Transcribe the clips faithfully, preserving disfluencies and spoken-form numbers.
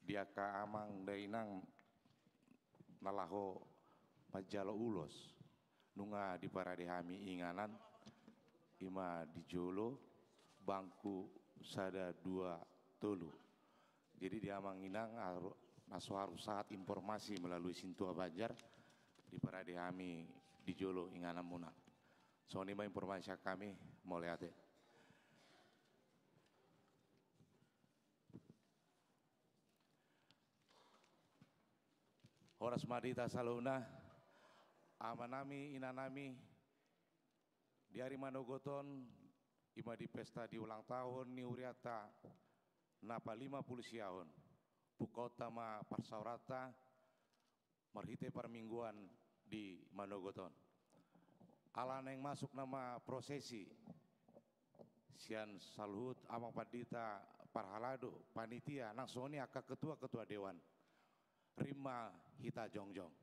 di angka amang dainang na laho manjalo ulos. Nunga diparade hami inganan, ima di jolo, bangku sada, dua, tolu. Jadi di amang inang aru-, na so harus sahat informasi melalui sintua Banjar, diparade hami di jolo ingananmuna. Songon i ma informasi sian hami, mauliate. Horas ma di hita saluhutna, amanami, inanami, di ari manogot on, ima di pesta di ulang tahun ni hurianta na palima pulu sia on, pungkaonta ma parsaoranta, marhite parmingguan di manogot on. Ala naeng masuk nama prosesi sian saluhut amang pandita parhalado, panitia, nang songon i angka ketua-ketua dewan. Rim ma hita jongjong.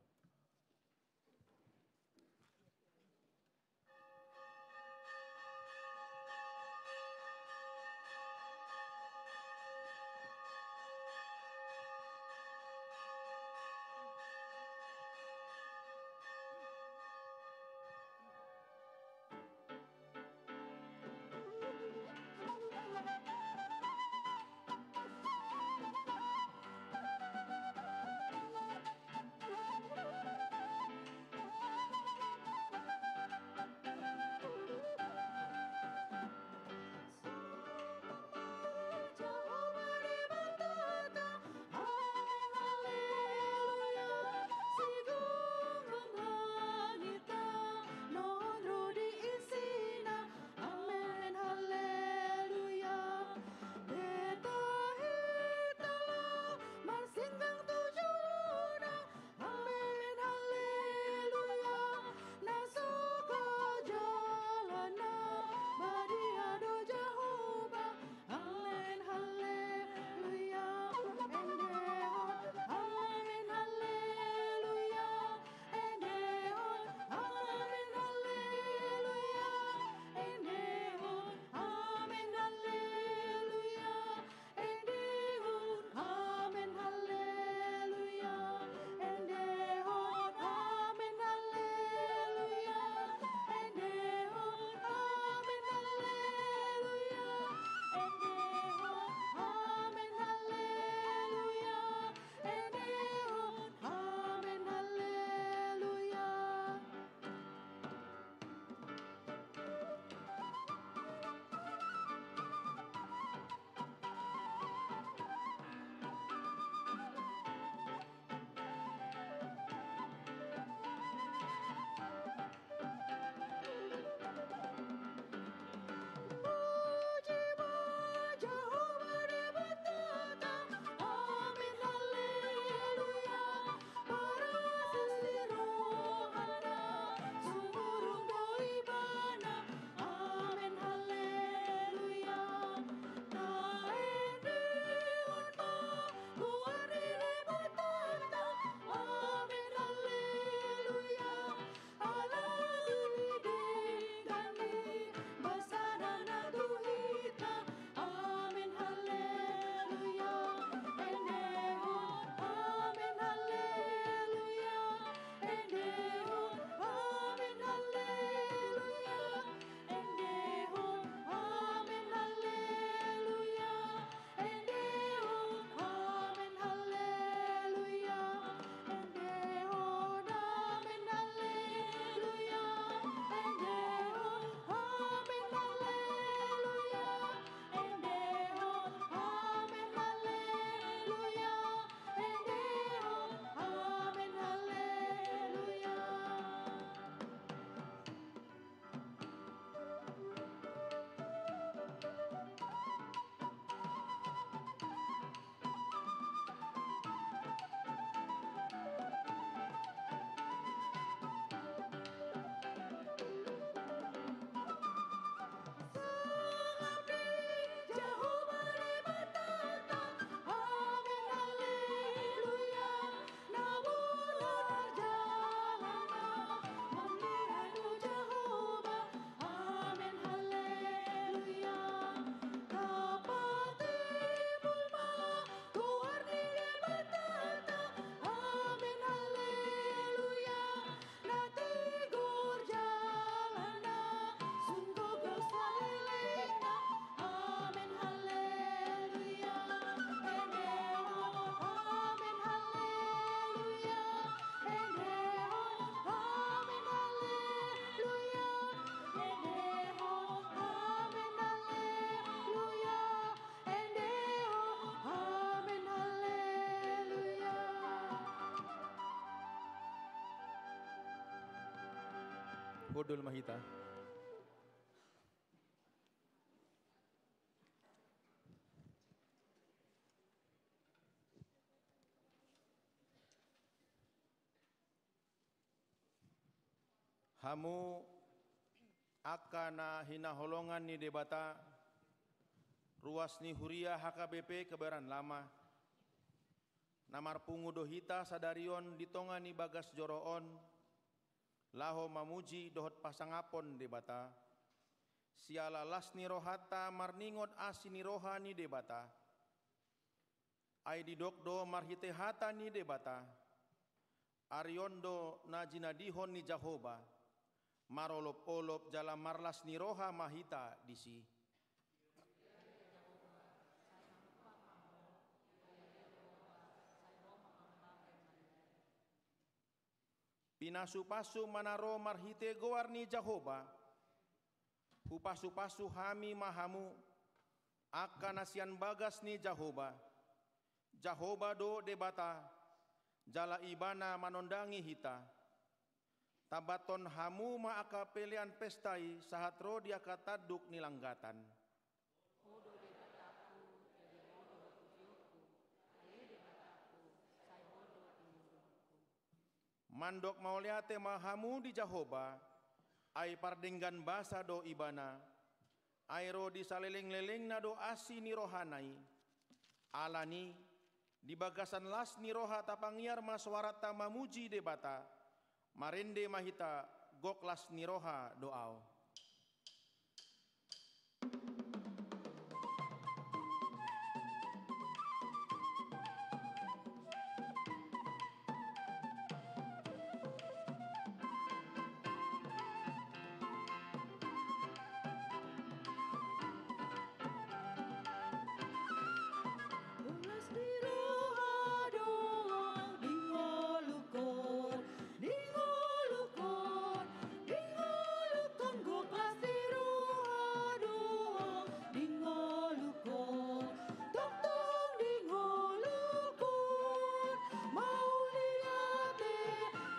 Hundul ma hita. Hamu angka na hinaholongan ni Debata, ruas ni huria H K B P Kebayoran Lama, na marpungu do hita sadari on di tonga ni bagas joro on, laho mamuji dohot pasangaphon Debata, siala las ni rohanta marningot asi ni roha ni Debata. Ai didok do marhite hata ni Debata, ari on do na jinadihon ni Jahowa, marolopolop jala marlas ni roha ma hita disi. Pinasupasu ma na ro marhite goar ni Jahowa. Hupasupasu hami ma hamu, angka na sian bagas ni Jahowa. Jahowa do Debata, jala Ibana manondangi hita. Tambathon hamu ma angka pelean pesta i sahat ro di angka tanduk ni langgatan. Ho do Debatangku, jadi Ho do hapujionku, ale Debatangku, sai Ho do pinarunganku. Mandok mauliate ma hamu di Jahowa, ai pardenggan basa do Ibana, ai ro di salelenglelengna do asi ni rohana i. Alani, di bagasan las ni roha tapangiar ma soaranta mamuji Debata, marende ma hita gok las ni roha do ahu. Las ni roha do ahu di ngolungkon, di ngolungkon, di ngolungkon, gok las ni roha do ahu di ngolungkon, tongtong di ngolungkon. Mauliate,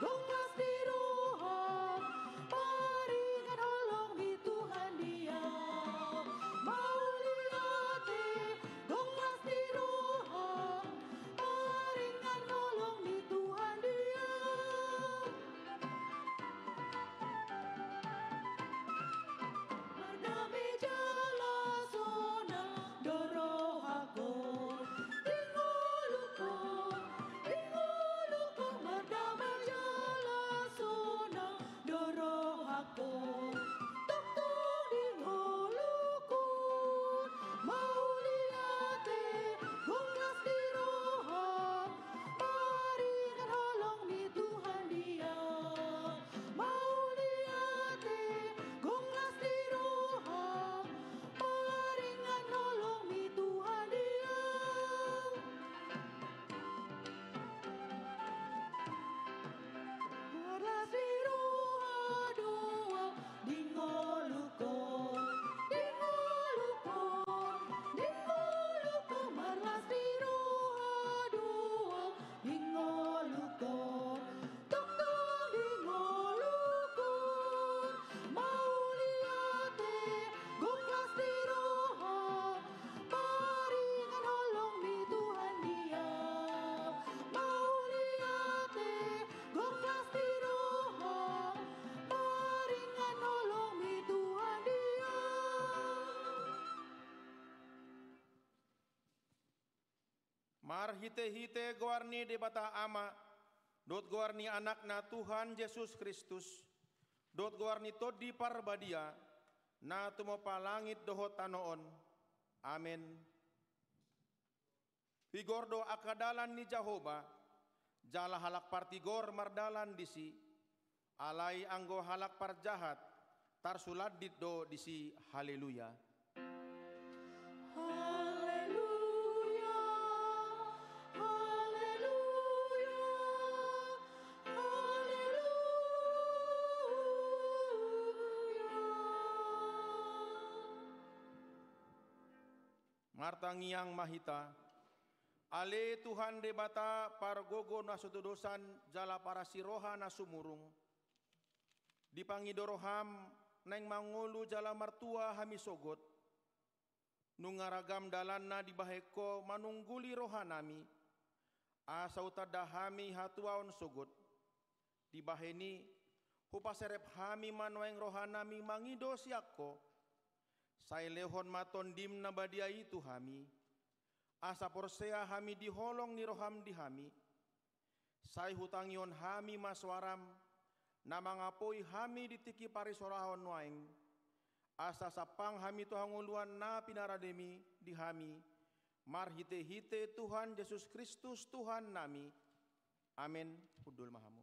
gok las ni roha, paringan holong ni Tuhan di ahu. Mauliate, gok las ni roha, paringan holong ni Tuhan di ahu. Mardame jala sonang do rohangku, di ngolungku, di ngolungku, mardame jala sonang do rohangku, tongtong di ngolungku. Mauliate, gok las ni roha, paringan holong ni Tuhan di ahu. Mauliate, gok las ni roha, paringan holong ni Tuhan di ahu. Marlas ni roha do ahu di ngolungkon, di ngolungkon, di ngolungkon, marlas ni roha do ahu di ngolungkon, tongtong di ngolungkon. Mauliate, gok las ni roha, paringan holong ni Tuhan di ahu. Mauliate, gok las ni roha, paringan holong ni Tuhan di ahu. Marhitehite goar ni Debata Ama, dohot goar ni Anakna Tuhan Jesus Kristus, dohot goar ni Tondi Parbadia, na tumompa langit dohot tano on. Amen. Tigor do angka dalan ni Jahowa, jala halak partigor mardalan disi. Alai anggo halak parjahat, tarsulandit do disi. Haleluya. Haleluya, haleluya, haleluya. Martangiang ma hita. Ale Tuhan Debata, pargogo na so tudosan jala parasi roha na sumurung, Dipangido roham naeng mangolu jala martua hami sogot, nunga ragam dalanna dibahen ho manungguli rohanami, asa hutanda hami hatuaon sogot. Dibahen i, hupaserep hami ma nuaeng rohanami mangido sian ho. Sai lehon ma Tondim na badia i tu hami, asa porsea hami di holong ni roham di hami. Sai hutangihon hami ma soaram, na mangapoi hami di tingki parisorahon nuaeng, asa sampang hami tu hangoluan na pinarademi di hami, marhitehite Tuhan Jesus Kristus Tuhannami. Amen. Hundul ma hamu.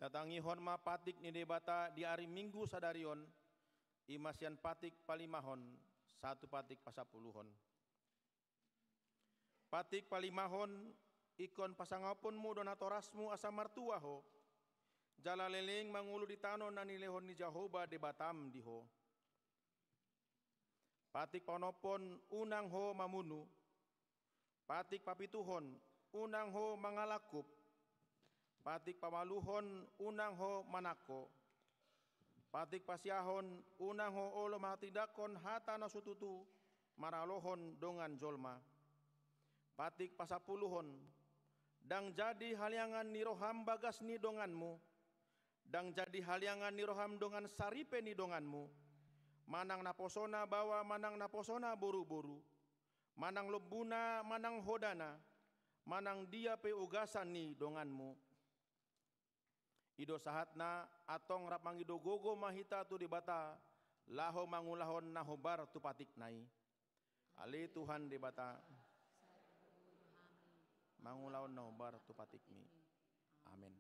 Tatangihon ma patik ni Debata di ari Minggu sadari on, i ma sian patik palimahon sahat tu patik pasampuluhon. Patik palimahon, ingkon pasangaponmu do natorasmu asa martua ho, jala leleng mangolu di tano na nilehon ni Jahowa Debatam di ho. Patik paonomhon, unang ho mamunu. Patik papituhon, unang ho mangalangkup. Patik paualuhon, unang ho manangko. Patik pasiahon, unang ho olo manghatindanghon hata na so tutu maralohon dongan jolma. Patik pasampuluhon, ndang jadi haliangan ni roham bagas ni donganmu, ndang jadi haliangan ni roham dongan saripe ni donganmu, manang naposona baoa manang naposona boruboru. manang lombuna, manang hodana, manang dia pe ugasan ni donganmu. I do sahatna, antong rap mangido gogo ma hita tu Debata, laho mangulahon na hombar tu patikna i. Ale Tuhan Debata, mangulahon na hombar tu patikmi. Amen.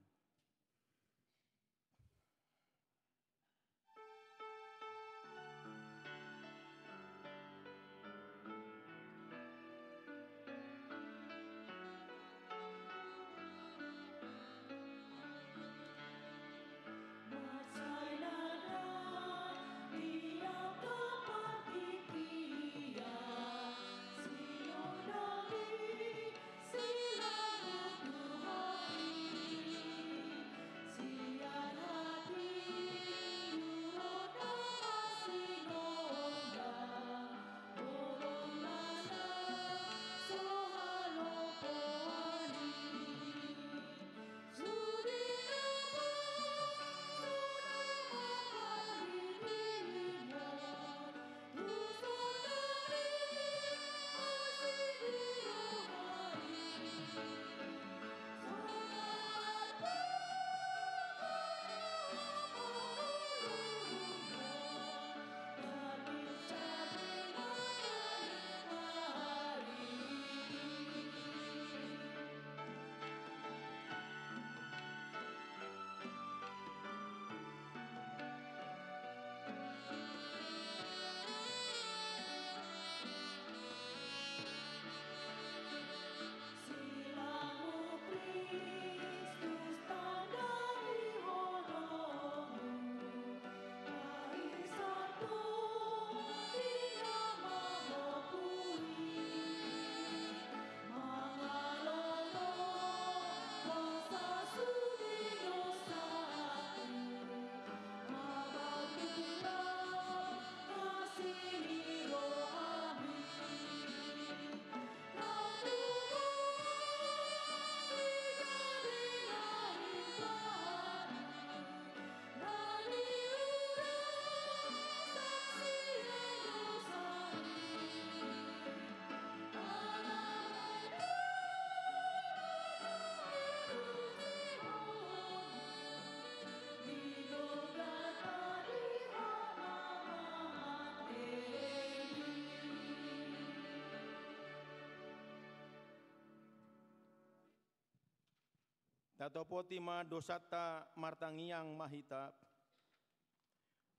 Tatopoti ma dosanta, martangiang ma hita.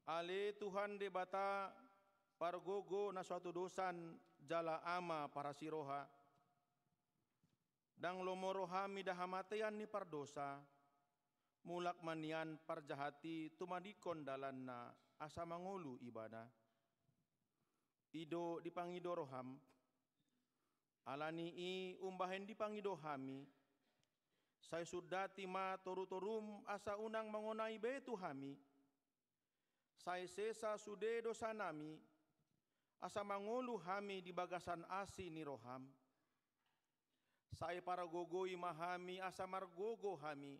Ale Tuhan Debata, pargogo na so hatudosan jala Ama parasiroha. Ndang lomo roham mida hamatean ni pardosa, mulak ma nian parjahat i tumadingkon dalanna asa mangolu ibana. I do dipangido roham. Ala ni i umbahen dipangido hami, sai sundati ma torutorum asa unang mangonai be tu hami. Sai sesa sude dosanami, asa mangolu hami di bagasan asi ni roham. Sai pargogoi ma hami asa margogo hami,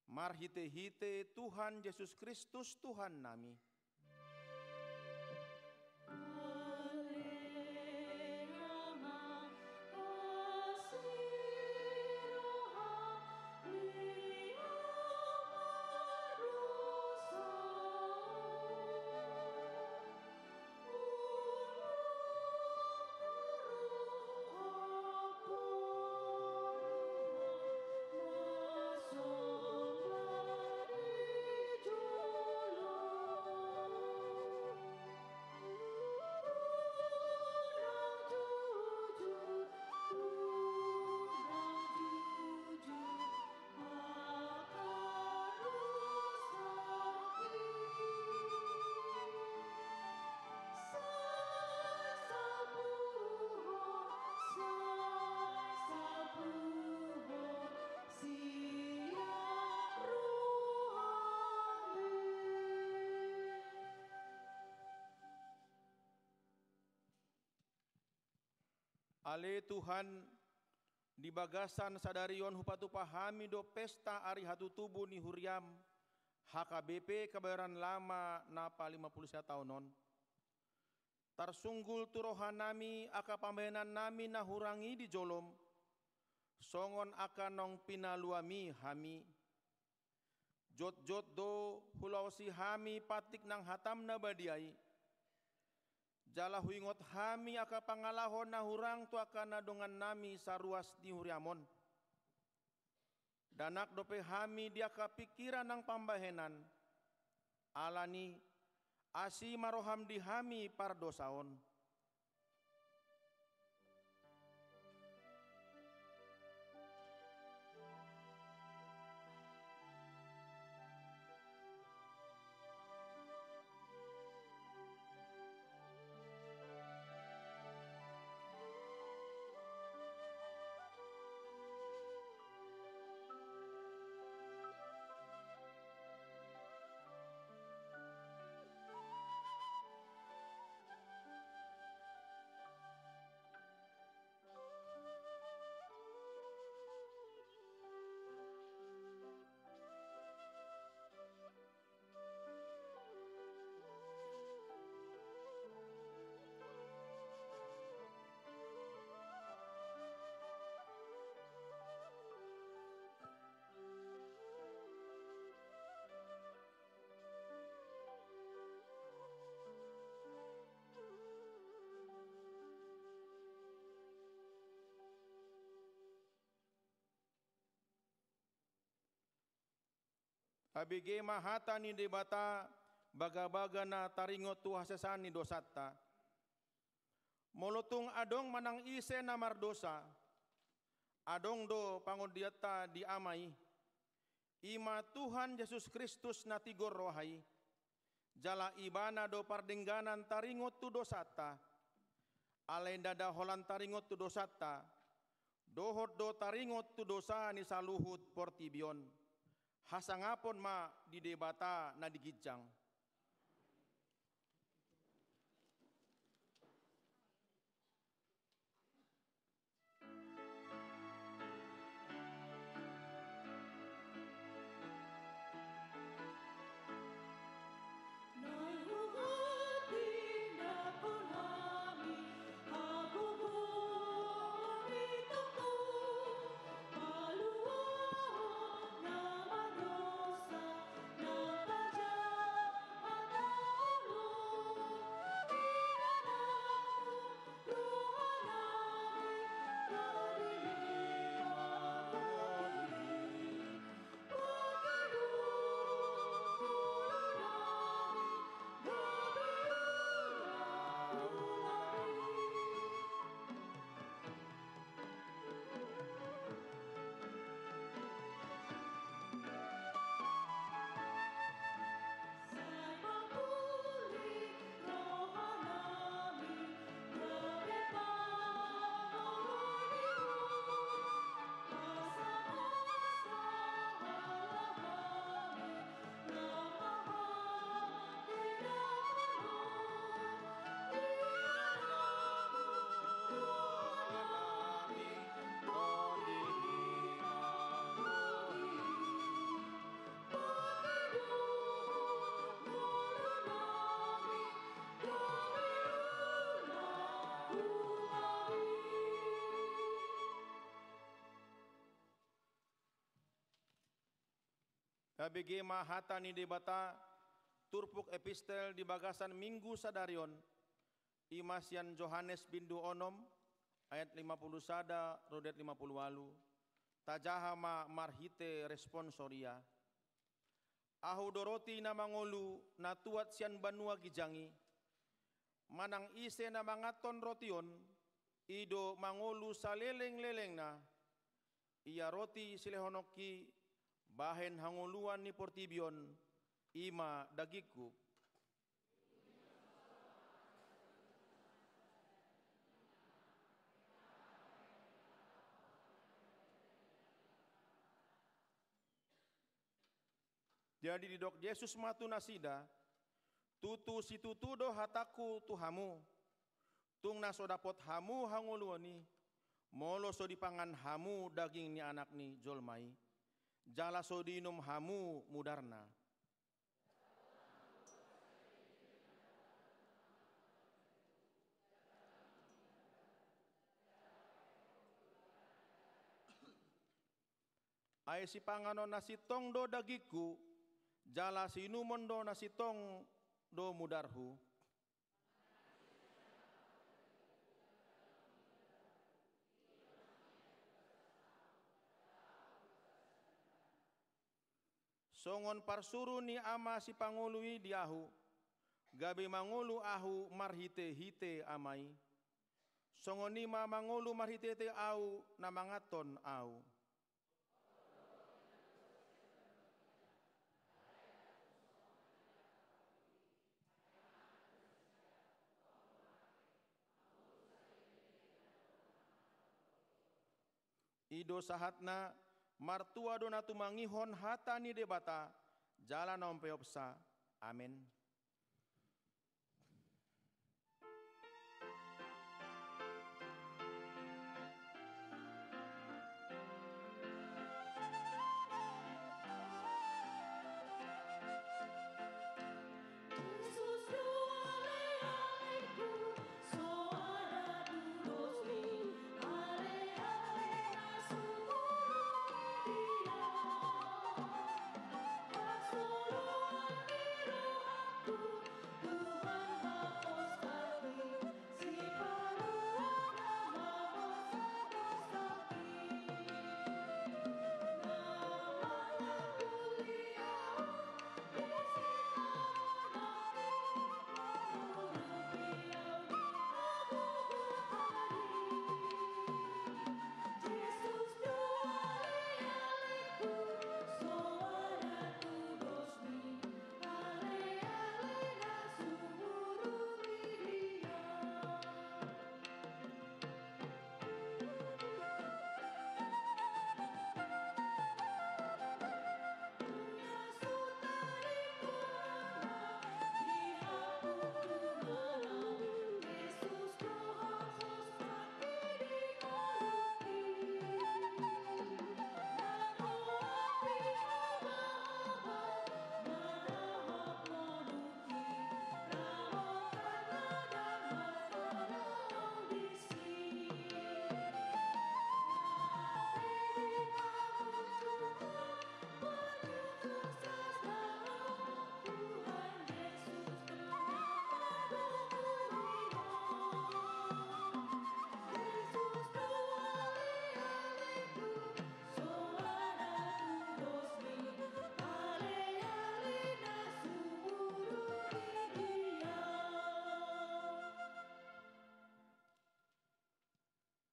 marhitehite Tuhan Jesus Kristus Tuhannami. Ale Tuhan, di bagasan sadari on hupatupa hami do pesta ari hatutubu ni huriam, H K B P Kebayoran Lama na palima pulu sia taon on. Tarsunggul tu rohanami angka pambahenannami na hurang i di jolom, songon angka naung pinaluami hami. Jotjot do hulaosi hami patik nang hatam na badia i, jala huingot hami angka pangalaho na hurang tu angka na dongannami saruas ni huriam on. Dakdanak dope hami di angka pingkiran nang pambahenan. Alani, asi ma roham di hami pardosa on. Abege ma hata ni Debata, bagabaga na taringot tu hasesaan ni dosanta. Molo tung adong manang ise na mardosa, adong do pangondianta di Ama i, i ma Tuhan Jesus Kristus na tigor roha i. Jala Ibana do pardengganan taringot tu dosanta. Alai ndada holan taringot tu dosanta, dohot do taringot tu dosa ni saluhut portibi on. Hasangapon ma di Debata na di ginjang. Tabege ma hata ni Debata, turpuk epistel di bagasan Minggu sadari on, i ma sian Johannes bindu onom, ayat lima puluh sada ro di ayat lima puluh ualu. Tajaha ma marhite responsoria. Ahu do roti na mangolu na tuat sian banua ginjang i. Manang ise na manganhon roti on, i do mangolu saleleng-lelengna. Ia roti silehononki bahen hangoluan ni portibi on, i ma dagingku. Jadi didok Jesus ma tu nasida, tutu situtu do hatangku tu hamu, tung na so dapot hamu hangoluan i, molo so dipangan hamu daging ni Anak ni jolma i, jala so diinum hamu mudarna. Ai sipanganon na sintong do dagingku, jala siinumon do na sintong do mudarhu. Songon parsuru ni Ama Sipangolu i di ahu, gabe mangolu ahu marhitehite Ama i. Songon i ma mangolu marhitehite ahu na manganhon ahu. I do sahatna, martua do na tumangihon hata ni Debata, jala na umpeopsa. Amen.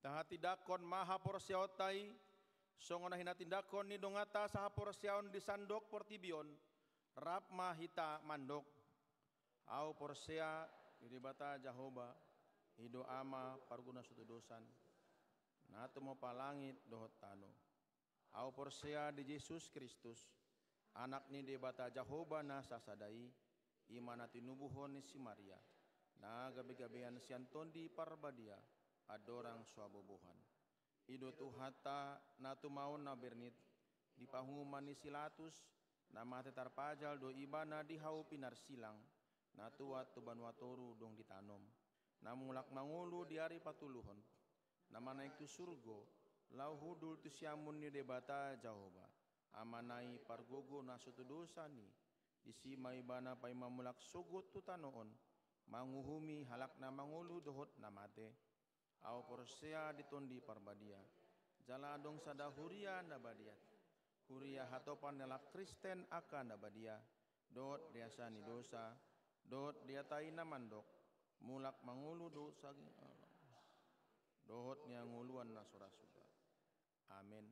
Tahatindangkon ma haporseaonta i, songon na hinatindangkon ni donganta sahaporseaon di sandok portibi on. Rap ma hita mandok: Ahu porsea di Debata Jahowa, i do Ama parguru na so tudosan, na tumompa langit dohot tano. Ahu porsea di Jesus Kristus, Anak ni Debata Jahowa na sasada i, i ma na tinubuhon ni si Maria, na gabegabean sian Tondi Parbadia, andorang so habobohan. I do Tuhanta, na tumaon na bernit, di panguhuman ni si Latus, na mate tarpajal do Ibana di hau pinarsilang, na tuat tu banua toru dung ditanom, na mulak mangolu di ari patoluhon, na manaek tu surgo, laho hundul tu siamun ni Debata Jahowa, Amana i pargogo na so tudosan i. Disi ma Ibana paima mulak sogot tu tano on, manguhumi halak na mangolu dohot na mate. Ahu porsea di Tondi Parbadia, jala adong sada huria na badia, huria hatopan ni halak Kristen angka na badia, dohot deasa ni dosa, dohot di hata i na mandok, mulak mangolu dohot sagi-, dohot ni hangoluan na so ra suda. Amen.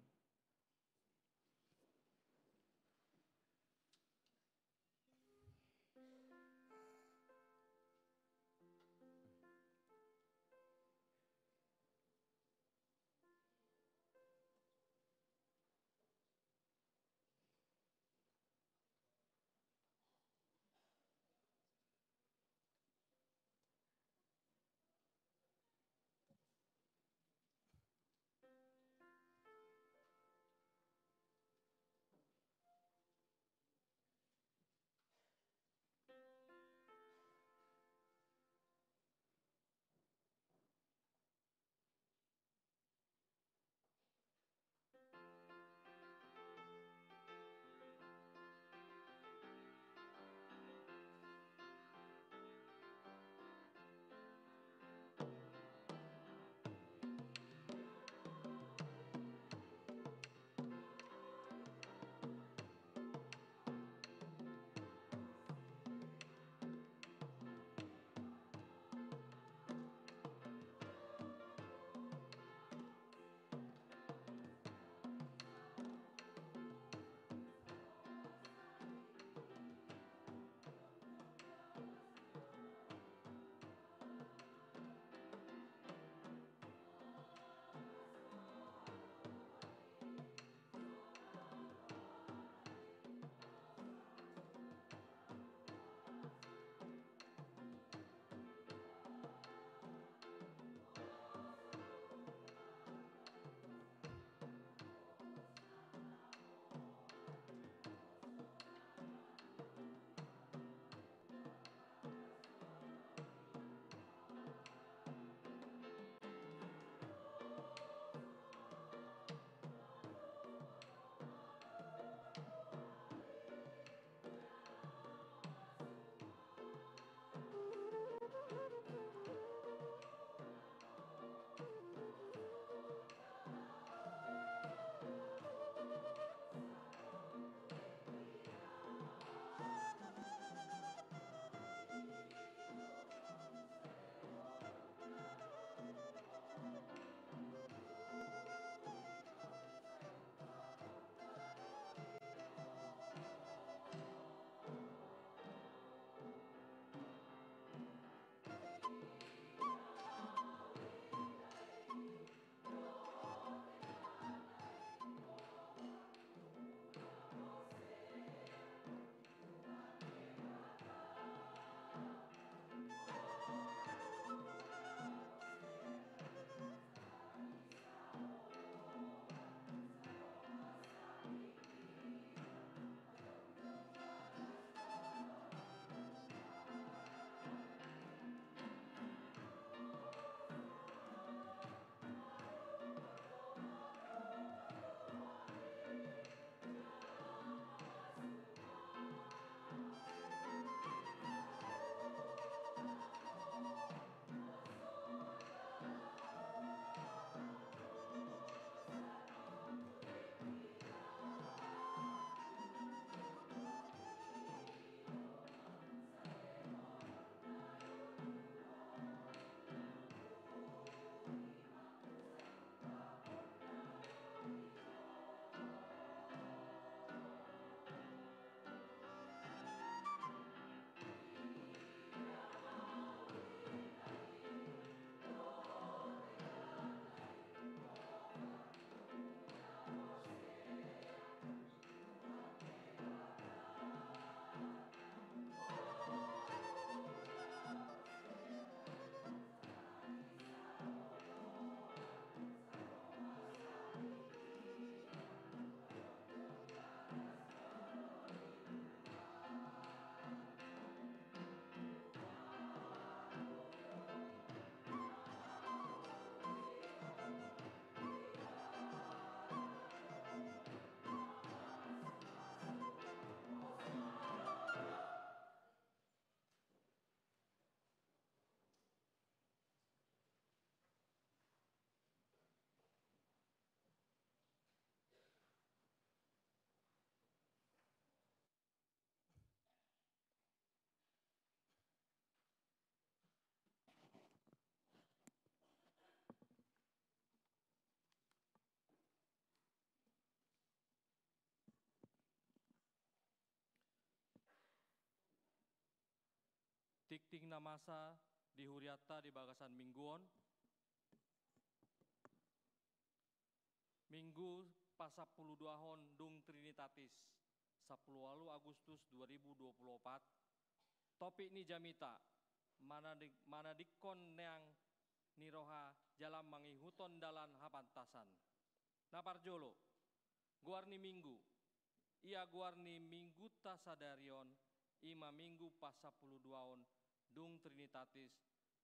Tingting na masa di hurianta di bagasan minggu on. Minggu pasampuluduahon dung Trinitatis, sampulu ualu Agustus dua ribu dua pulu opat. Topik ni jamita, manadik-, manadikkon neang ni roha jala mangihuthon dalan hapantasan. Na parjolo, goar ni minggu. Ia goar ni minggunta sadari on, i ma minggu pasampuluduahon dung Trinitatis,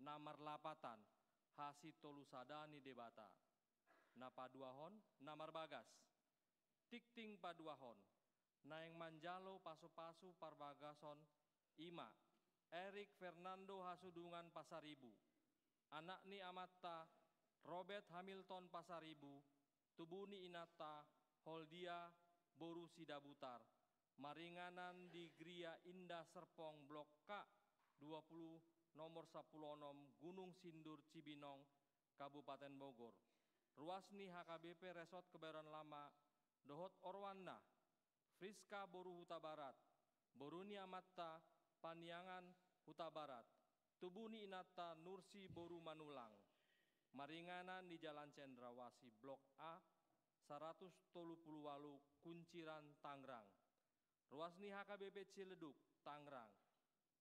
na marlapatan hasitolusada ni Debata. Na paduahon, na marbagas. Tingting paduahon, naeng manjalo pasupasu parbagason i ma Erik Fernando Hasudungan Pasaribu, anak ni amanta Robert Hamilton Pasaribu, tubu ni inanta Holdia boru Sidabutar, maringanan di Gria Indah Serpong Blok K dua pulu, nomor sampulu onom, Gunung Sindur, Cibinong, Kabupaten Bogor. Ruas ni H K B P Resort Kebayoran Lama dohot oroanna, Friska boru Hutabarat, boru ni amanta Paniangan Hutabarat, tubu ni inanta Nursi boru Manulang, maringanan di Jalan Cendrawasih Blok A saratus tolu pulu ualu, Kunciran, Tangerang. Ruas ni H K B P Ciledug, Tangerang.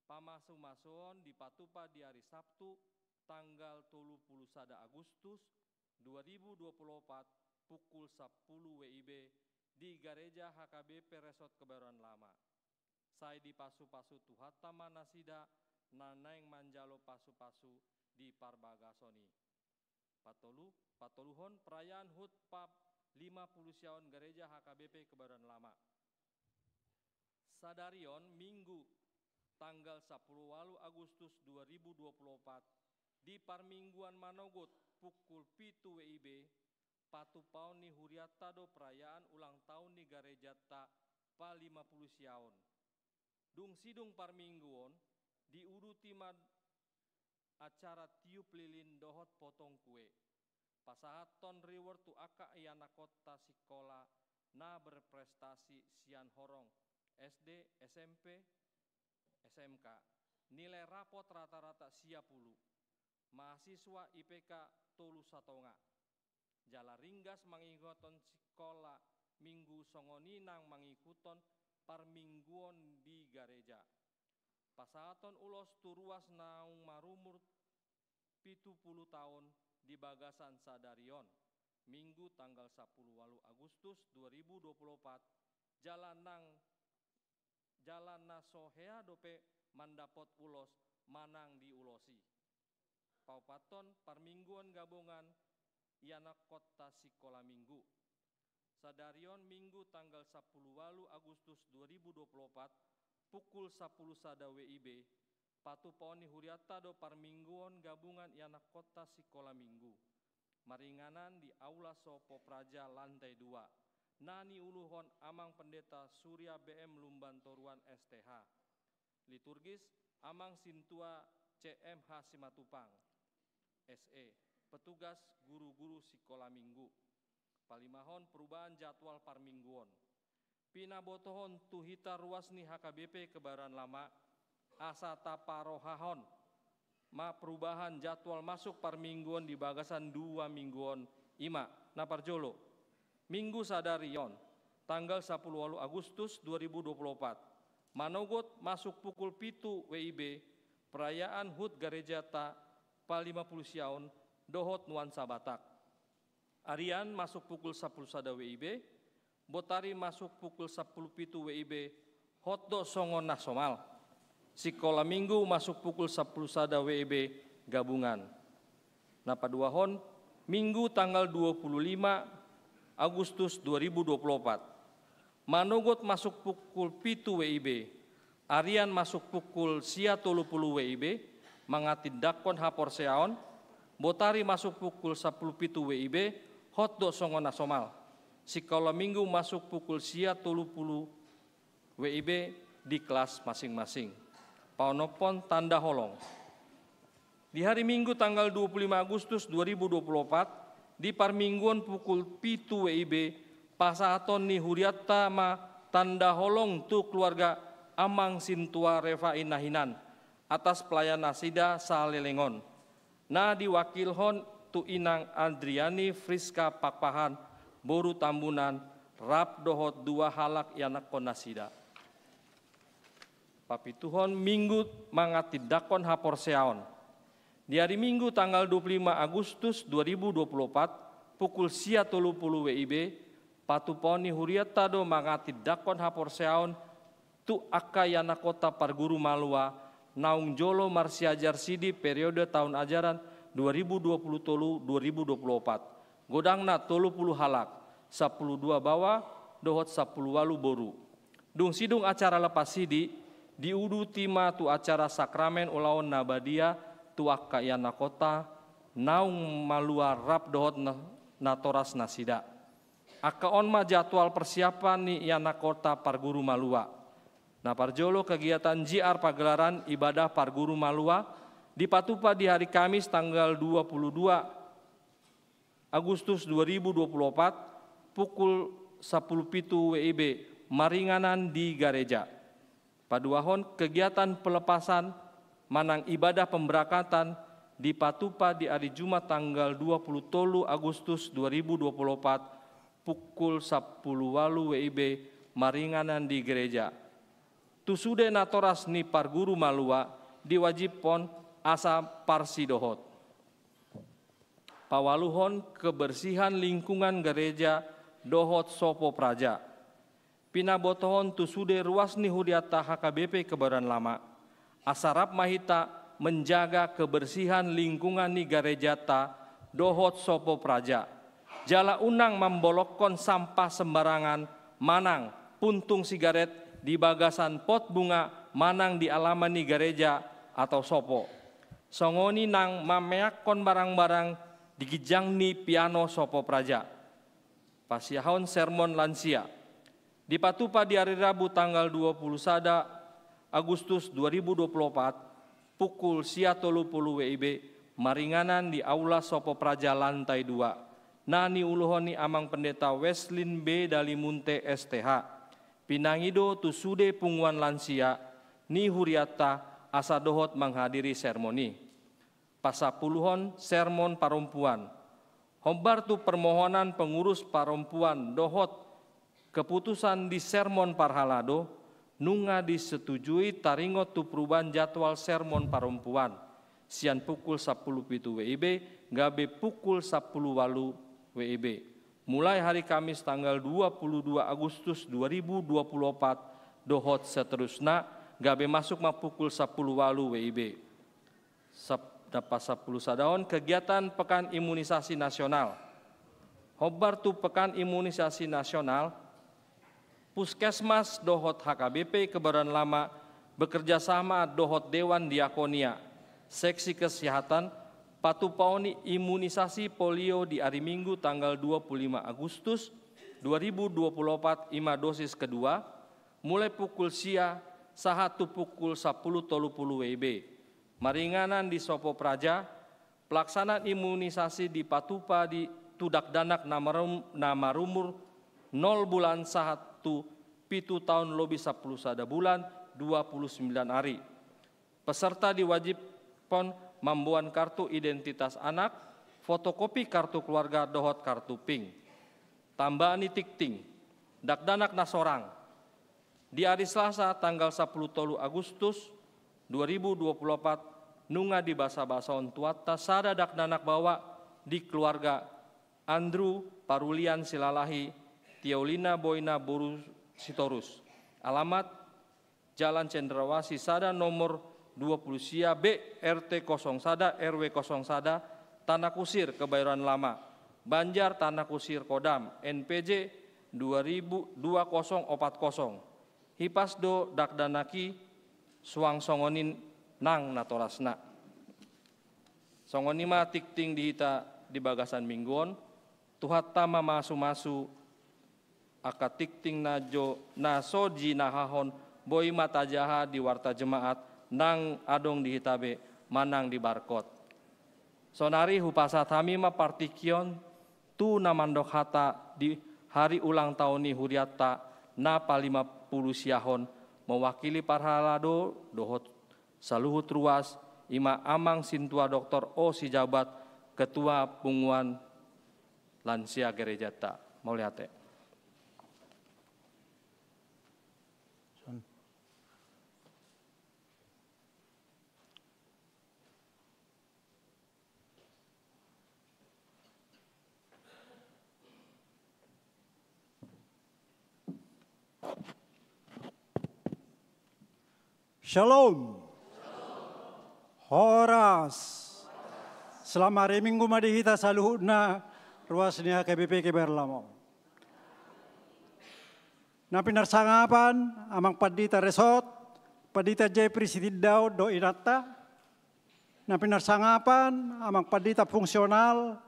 Pamasumasuon dipatupa di ari Sabtu, tanggal tolu pulu sada Agustus dua ribu dua pulu opat, pukul sampulu W I B, di Gareja H K B P Resort Kebayoran Lama. Sai dipasupasu Tuhanta ma nasida na naeng manjalo pasupasu di parbagason i. Patolu, patoluhon, perayaan hut pa lima pulu siaon Gareja H K B P Kebayoran Lama. Sadari on, Minggu, tanggal sampulu ualu Agustus dua ribu dua pulu opat, di parmingguan manogot pukul pitu W I B, patupaon ni hurianta do perayaan ulang tahun ni garejanta pa lima pulu siaon. Dung sidung parmingguon, diuduti ma acara tiup lilin dohot potong kue. Pasahathon reward tu angka ianakhonta sikola na berprestasi sian horong S D, S M P, S M K. Nilai rapot rata-rata sia pulu. Mahasiswa I P K tolu satonga. Jala ringgas mangihuthon sikola Minggu songon i nang mangihuthon parmingguon di gareja. Pasahathon ulos tu ruas naung marumur pitu pulu taon di bagasan sadari on, Minggu tanggal sampulu ualu Agustus dua ribu dua pulu opat, jala nang, jala na so hea dope mandapot ulos manang diulosi. Paopathon, parmingguon gabungan ianakhonta sikola Minggu. Sadari on, Minggu tanggal sampulu ualu Agustus dua ribu dua pulu opat, pukul sampulu sada W I B, patupaon ni hurianta do parmingguon gabungan ianakhonta sikola Minggu. Maringanan di Aula Sopo Praja lantai dua, na niuluhon Amang Pendeta Surya B M Lumban Toruan, S T H. Liturgis, Amang Sintua C M H Simatupang, S E. Petugas guru-guru sikola Minggu. Palimahon, perubahan jadwal parmingguon. Pinabotohon tu hita ruas ni H K B P Kebayoran Lama, asa taparohahon ma perubahan jadwal masuk parmingguon di bagasan dua minggu on, i ma, na parjolo, Minggu sadari on, tanggal sampulu ualu Agustus dua ribu dua pulu opat, manogot masuk pukul pitu W I B, perayaan hut garejata pa lima pulu siaon dohot nuansa Batak. Arian masuk pukul sampulu sada W I B, botari masuk pukul sampulu pitu W I B, hot do songon na somal. Sikola Minggu masuk pukul sampulu sada W I B gabungan. Na paduahon, Minggu tanggal dua pulu lima Agustus dua ribu dua pulu opat. Manogot masuk pukul pitu W I B, arian masuk pukul sia tolu pulu W I B, mangatindanghon haporseaon, botari masuk pukul sampulu pitu W I B, hot do songon na somal. Sikola Minggu masuk pukul sia tolu pulu W I B di kelas masing-masing. Paonomhon, tanda holong. Di hari Minggu tanggal dua puluh lima Agustus dua ribu dua puluh empat, di parmingguon pukul pitu W I B, pasahaton ni hurianta ma tanda holong tu keluarga Amang Sintua Refa Inna hinan. atas pelayan nasida saleleng on, na diwakilhon tu inang Adriani Friska Pakpahan, boru Tambunan, rap dohot dua halak ianakhon nasida. Papituhon, Minggu mangatindanghon haporseaon. Di ari Minggu tanggal dua puluh lima Agustus dua ribu dua puluh opat, pukul sia tolu pulu W I B, patupaon ni hurianta do mangatindanghon haporseaon tu angka ianakhonta parguru malua naung jolo marsiajar sidi periode taon ajaran dua ribu dua puluh tolu dua ribu dua puluh opat. Godangna tolu pulu halak, sampulu dua baoa dohot sampulu ualu boru. Dung sidung acara lepas sidi, diuduti ma tu acara sakramen ulaon na badia tu angka ianakhonta naung malua rap dohot na, natoras nasida. Angka on ma jadwal persiapan ni ianakhonta parguru malua. Na parjolo, kegiatan J R pagelaran ibadah parguru malua dipatupa di hari Kamis tanggal dua puluh dua Agustus dua ribu dua puluh opat, pukul sampulu pitu W I B, maringanan di gareja. Paduahon, kegiatan pelepasan manang ibadah pemberangkatan dipatupa di ari Jumat tanggal dua puluh tolu Agustus dua ribu dua puluh opat, pukul sampulu ualu W I B, maringanan di gareja. Tu sude natoras ni parguru malua diwajibhon asa parsidohot. Paualuhon, kebersihan lingkungan gareja dohot sopo praja. Pinabotohon tu sude ruas ni hurianta H K B P Kebayoran Lama, asa rap ma hita menjaga kebersihan lingkungan ni garejanta dohot sopo praja. Jala unang mambolongkon sampah sembarangan manang puntung sigaret di bagasan pot bunga manang di alaman ni gareja atau sopo. Songon i nang mameakkon barang-barang di ginjang ni piano sopo praja. Pasiahon sermon lansia. Dipatupa di ari Rabu tanggal dua puluh sada Agustus dua ribu dua puluh opat, pukul sia tolu pulu W I B, maringanan di Aula Sopo Praja lantai dua, na niuluhon ni Amang Pendeta Weslin B Dalimunte S T H. Pinangido tu sude punguan lansia ni hurianta asa dohot manghadiri sermon i. Pasampuluhon, sermon parompuan. Hombar tu permohonan pengurus parompuan dohot keputusan di sermon parhalado, nunga disetujui taringot tu perubahan jadwal sermon parompuan sian pukul sampulu pitu W I B gabe pukul sampulu ualu W I B. Mulai hari Kamis tanggal dua puluh dua Agustus dua ribu dua puluh opat dohot seterusna, gabe masuk ma pukul sampulu ualu W I B. Sap-, na pasampulu sadahon, kegiatan Pekan Imunisasi Nasional. Hombar tu Pekan Imunisasi Nasional, Puskesmas dohot H K B P Kebayoran Lama bekerja sama dohot Dewan Diakonia, Seksi Kesehatan, patupaon ni imunisasi polio di ari Minggu tanggal dua puluh lima Agustus dua ribu dua puluh opat, i ma dosis kedua, mulai pukul sia sahat tu pukul sampulu tolu pulu W I B. Maringanan di Sopo Praja, pelaksanaan imunisasi dipatupa di tu dakdanak na marum-, na marumur nol bulan sahat tu pitu taon lobi sampulu sada bulan dua puluh sembilan ari. Peserta diwajibhon mamboan kartu identitas anak, fotokopi kartu keluarga dohot kartu pink. Tambaan ni tingting. Dakdanak na sorang. Di ari Selasa tanggal sampulu tolu Agustus dua ribu dua puluh opat, nunga dibasabasahon tuanta sada dakdanak baoa di keluarga Andrew Parulian Silalahi, Tiolina Boina boru Sitorus. Alamat Jalan Cendrawasih sada, nomor dua puluh sia B, R T kosong sada, R W kosong sada, Tanah Kusir, Kebayoran Lama, Banjar Tanah Kusir, Kodam, N P J dua ribu, dua kosong opat kosong. Hipas do dakdanak i, suang songon i nang natorasna. Songon i ma tingting di hita di bagasan minggu on. Tuhanta ma mamasumasu angka tingting na jo, na so jinahahon, boi ma tajaha di Warta Jemaat nang adong di hita be manang di barkot. Saonari hupasahat hami ma partingkian tu na mandok hata di hari ulang taon ni hurianta na palima pulu siahon, mewakili parhalado dohot saluhut ruas, ima Amang Sintua Doktor O Sijabat, Ketua Punguan Lansia Gerejanta. Mauliate. Shalom. Horas. Selamat hari Minggu ma di hita saluhutna, ruas ni H K B P Kebayoran Lama. Na pinarsangapan Amang Pandita Resort, Pandita Jeffrey Sitindaon dohot inanta. Na pinarsangapan Amang Pandita Fungsional,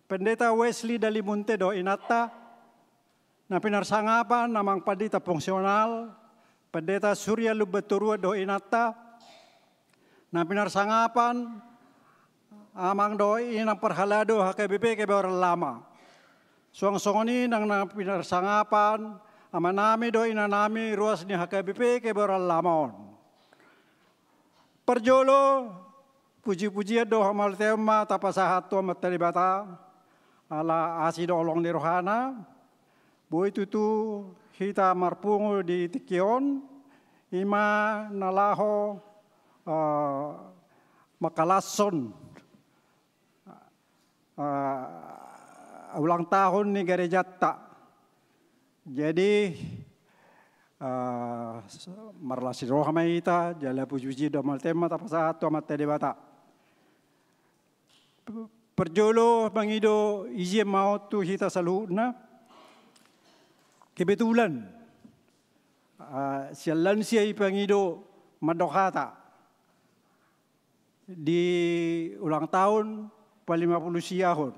Pendeta Wesley Dalimunte dohot inanta. Na pinarsangapan Amang Pandita Fungsional, Pendeta Surya Lumbantoruan dohot inanta. Na pinarsangapan Amang dohot Inang Parhalado H K B P Kebayoran Lama. Suang songon i nang na pinarsangapan amanami dohot inanami ruas ni H K B P Kebayoran Lama on. Parjolo, puji-pujian dohot hamauliateon ma tapasahat tu Amanta Debata, ala asi dohot holong ni rohana, boi tutu hita marpungu di tingki on, ima na laho, eh, mangkalashon, eh, ulang tahun ni gerejanta. Jadi, eh, marlas ni roha ma hita, jala puji-pujian dohot hamauliateon ma tapasahat tu Amanta Debata. Parjolo mangido izin ma on tu hita saluhutna. Kebetulan, eh, sian lansia i pangido mandok hata di ulang tahun palima pulu siahon.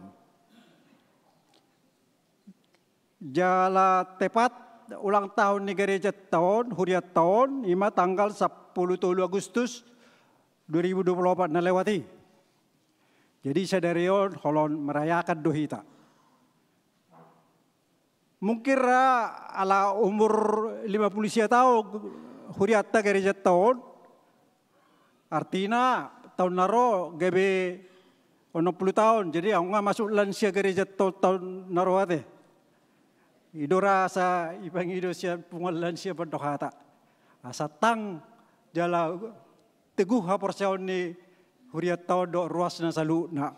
Jala tepat ulang tahun ni gerejanta on, hurianta on, ima tanggal sampulu tolu Agustus dua ribu dua pulu opat na lewat i. Jadi sadari on holong merayakan do hita. Mungkin ra ala umur lima pulu sia taon hurianta gerejanta on, artina taon na ro gabe onom pulu taon, jadi ahu nga masuk lansia gerejanta on taon na ro ate. I do ra asa ipangido sian punguan lansia mandok hata. Asa tang jala teguh haporseaon ni hurianta on dohot ruasna saluhutna.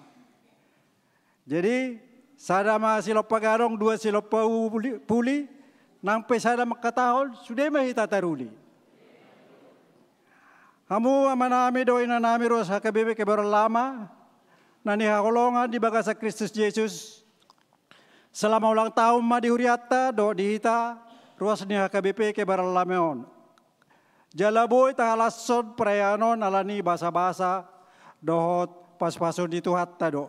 Jadi, sada ma silompa gadong, dua silompa uli, puli, nang pe sada mangkatahon, sude ma hita taruli. Hamu amanami dohot inanami ruas H K B P Kebayoran Lama, na nihaholongan di bagasan Kristus Jesus, selama ulang tahun ma di hurianta dohot di hita ruas ni H K B P Kebayoran Lama on. Jala boi tahalashon perayaan on ala ni basabasa dohot pasupasu ni Tuhanta do.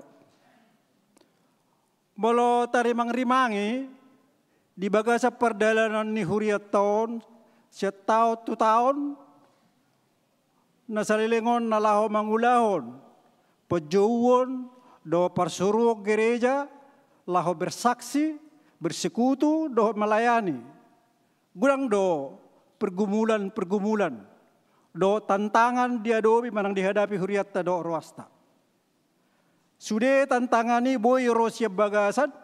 Molo tarimangrimangi di bagasan pardalanan ni hurianta on sian taon tu taon, na saleleng on na laho mangulahon panjouon dohot parsuruon gereja, laho bersaksi, bersekutu dohot melayani. Godang do pergumulan-pergumulan dohot tantangan diadopi manang dihadapi hurianta dohot ruasta. Sude tantangan i boi ro sian bagasan,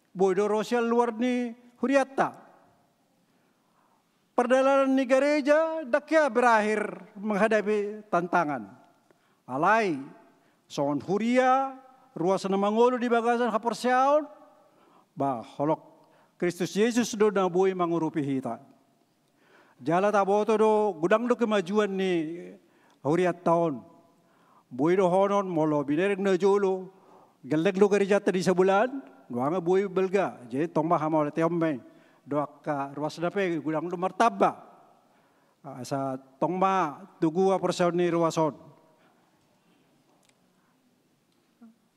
boi do ro sian luar ni hurianta. Pardalanan ni gareja ndang hea berakhir menghadapi tantangan. Alai songon huria, ruas na mangolu di bagasan haporseaon, ba holong Kristus Jesus do na boi mangurupi hita. Jala taboto do godang do kemajuan ni hurianta on. Boi dohonon molo binereng na jolo, gelleng do garejanta di sabulahon, nuaeng boi balga. Jadi tong ma hamauliateon ma i. Dohot angka ruasna pe godang do martamba. Asa tong ma togu haporseaon ni ruas on.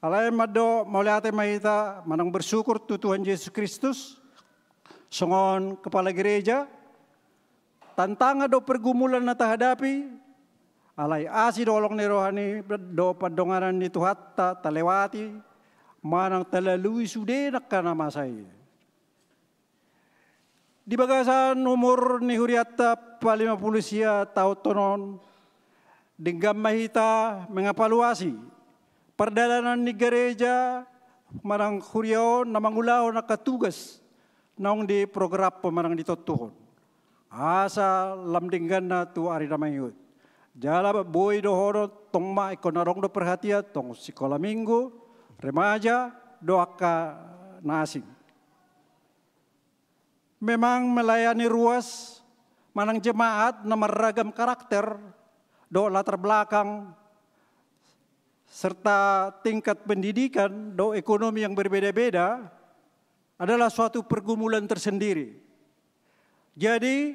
Alai mandok mauliate ma hita manang bersyukur tu Tuhan Jesus Kristus songon kepala gereja. Tantangan dohot pergumulan na tahadapi, alai asi dohot holong ni rohana dohot pandonganan ni Tuhanta talewati manang talalui sude angka na masa i. Di bagasan umur ni hurianta palima pulu sia taon on, Denggan ma hita mengevaluasi pardalanan ni gareja manang huria on na mangulahon angka tugas naung diprogramhon manang ditontuhon, asa lam dengganna tu ari na mangihut. Jala boi dohonon tong ma ingkon adong do perhatian tong sikola minggu, remaja, dohot angka na asing. Memang melayani ruas manang jemaat na marragam karakter dohot latar belakang serta tingkat pendidikan dohot ekonomi yang berbeda-beda adalah suatu pergumulan tersendiri. Jadi,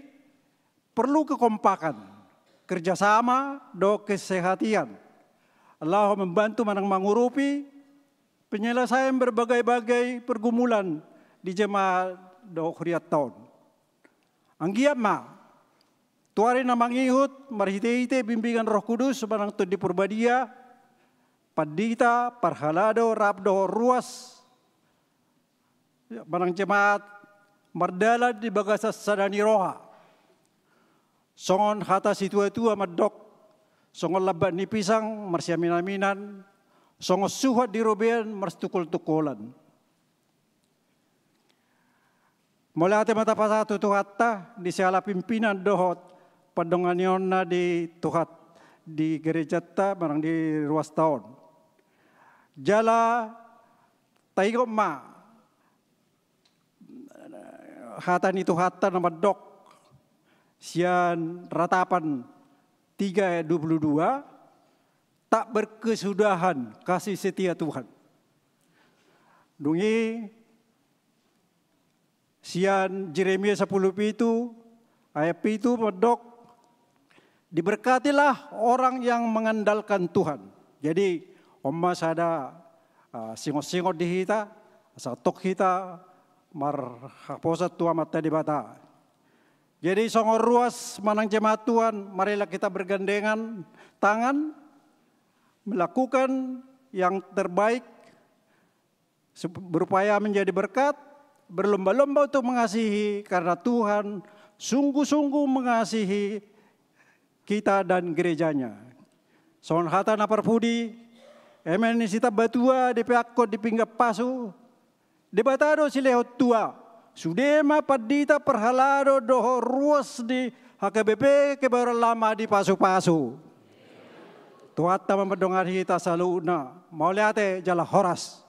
perlu kekompakan, kerjasama dohot kesehatian laho membantu manang mangurupi penyelesaian berbagai-bagai pergumulan di jemaat dohot hurianta on. Anggiat ma tu ari na mangihut marhite-hite bimbingan Roh Kudus manang Tondi Parbadia, pandita, parhalado rap dohot ruas manang jemaat mardalan di bagasan sada ni roha. Songon hata situa-tua mandok, songon lambak ni pisang marsiamin-aminan, songon suhat di robean marsitukol-tukolan. Mauliate ma tapasahat tu Tuhanta di siala pimpinan dohot pandonganionna di Tuhan di gerejanta manang di ruasta on. Jala taingot ma hata ni Tuhanta na mandok sian Ratapan tiga ayat dua puluh dua, tak berkesudahan kasih setia Tuhan. Dung i sian Jeremia sampulu pitu ayat pitu mandok, diberkatilah orang yang mengandalkan Tuhan. Jadi, on ma sada, ah, singot-singot di hita, asa tong hita marhaposan tu Amanta Debata. Jadi, songon ruas manang jemaat Tuhan, marilah kita bergandengan tangan, melakukan yang terbaik, sup-, berupaya menjadi berkat, berlomba-lomba untuk mengasihi, karena Tuhan sungguh-sungguh mengasihi kita dan gerejanya. Songon hata na parpudi, eme ni sitambatua dipeakkon di pinggan pasu, Debata do silehon tua, sude ma pandita, parhalado dohot ruas ni H K B P Kebayoran Lama dipasu-pasu. Tuhanta ma mandongani hita saluhutna. Mauliate jala horas.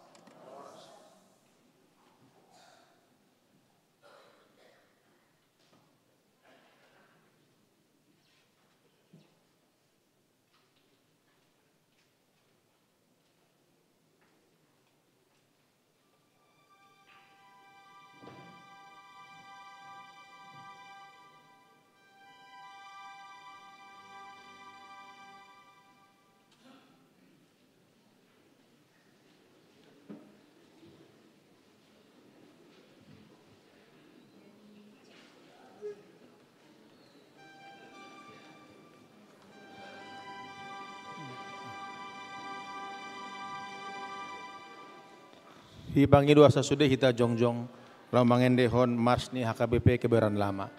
Dipangido asa sude hita jongjong laho mangendehon mars ni H K B P Kebayoran Lama.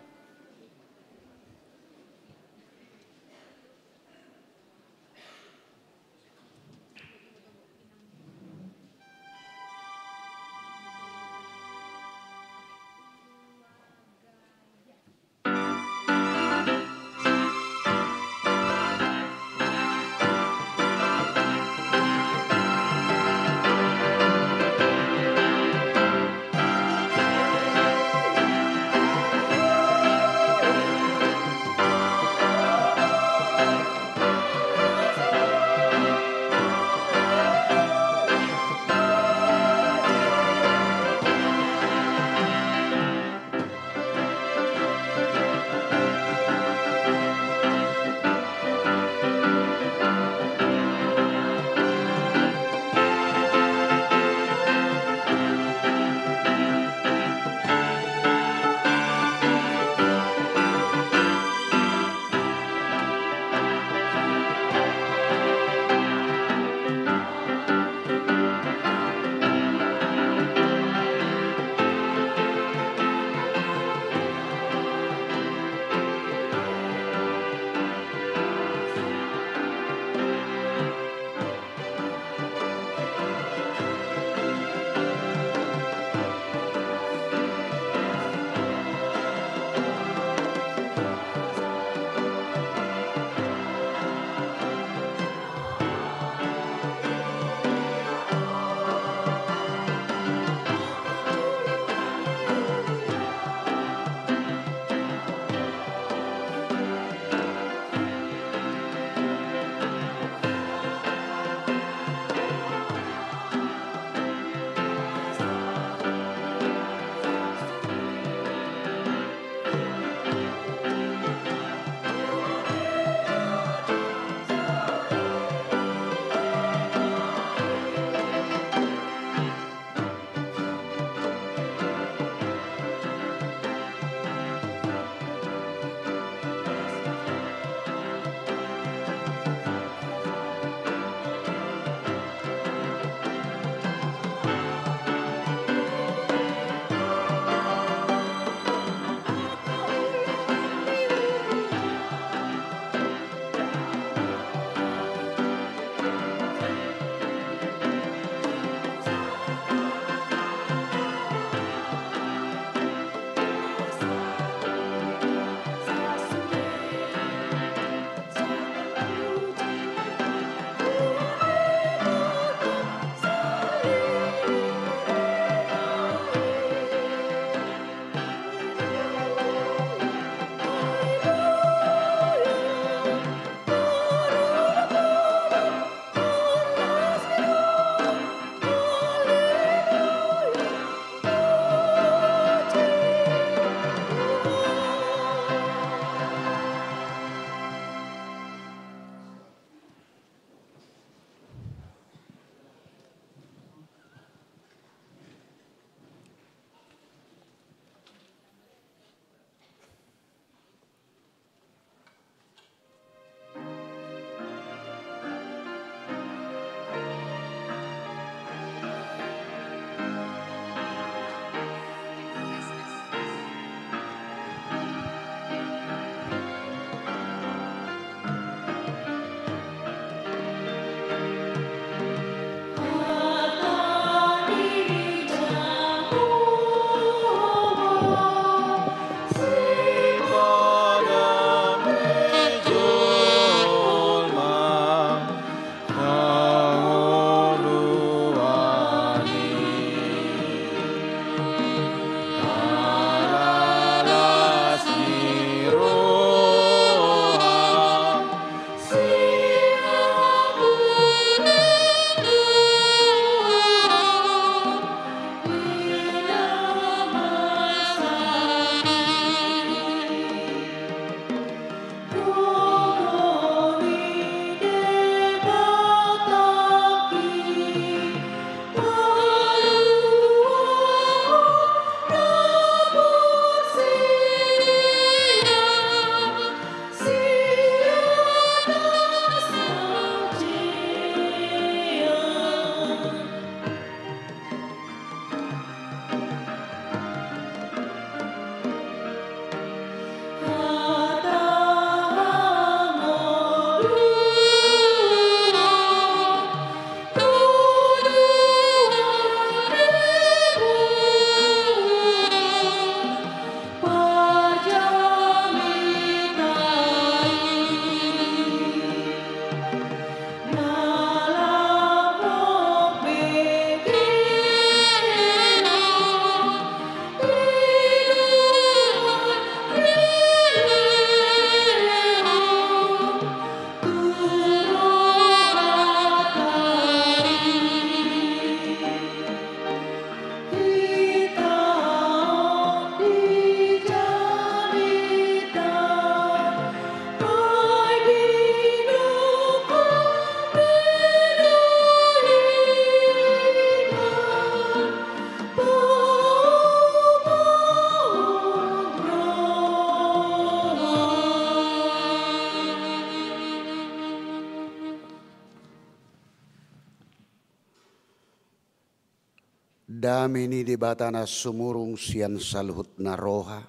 Dame ni Debata na sumurung sian saluhutna roha,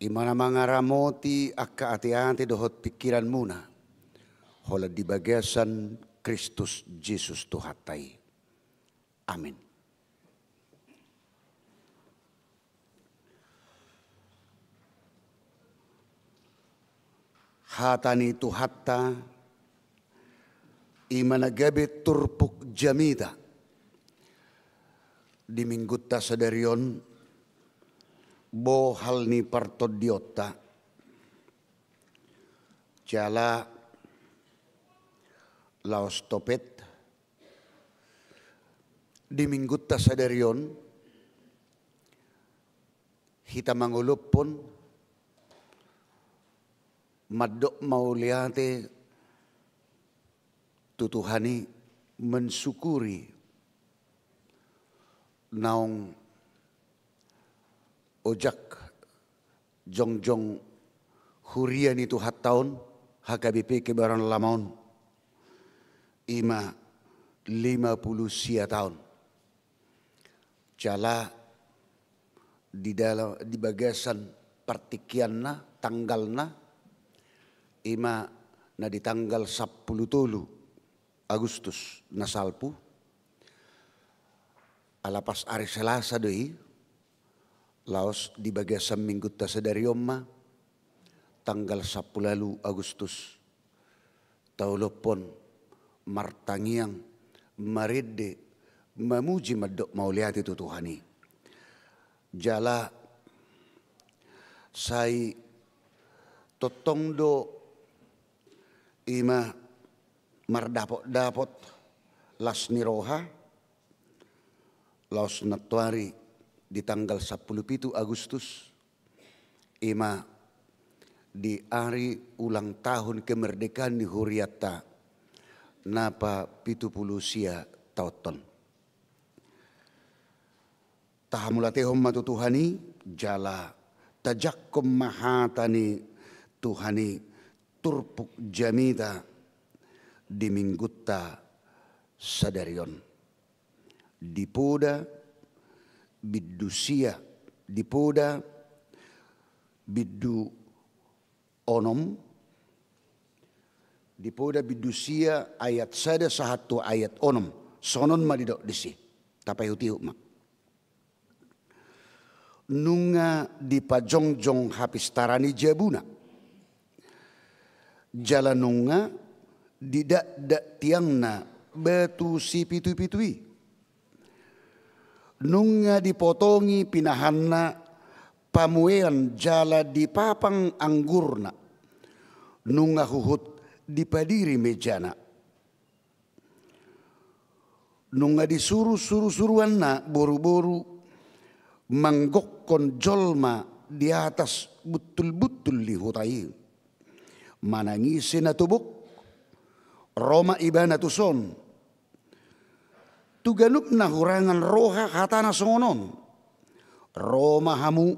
i ma na mangaramoti angka ateate dohot pingkiranmuna, holan di bagasan Kristus Jesus Tuhanta i. Amin. Hata ni Tuhanta, i ma na gabe turpuk jamita di Minggunta sadari on, bohal ni partondionta, jala laos topet di Minggunta sadari on, hita mangolophon mandok mauliate tu Tuhan i, mensyukuri naung ojak jongjong huria ni Tuhanta on, H K B P Kebayoran Lama on, i ma lima pulu sia taon. Jala di dala-, di bagasan partingkianna, tanggalna, i ma na di tanggal sampulu tolu Agustus na salpu, ala pas ari Selasa do i, laos di bagasan Minggunta sadari on ma, tanggal sampulu ualu Agustus, taolophon martangiang, marende, mamuji, mandok mauliate tu Tuhan i. Jala sai tongtong do i ma mardapotdapot las ni roha, laos nantoari di tanggal sampulu pitu Agustus, i ma di ari ulang tahun kemerdekaan ni hurianta na papitupulu sia taonhon. Tahamauliatehon ma tu Tuhan i, jala tajangkon ma hata ni Tuhan i turpuk jamita di Minggunta sadari on. Di Poda bindu sia, di Poda bindu onom, di Poda bindu sia ayat sada sahat tu ayat onom. Songon on ma didok disi. Tapaihutihut ma. Nunga dipajongjong hapistaran i jabuna, jala nunga didakdak tiangna batu sipitupitu i. Nunga dipotongi pinahanna pamuean jala dipapang anggurna. Nunga huhut dipadiri mejana. Nunga disuru surusuruanna boruboru manggokkon jolma di atas buntulbuntul ni huta i. Manangisi na tobok, ro ma ibana tuson. Tu ganup na hurangan roha hatana songon on: Ro ma hamu,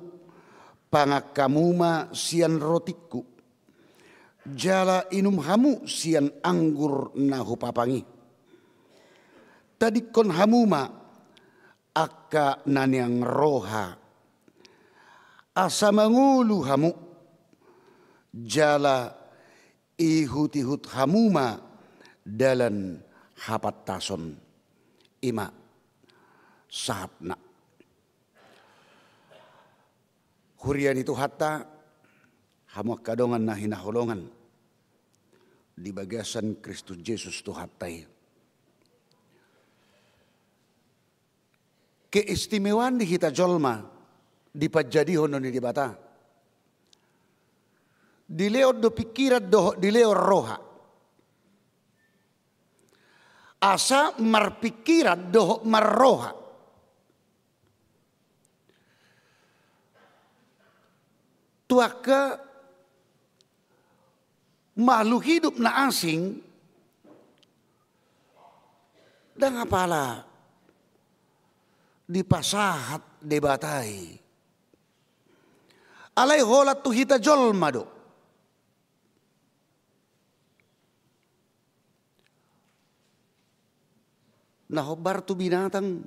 pangan hamu ma sian rotingku, jala inum hamu sian anggur na hupapang i. Tadingkon hamu ma angka na niang roha, asa mangolu hamu, jala ihutihut hamu ma dalan hapantason. I ma sahatna. Huria ni Tuhanta, hamu angka dongan na hinaholongan di bagasan Kristus Jesus Tuhanta i. Keistimewaan di hita jolma dipanjadihon do ni Debata. Dilehon do pingkiran dohot dilehon roha. Asa marpingkiran dohot marroha. Tu angka makhluk hidup na asing, ndang apala dipasahat Debata i. Alai holan tu hita jolma do. Na hombar tu binatang,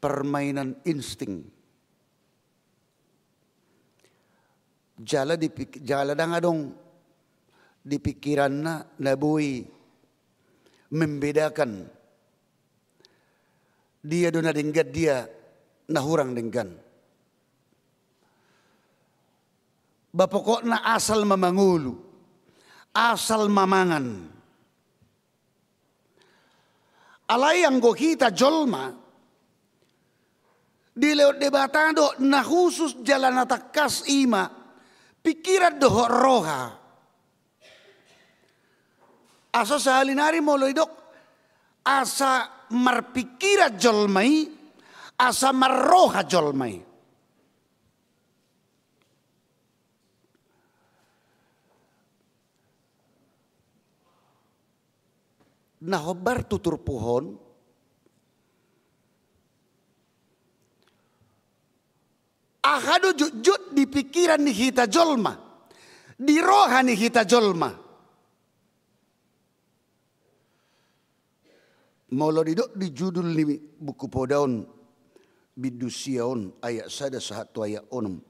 permainan insting. Jala di pik-, jala ndang adong di pikiranna na boi membedakan dia do na denggan, dia na hurang denggan. Ba pokokna asal ma mangolu, asal ma mangan. Alai anggo hita jolma, dilehon Debata do na khusus jala na tangkas, i ma pikiran dohot roha. Asa sahali nari molo didok asa marpikiran jolma i, asa marroha jolma i. Na hombar tu turpuk on, aha do jotjot di pikiran ni hita jolma, di roha ni hita jolma? Molo didok di judul ni buku poda on, bindu sia on, ayat sada sahat tu ayat onom,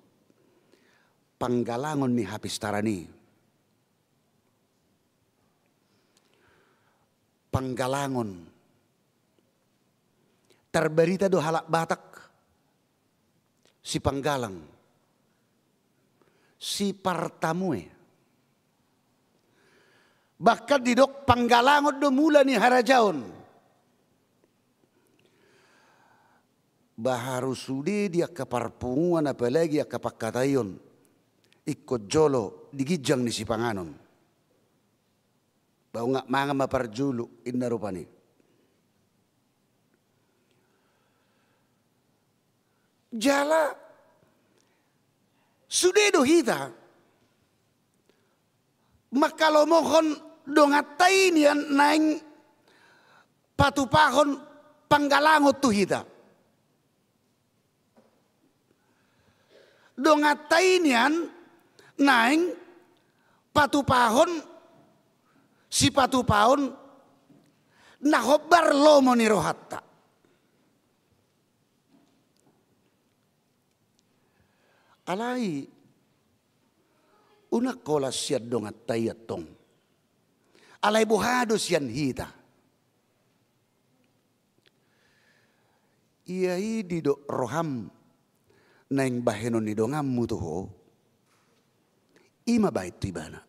panggalangon ni hapistaran i. Panggalangon. Tarbarita do halak Batak sipanggalang, sipartamue. Bahkan didok panggalangon do mula ni harajaon. Baharu sude di angka parpunguan, apalagi angka pangkataion, ingkon jolo di ginjang ni sipanganon. Ba ungat mangan ma parjolo, inna rupani. Jala sude do hita manghalomohon donganta i nian naeng patupahon panggalangon tu hita. Donganta i nian naeng patupahon, sipatupaon na hombar lomo ni rohanta. Alai unang holan sian donganta i antong. Alai boha do sian hita? Ia i didok roham naeng bahenon ni donganmu tu ho, i ma bahen tu ibana.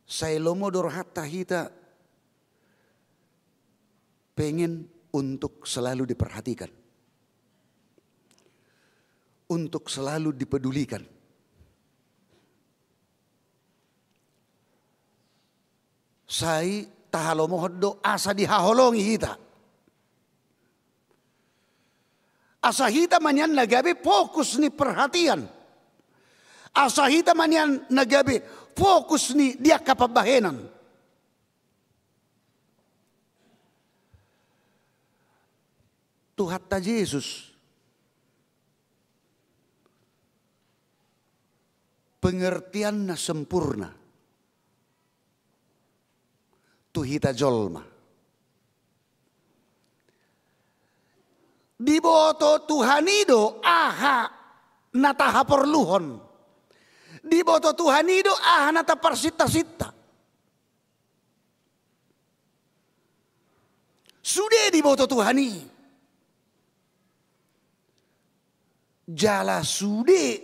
Sai lomo do rohanta hita pengen untuk selalu diperhatikan, untuk selalu dipedulikan. Sai tahalomohon do asa dihaholongi hita. Asa hita ma nian na gabe fokus ni perhatian. Asa hita ma nian na gabe fokus ni di angka pambahenan. Tuhanta Jesus, pengertianna sempurna tu hita jolma. Diboto Tuhan i do aha na tahaporluhon. Diboto Tuhan i do aha na taparsintasinta. Sude diboto Tuhan i. Jala sude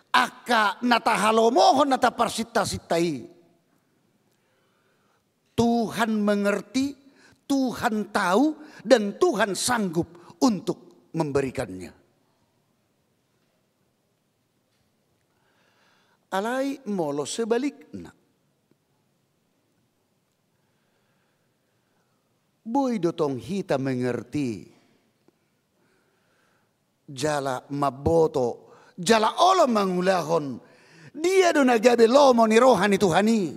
angka na tahalomohon, na taparsintasinta i, Tuhan mengerti, Tuhan tahu, dan Tuhan sanggup untuk memberikannya. Alai molo sebalikna, boi do tong hita mengerti, jala mamboto, jala olo mangulahon dia do na gabe lomo ni roha ni Tuhan i,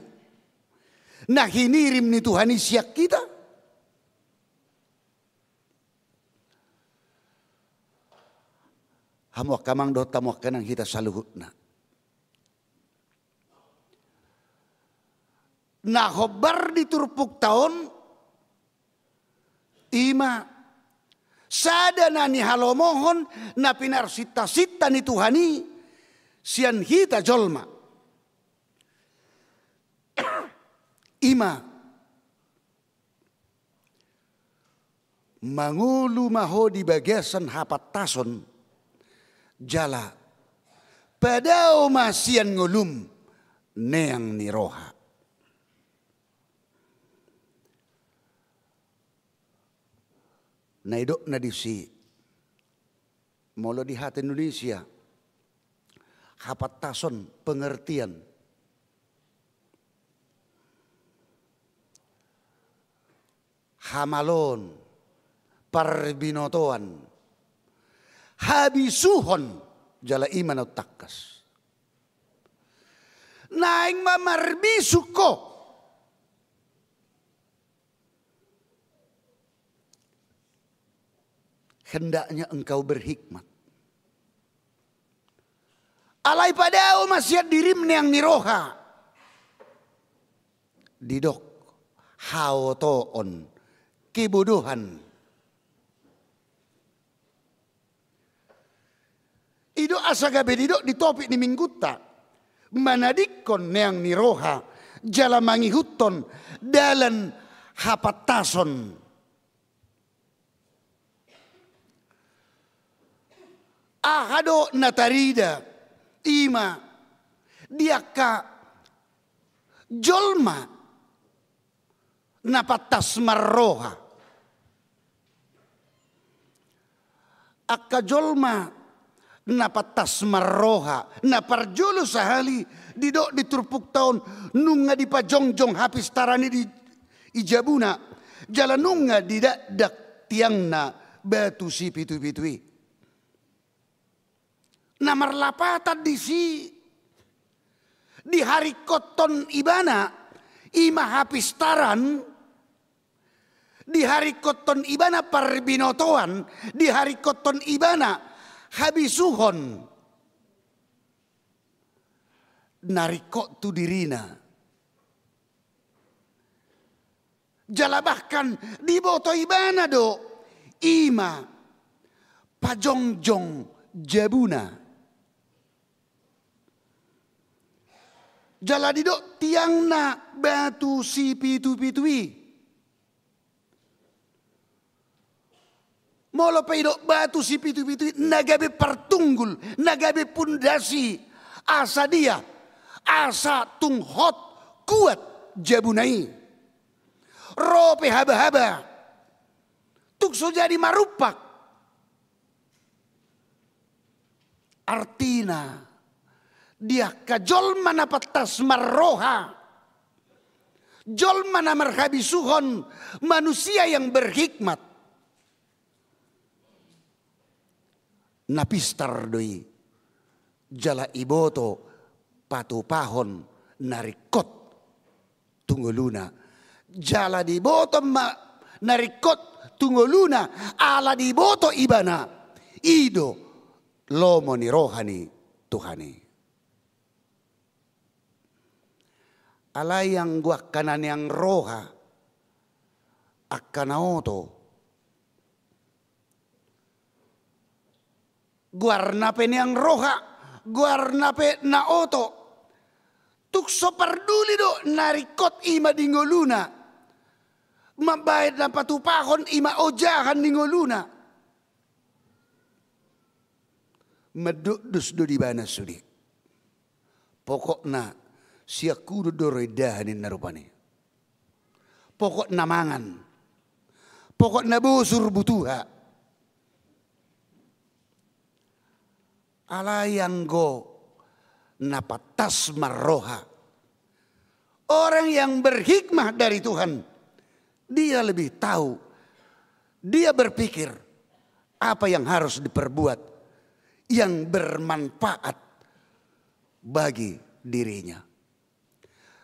na hinirim ni Tuhan i sian hita? Hamu angka amang dohot hamu angka inang, hita saluhutna. Na hombar di turpukta on, i ma sada na nihalomohon na pinarsintasinta ni Tuhan i sian hita jolma. I ma mangolu ma ho di bagasan hapantason, jala padao ma sian ngolum neang ni roha. Na idokna disi, molo di hata Indonesia, hapantason, pengertian, hamaloon, parbinotoan, habisuhon, jala i ma na umtangkas. Naeng ma marbisuk ho. Hendaknya engkau berhikmat. Alai padao ma sian dirim neang ni roha. Didok haotoon, kebodohan. I do asa gabe didok di topik ni minggunta, manadingkon neang ni roha jala mangihuthon dalan hapantason. Aha do na tarida? I ma di angka jolma na pantas marroha. Angka jolma na pantas marroha, na parjolo sahali didok di turpukta on, nunga dipajongjong hapistaran i di, i jabuna, jala nunga didakdak tiangna batu sipitupitu i. Na marlapatan disi, diharingkothon ibana i ma hapistaran, diharingkothon ibana parbinotoan, diharingkothon ibana habisuhon na ringkot tu dirina. Jala bahkan diboto ibana do i ma pajongjong jabuna. Jala didok tiangna batu sipitupitu i. Molo pe didok batu sipitupitu i, na gabe partunggul, na gabe pundasi, asa dia, asa tung hot kuat jabuna i. Ro pe habahaba, tung so jadi marumpak. Artina, di angka jolma na pantas marroha, jolma na marhabisuhon, manusia yang berhikmat, na pistar do i, jala iboto patupahon na ringkot tu ngoluna. Jala diboto ma na ringkot tu ngoluna, ala diboto ibana i do lomo ni roha ni Tuhan i. Alai anggo angka na neang roha, angka na oto, goarna pe neang roha, goarna pe na oto, tung so parduli do na ringkot i ma di ngoluna, mambahen na patupahon i ma ojahan ni ngoluna. Mandokdos do di ibana sude. Pokokna sian hudon do ro indahan ninna rupani. Pokokna mangan. Pokokna bosur butuha. Alai anggo na pantas marroha, orang yang berhikmah dari Tuhan, dia lebih tahu, dia berpikir apa yang harus diperbuat yang bermanfaat bagi dirinya.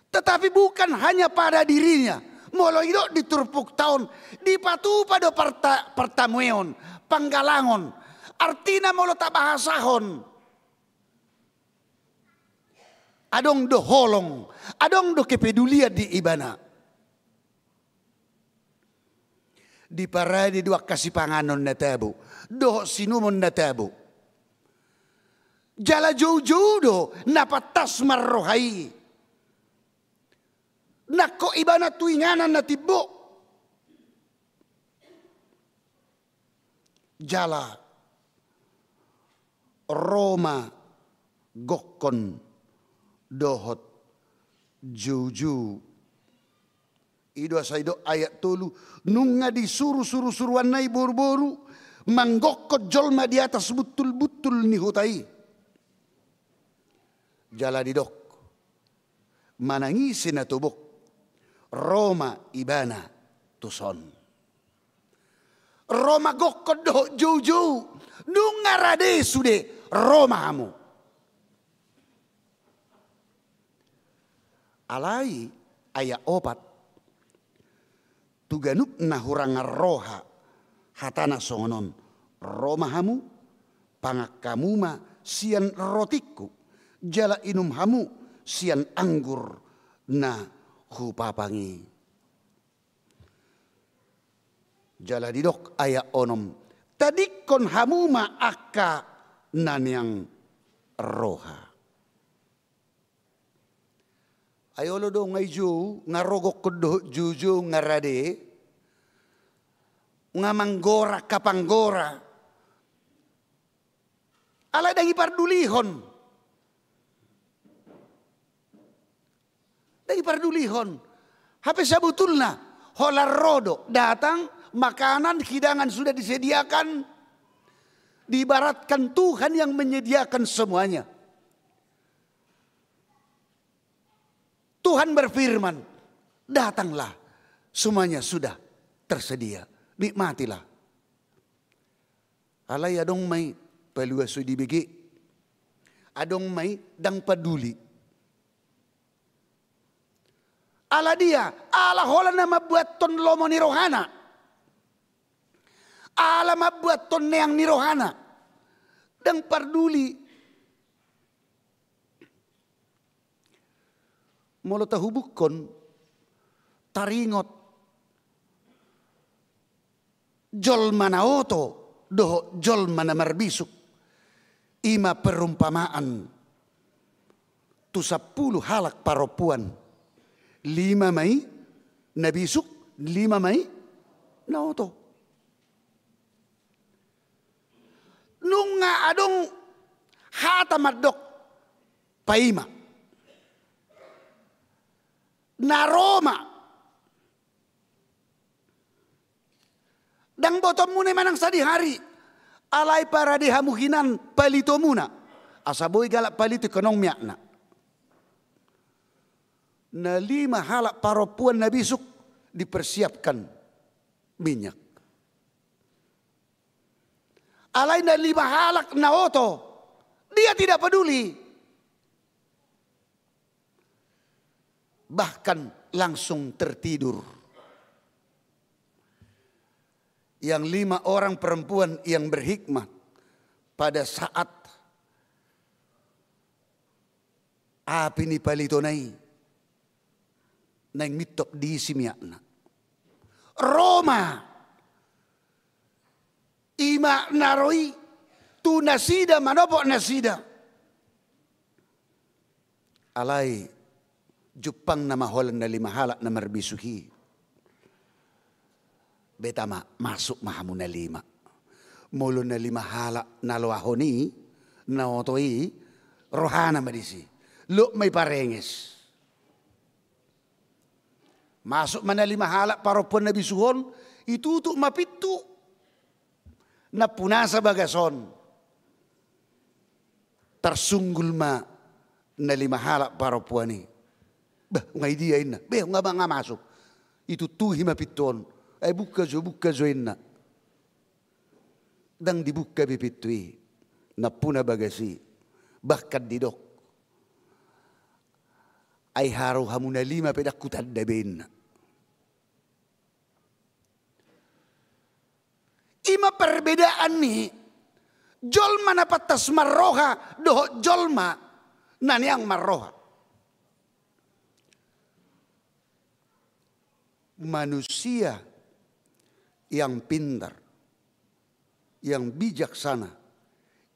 Tetapi bukan hanya pada dirinya. Molo didok di turpukta on, dipatupa do parta-, partamueon, panggalangon. Artina molo tabahasahon, adong do holong, adong do kepedulian di ibana. Diparade do angka sipanganon na tabo dohot siinumon na tabo. Jala joujou do na pantas marroha i. Nangkok ibana tu inganan na timbo. Jala ro ma gokkon dohot joujou. I do asa didok ayat tolu, nunga disuru suruanna i boruboru manggokkon jolma di atas buntulbuntul ni huta i. Jala didok, manang ise na tobok, ro ma ibana tuson. Ro ma gokkon dohot joujou, nunga rade sude, ro ma hamu. Alai ayat opat, tu ganup na hurang roha hatana songon on, ro ma hamu, pangan hamu ma sian rotingku, jala inum hamu sian anggur na hupapang i. Jala didok ayat onom, tadingkon hamu ma angka na niang roha. Ai olo do nga i jou, nga ro gokkon dohot joujou, nga rade, nga manggora angka panggora. Alai ndang dipardulihon. Ndang dipardulihon. Hape sabotulna holan ro do, datang, makanan, hidangan sudah disediakan. Diibaratkan Tuhan yang menyediakan semuanya. Tuhan berfirman, datanglah, semuanya sudah tersedia. Nikmatilah. Alai adong ma i palua so dibege. Adong ma i ndang paduli. Ala dia, ala holan na mambuathon lomo ni rohana. Ala mambuathon neang ni rohana. Ndang parduli. Molo tahubukhon, taringot jolma na oto dohot jolma na marbisuk, i ma perumpamaan tu sampulu halak parompuan. Lima ma i na bisuk, lima ma i na oto. Nunga adong hata mandok paima. Na ro ma. Ndang botoonmuna i manang sadihari. Alai parade hamu hinan palitomuna. Asa boi galak palito ingkon adong miakna. Na lima halak parompuan na bisuk dipersiapkan minyak. Alai na lima halak na oto, dia tidak peduli. Bahkan langsung tertidur. Yang lima orang perempuan yang berhikmat pada saat api ni palitona i naeng mintop diisi miakna. Ro ma. I ma na ro i tu nasida manopot nasida. Alai jumpangna ma holan na lima halak na marbisuk i. Beta ma, masuk ma hamu na lima. Molo na lima halak na loahon i, na oto i, rohana ma disi. Lot ma i parenges. Masuk ma na lima halak parompuan na bisuk on, itutup ma pintu. Nampunasa bagas on. Tarsunggul ma na lima halak parompuan i. Bah, nga i dia inna. Beh, nga, nga masuk. Ituntuhi ma pintu on. Ai buka jo, buka jo inna. Ndang dibuka be pintu i. Nampuna bagas i. Bahkan didok. Ai haru hamu na lima pe ndang hutanda be inna. I ma perbedaan ni jolma na pantas marroha dohot jolma na niang marroha. manusia yang pintar, yang bijaksana,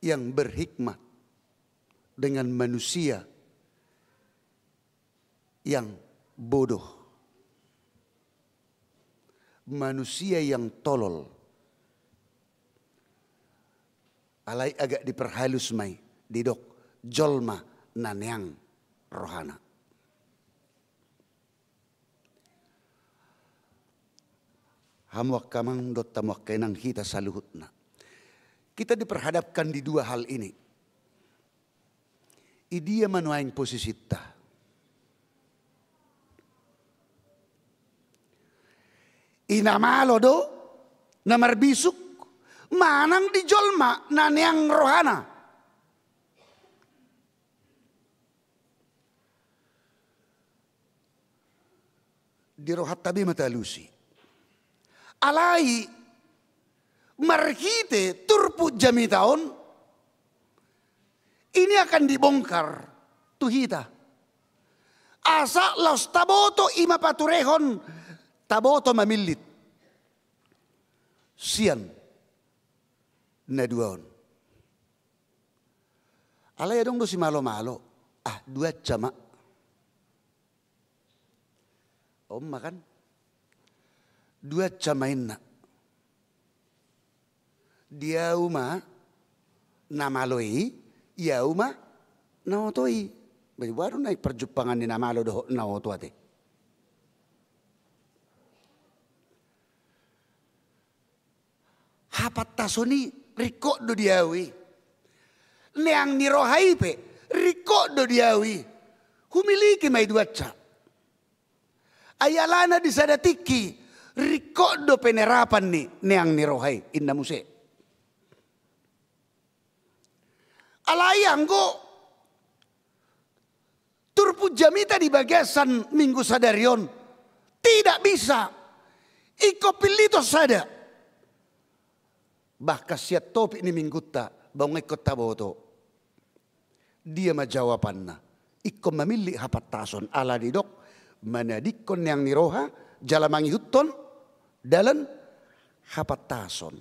yang berhikmat dengan manusia yang bodoh, manusia yang tolol. Alai agak diperhalus ma i, didok jolma na neang rohana. Hamu angka amang dohot hamu angka inang, hita saluhutna, kita diperhadapkan di dua hal ini. Idia ma nuaeng posisinta? I na malo do na marbisuk manang di jolma na neang rohana? Di rohanta be ma talusi. Alai marhite turpuk jamita on, ini akan dibongkar tu hita. Asa laos taboto, i ma paturehon, taboto mamillit sian na dua on. Alai adong do simalomalo, ah, duansa ma. On ma kan? Duansa ma inna. Di ahu ma na malo i, di ahu ma na oto i. Baru naeng parjumpangan ni na malo dohot na oto ate. Hapantason i ringkot do di ahu i. Neang ni roha i pe ringkot do di ahu i. Humiliki ma i duansa. Ai alana di sada tingki ringkot do penerapan ni neang ni roha i, inna muse. Alai anggo turpuk jamita di bagasan minggu sadari on, tidak bisa. Ingkon pilliton sada. Bahkan sian topik ni minggunta, bang ingkon taboto. Dia ma jawabanna? Ingkon mamillit hapantason, ala didok manadingkon neang ni roha jala mangihuthon dalan hapantason.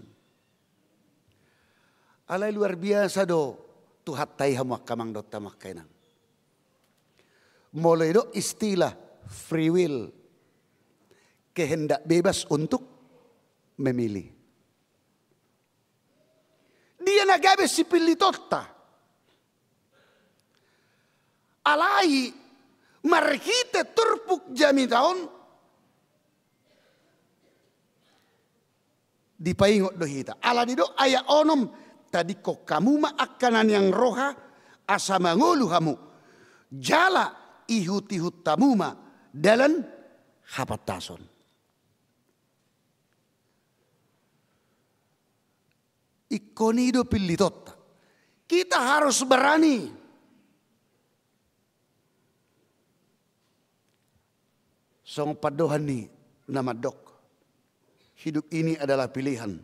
Alai luar biasa do Tuhanta i, hamu angka amang dohot hamu angka inang. Molo didok istilah free will, kehendak bebas untuk memilih. Dia na gabe sipillitonta. Alai marhite turpuk jamita on, dipaingot do hita. Ala didok ayat onom, tadingkon hamu ma angka na neang roha, asa mangolu hamu, jala ihutihut hamu ma dalan hapantason. Ingkon i do pillitonta. Kita harus berani. Songon pandohan ni na mandok, hidup ini adalah pilihan.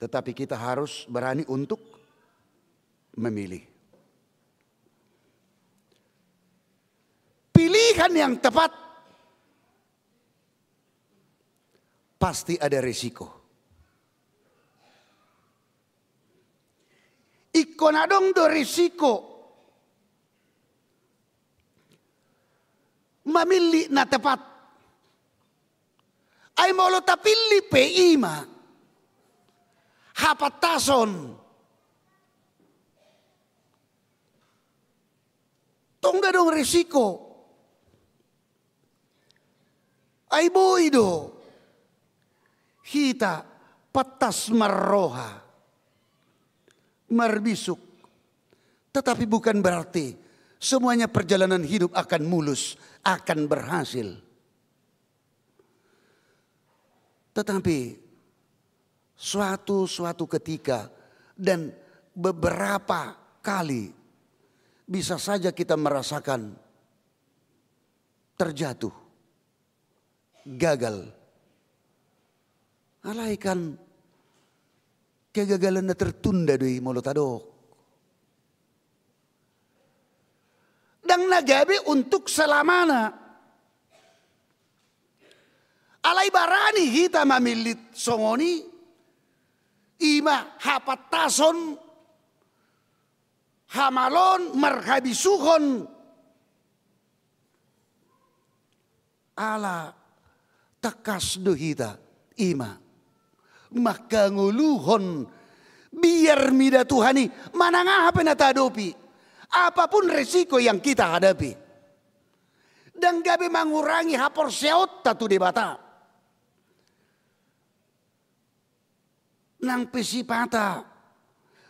Tetapi kita harus berani untuk memilih. Pilihan yang tepat pasti ada risiko. Ingkon adong do risiko mamillit na tepat. Ai molo tapillit pe i ma hapantason, tong do adong risiko. Ai boi do hita pantas marroha, marbisuk. Tetapi bukan berarti semuanya perjalanan hidup akan mulus, akan berhasil. Tetapi suatu, suatu ketika dan beberapa kali bisa saja kita merasakan terjatuh, gagal. Alai kan kegagalan na tertunda do i molo tadok. Ndang na gabe untuk selamana. Alai barani hita mamillit songon i, i ma hapantason, hamalon, marhabisuhon. Ala tangkas do hita i ma manghangoluhon biar mida Tuhan i, manang aha pe na tahadopi, apapun resiko yang kita hadapi. Ndang gabe mangurangi haporseaonta tu Debata. Nang pe sipata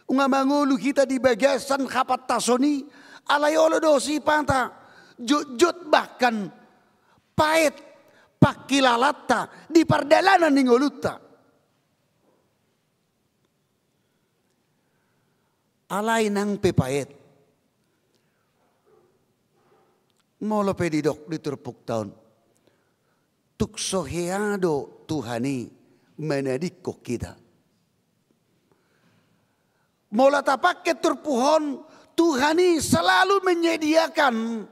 nunga mangolu hita di bagasan hapantason i, alai olo do sipata jotjot bahkan paet pangkilalanta di pardalanan ni ngolunta. Alai nang pe paet, molo pe didok di turpukta on, tung so hea do Tuhan i manadingkon hita. Molo tapangke turpuk on, Tuhan i selalu menyediakan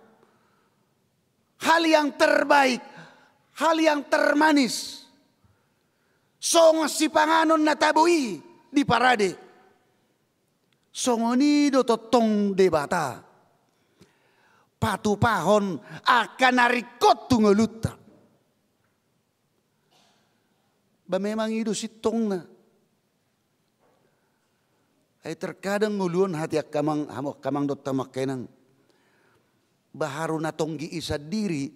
hal yang terbaik, hal yang termanis. Songon sipanganon na tabo i di parade. Songon i do tongtong Debata patupahon angka na ringkot tu ngolunta. Ba memang i do sintongna. Ai terkadang ngolu on hatiha angka amang, hamu angka amang dohot hamu angka inang, ba haru na tonggi i sandiri.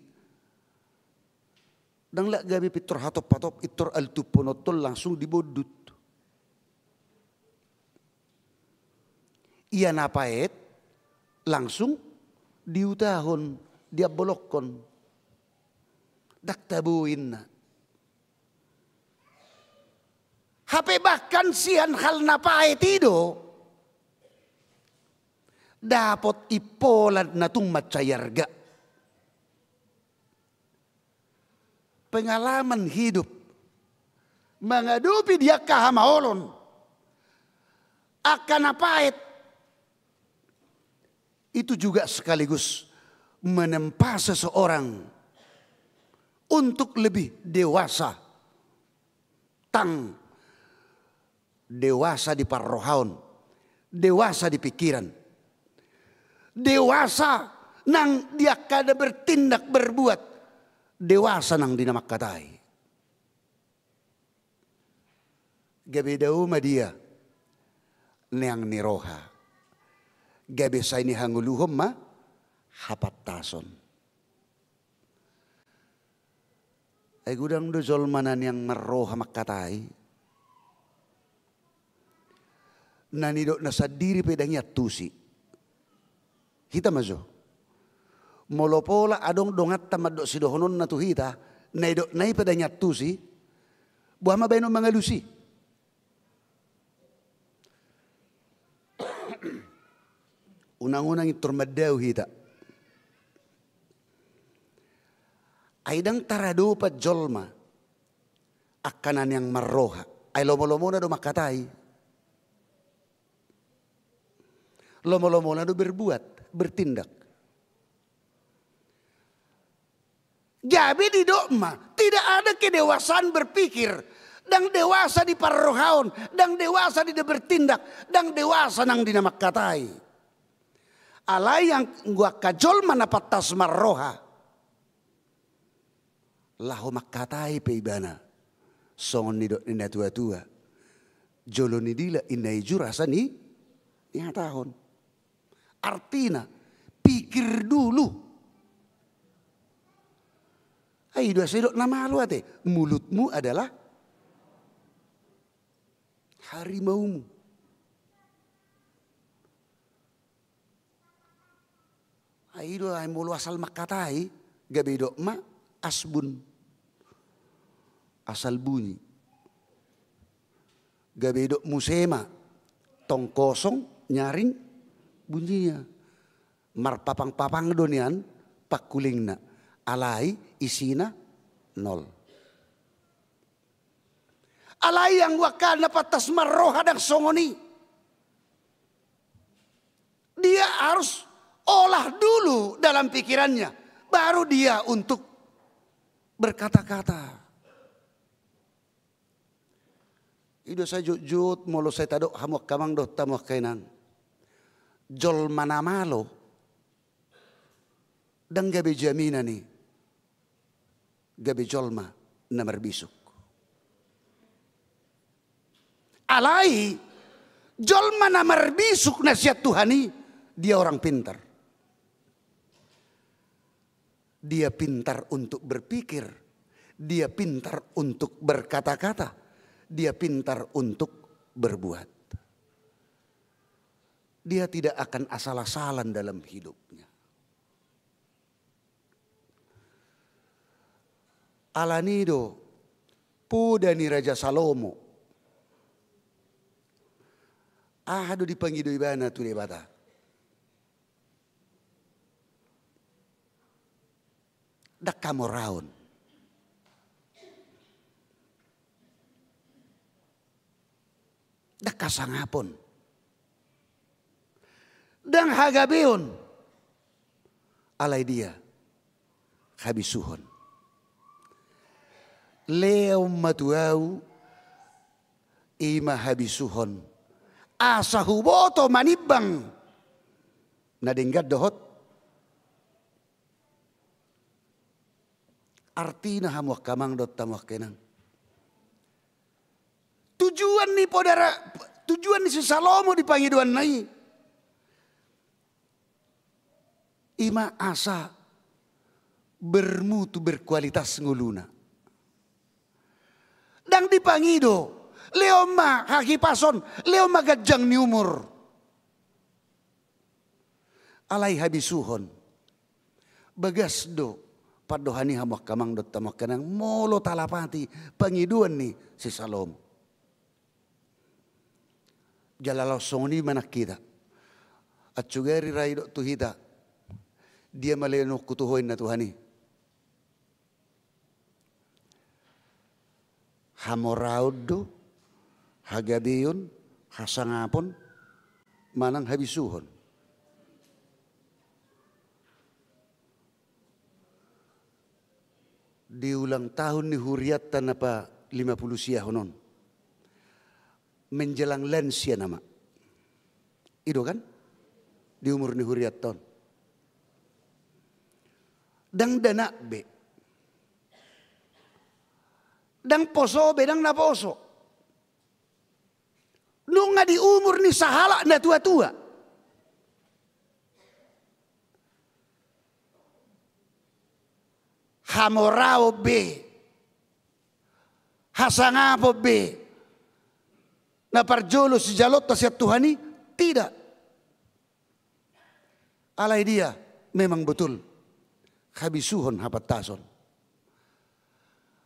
Ndang lak gabe pintor hatop-hatop, pintor altup ponoton langsung dibondut. Ia na paet langsung diutahon, diambolokkon. Ndang tabo inna. Hape bahkan sian hal na paet i do dapot impolan na tung mansai arga. Pengalaman hidup mangadopi di angka hamaolon, angka na paet, itu juga sekaligus menempa seseorang untuk lebih dewasa. Tang dewasa di parrohaon, dewasa di pikiran, dewasa nang di angka na bertindak berbuat, dewasa nang di na mangkatai. Gabe dao ma dia neang ni roha, gabe sai nihangoluhon ma hapantason. Ai godang do jolma na neang marroha mangkatai, na nidokna sandiri pe ndang iantusi. Hita ma jo. Molo pola adong donganta mandok sidohononna tu hita, na idokna i pe ndang iantusi, boha ma baenon mangalusi? Unang-unang intor mandao hita. Ai ndang taradopan jolma angka na neang marroha, ai lomo-lomona do mangkatai. Lomo-lomona do berbuat, bertindak. Gabe didok ma, tidak ada kedewasaan berpikir, ndang dewasa di parrohaon, ndang dewasa di na bertindak, ndang dewasa nang di na mangkatai. Alai anggo angka jolma na pantas marroha, laho mangkatai pe ibana, songon nidok ni na tua-tua, jolo nidila inna ijur asa ni, nihatahon. Artina, pikir dulu. Ai i do asa idok na malo ate, mulutmu adalah harimaumu. Ai i do, ai molo asal mangkatai, gabe idok ma asbun. Asal bunyi. Gabe idok muse ma, tong kosong nyaring bunyinya. Marpapang-papang do nian pangkulingna, alai isina nol. Alai anggo angka na pantas marroha ndang songon i. Dia harus olah dulu dalam pikirannya, baru dia untuk berkata-kata. I do sai jotjot molo sai tadok hamu angka amang dohot hamu angka inang. Jolma na malo ndang gabe jaminan i gabe jolma na marbisuk. Alai jolma na marbisuk na sian Tuhan i, dia orang pintar. Dia pintar untuk berpikir, dia pintar untuk berkata-kata, dia pintar untuk berbuat. Dia tidak akan asal-asalan dalam hidupnya. Alani do poda ni Raja Salomo. Aha do dipangido ibana tu Debata? Ndang hamoraon. Ndang hasangapon. Ndang hagabeon. Alai dia? Habisuhon. Lehon ma tu ahu i ma habisuhon, asa huboto manimbang na denggan dohot. Artina hamu angka amang dohot hamu angka inang, tujuan ni podara, tujuan ni si Salomo di pangidoanna i, i ma asa bermutu, berkualitas ngoluna. Ndang dipangido lehon ma hahipason, lehon ma ganjang ni umur. Alai habisuhon. Bagas do pandohan i hamu angka amang dohot hamu angka inang molo talapati pangidoan ni si Salomo. Jala laos songon i ma nang hita. Ansugari ra didok tu hita, dia ma lehononku tu ho, ninna Tuhan i. Hamoraon do, hagabeon, hasangapon, manang habisuhon? Di ulang tahun ni hurianta na palima pulu sia on, menjelang lansia nama. I do kan? Di umur ni hurianta on. Ndang dakdanak be. Ndang poso be, ndang naposo. Nunga di umur ni sahalak na tuatua. Hamoraon be, hasangapon be, na parjolo sijaloonta sian Tuhan i, tidak. Alai dia, memang betul, habisuhon, hapantason.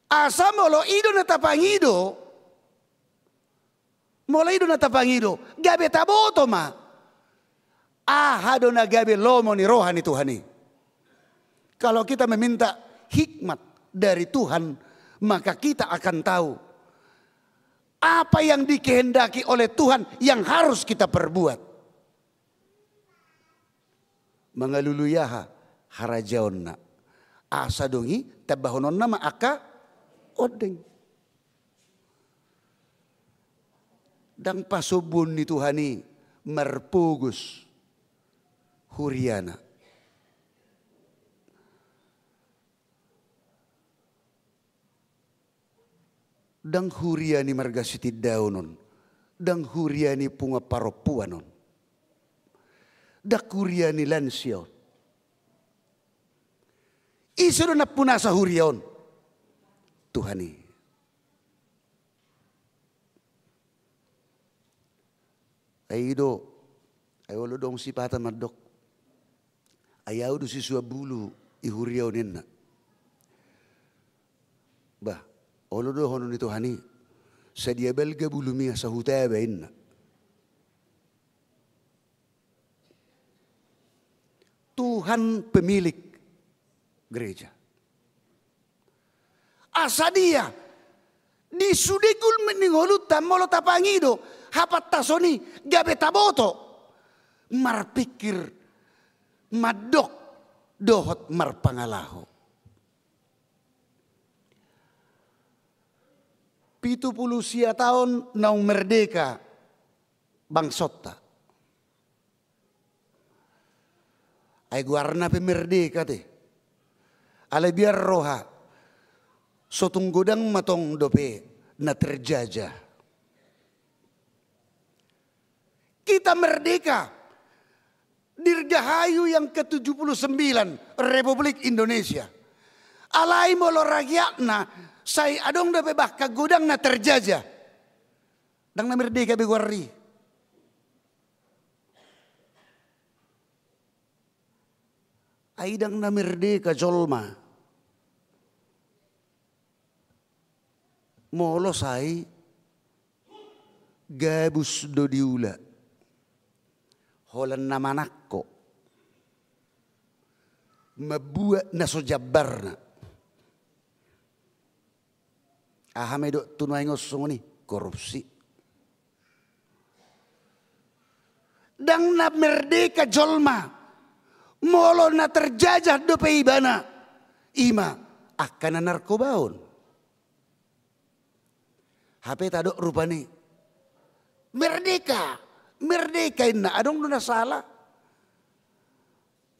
Asa molo i do na tapangido, molo i do na tapangido, gabe taboto ma aha do na gabe lomo ni roha ni Tuhan i. Kalau kita meminta hikmat dari Tuhan, maka kita akan tahu apa yang dikehendaki oleh Tuhan yang harus kita perbuat. Mangalului aha? Harajaonna. Asa dung i tambahononna ma angka ondeng. Ndang pasombuon ni Tuhan i marpogos huriana. Ndang huria ni marga Sitindaon on, ndang huria ni punguan parompuan on, ndang huria ni lansia on. Ise do nampunasa huria on? Tuhan i. Ai i do, ai olo do adong sipata mandok, ai ahu do sisuan bulu i huria on, ninna. Bah, olo do dohonon ni Tuhan i, sadia balga bulumi asa hutaba, ninna. Tuhan pemilik gereja. Asa dia, di sude gulmit ni ngolunta molo tapangido hapantason i, gabe taboto marpingkir, mandok dohot marpangalaho. Pitu pulu sia taon naung merdeka bangsonta. Ai goarna pe merdeka te. Alai biar roha, so tung godang ma tong dope na terjajah. Kita merdeka, dirgahayu yang ketujuh puluh sembilan Republik Indonesia. Alai molo rakyatna sai adong dope bahkan godang na terjajah. Ndang na merdeka be goar i. Ai ndang na merdeka jolma molo sai gabus do diula, holan na manangko, mambuat na so jambarna. Aha ma didok tu nuaeng on songon i? Korupsi. Ndang na merdeka jolma molo na terjajah dope ibana, i ma angka na narkobaon. Hape tadok rupani merdeka, merdeka inna, adong do na sala?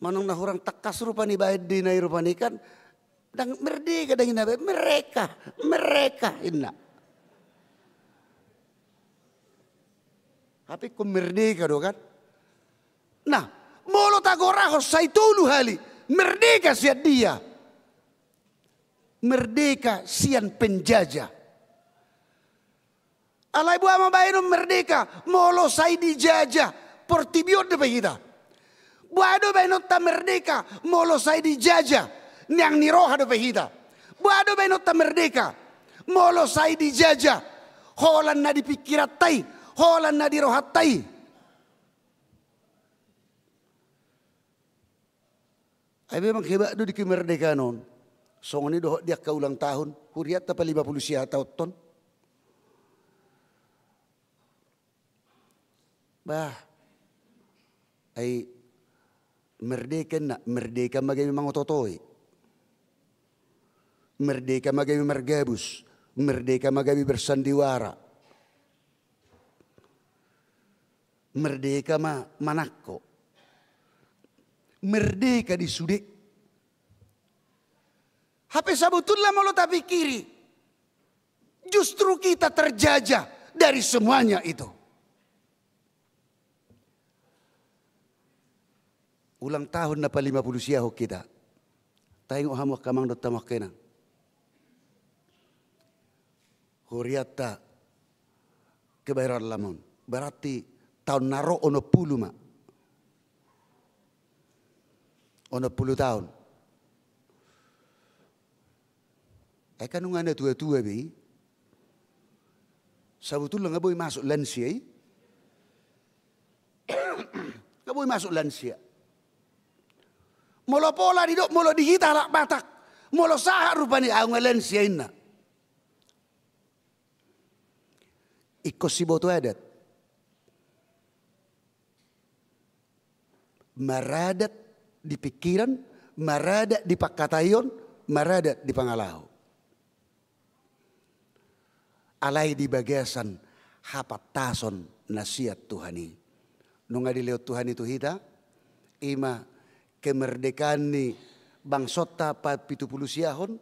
Manang na hurang tangkas rupani baen di na i rupani kan, ndang merdeka, ndang inna be, mereka, mereka inna. Hape ingkon merdeka do kan? Nah, molo tagorahon sai tolu hali, merdeka sian dia? Merdeka sian penjajah. Alai boha ma baenon merdeka molo sai dijajah portibi on dope hita? Boha do baenonta merdeka molo sai dijajah niang ni roha dope hita? Boha do baenonta merdeka molo sai dijajah holan na di pingkiranta i, holan na di rohanta i? Ai memang hebat do di kemerdekaan on. Songon i dohot di angka ulang tahun hurianta palima pulu sia taonta on. Bah, ai merdeka inna, merdeka ma gabe mangotootoi, merdeka ma gabe margabus, merdeka ma gabe bersandiwara. Merdeka ma manangko. Merdeka di sude. Hape sabotulna molo tapingkiri, justru kita terjajah dari semuanya itu. Ulang tahun na palima pulu siahon hita. Taingot hamu angka amang dohot hamu angka inang. Hurianta kebayoran lam on. Berarti taon na ro onom pulu ma. Onom pulu taon. Ai kan nunga na tua-tua be i. Sabotulna nga boi masuk lansia i. Nga boi masuk lansia. Molo pola didok, molo di hita halak Batak, molo sahat rupani, au nga lansia inna. Ingkon siboto adat. Maradat di pingkiran, maradat di pangkataion, maradat di pangalaho. Alai di bagasan hapantason na sian Tuhan i. Nunga dilehon Tuhan i tu hita, i ma kemerdekaan ni bangsonta papitu pulu siahon,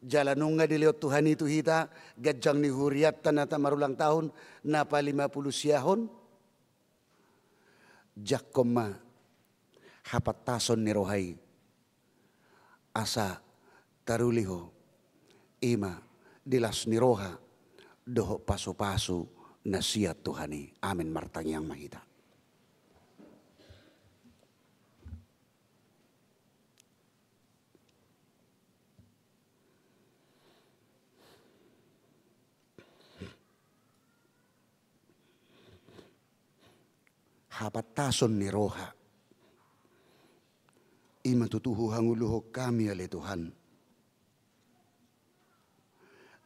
jala nunga dilehon Tuhan i tu hita ganjang ni hurianta na ta marulang tahun na palima pulu siahon. Jangkon ma hapantason ni roha i asa taruli ho, i ma di las ni roha dohot pasupasu na sian Tuhan i. Amin. Martangiang ma hita. Hapantason ni roha. I ma tutu huhangoluhon hami ale Tuhan.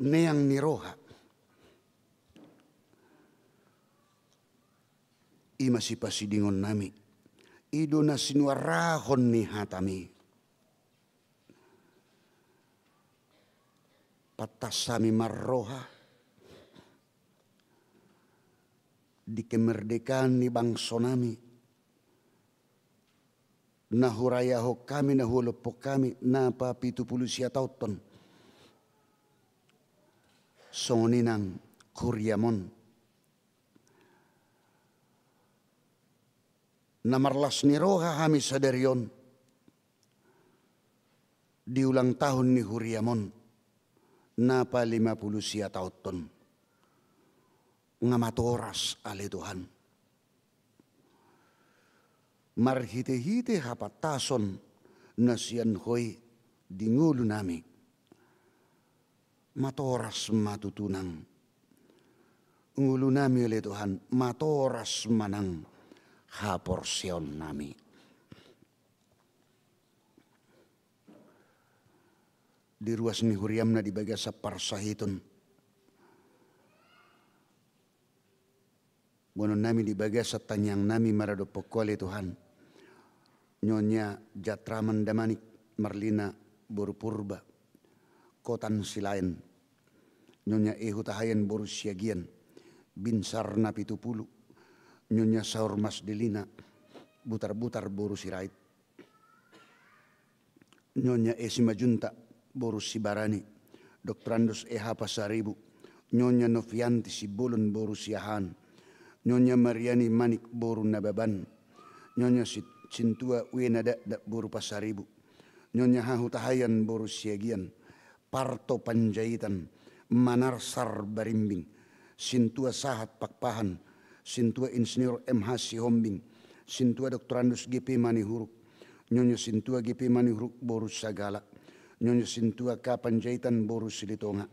Neang ni roha. I ma sipasidingon nami. I do na sinuarahon ni hatami. Pantas hami marroha, di kemerdekaan ni bangso nami, na hurayahon hami, na huolophon hami, na pa pitu pulu sia taon on. Songon i nang huriam on. Na marlas ni roha hami sadari on di ulang tahun ni huriam on, na pa lima pulu sia taon on. Nga matoras ale Tuhan. Marhitehite hapantason na sian Ho i di ngolu nami, matoras ma tutu nang ngolu nami ale Tuhan, matoras ma nang haporseaon nami. Di ruas ni huriam na di bagasan parsahiton, boanon nami di bagasan tangiang nami maradophon Ho ale Tuhan. Nyonya Jatraman Damanik, Marlina boru Purba, Kotan Silaen, Nyonya E Hutahayan boru Siagian, Binsar na pitu pulu, Nyonya Saur Mas Delina, Butar-butar boru Sirait, Nyonya E Simajuntak boru Sibarani, Doktorandus E H Pasaribu, Nyonya Novianti Sibolon boru Siahaan, Nyonya Mariani Manik boru Nababan, Nyonya Si-, Sintua Wena Dakdak boru Pasaribu, Nyonya H Hutahayan boru Siagian, Parto Panjaitan, Manarsar Barimbing, Sintua Sahat Pakpahan, Sintua Insinyur M H Sihombing, Sintua Doktorandus G P Manihuruk, Nyonya Sintua G P Manihuruk boru Sagala, Nyonya Sintua K Panjaitan boru Silitonga,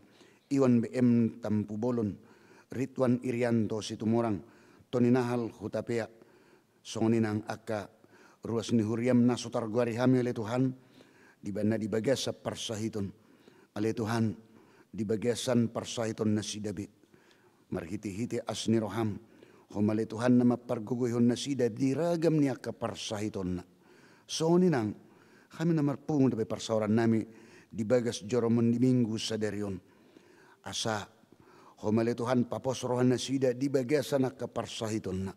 Iwan B M Tampubolon, Ridwan Irianto Situmorang, Toni Nahal Hutapea, songon i nang angka ruas ni huriam na so targoari hami ale Tuhan, di ba-, na di bagasan parsahiton. Ale Tuhan, di bagasan parsahiton nasida be, marhitehite asi ni roham, Ho ma ale Tuhan na mampargogoihon nasida di ragam ni angka parsahitonna. Songon i nang hami na marpungu dope parsaoran nami di bagas joro ni Minggu sadari on. Asa Ho ma ale Tuhan papos roha nasida di bagasan angka parsahitonna.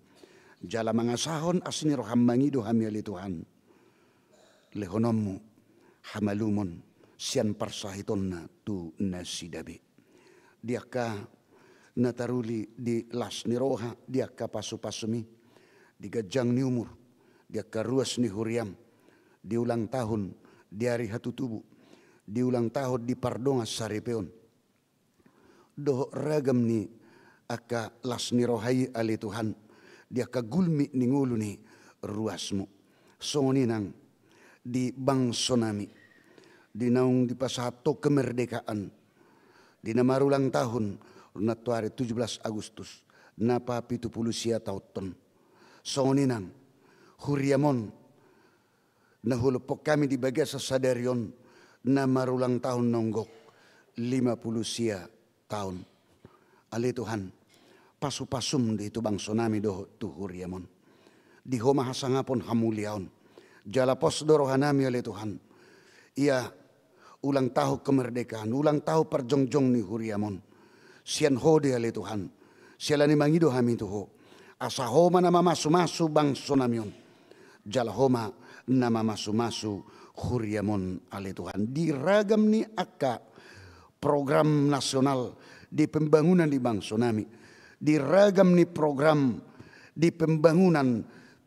Jala mangasahon asi ni roham mangido hami ale Tuhan lehononmu hamalumon sian parsahitonna tu nasida be. Di angka na taruli di las ni roha, di angka pasupasumi, di ganjang ni umur, di angka ruas ni huriam, di ulang tahun, di ari hatutubu, di ulang tahun di pardongan saripeon, dohot ragam ni angka las ni roha i ale Tuhan, di angka gulmit ni ngolu ni ruasmu. Songon i nang di bangso nami, di naung dipasahat ho kemerdekaan, di na marulang tahun, nantoari tujuh belas Agustus, na pa pitu pulu sia taon on. Songon i nang huriam on, na huolophon hami di bagasan sadari on, na marulang tahun naung gok lima pulu sia taon. Ale Tuhan, pasupasum do i tu bangso nami dohot tu huriam on. Di Ho ma hasangapon hamuliaon. Jala pos do roha nami ale Tuhan. Ia ulang tahun kemerdekaan, ulang tahun parjongjong ni huriam on. Sian Ho do i ale Tuhan. Siala ni i mangido hami tu Ho. Asa Ho ma na mamasumasu bangso nami on. Jala Ho ma na mamasumasu huriam on ale Tuhan. Di ragam ni angka program nasional di pembangunan di bangso nami. Di ragam ni program di pembangunan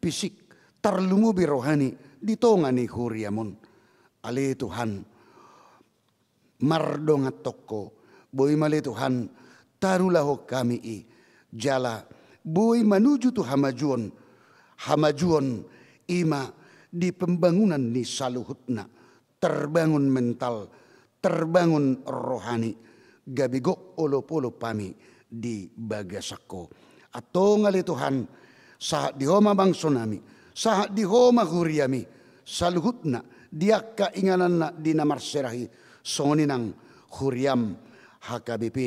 fisik, tarlumobi rohani di tonga ni huriam on. Ale Tuhan, mardongan tongko, boi ma ale Tuhan, tarulahon hami i, jala boi manuju tu hamajuon, hamajuon i ma di pembangunan ni saluhutna, terbangun mental, terbangun rohani, gabe gok olopolop hami di bagasan Ho. Antong ale Tuhan, sahat di Ho ma bangso nami, sahat di Ho ma huriami, saluhutna, di angka ingananna di na marserahi, songon i nang huriam H K B P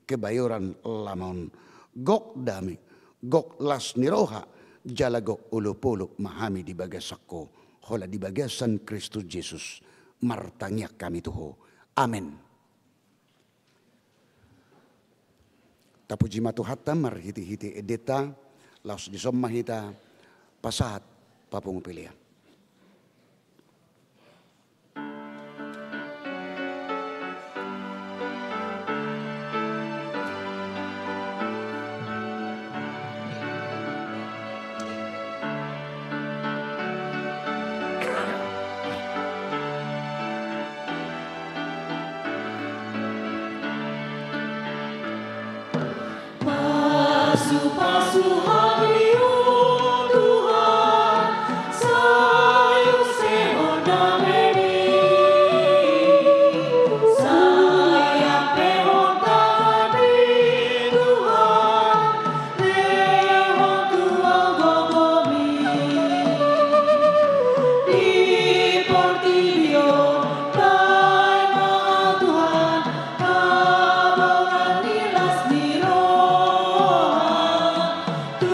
Kebayoran Lama on. Gok dame, gok las ni roha, jala gok olopolop ma hami di bagasan Ho, holan di bagasan Kristus Jesus, martangiang hami tu Ho. Amen. Tapuji ma Tuhanta marhitehite endenta, Laos dison ma hita pasahat papungu pelean. Pasu-pasu hami, o Tuhan, sai use Ho damemu i, sai ampehon tanganmu, Tuhan, lehon tu Ho gogomi. Di portibi on, bahen ma, Tuhan, haboan ni las ni roha tu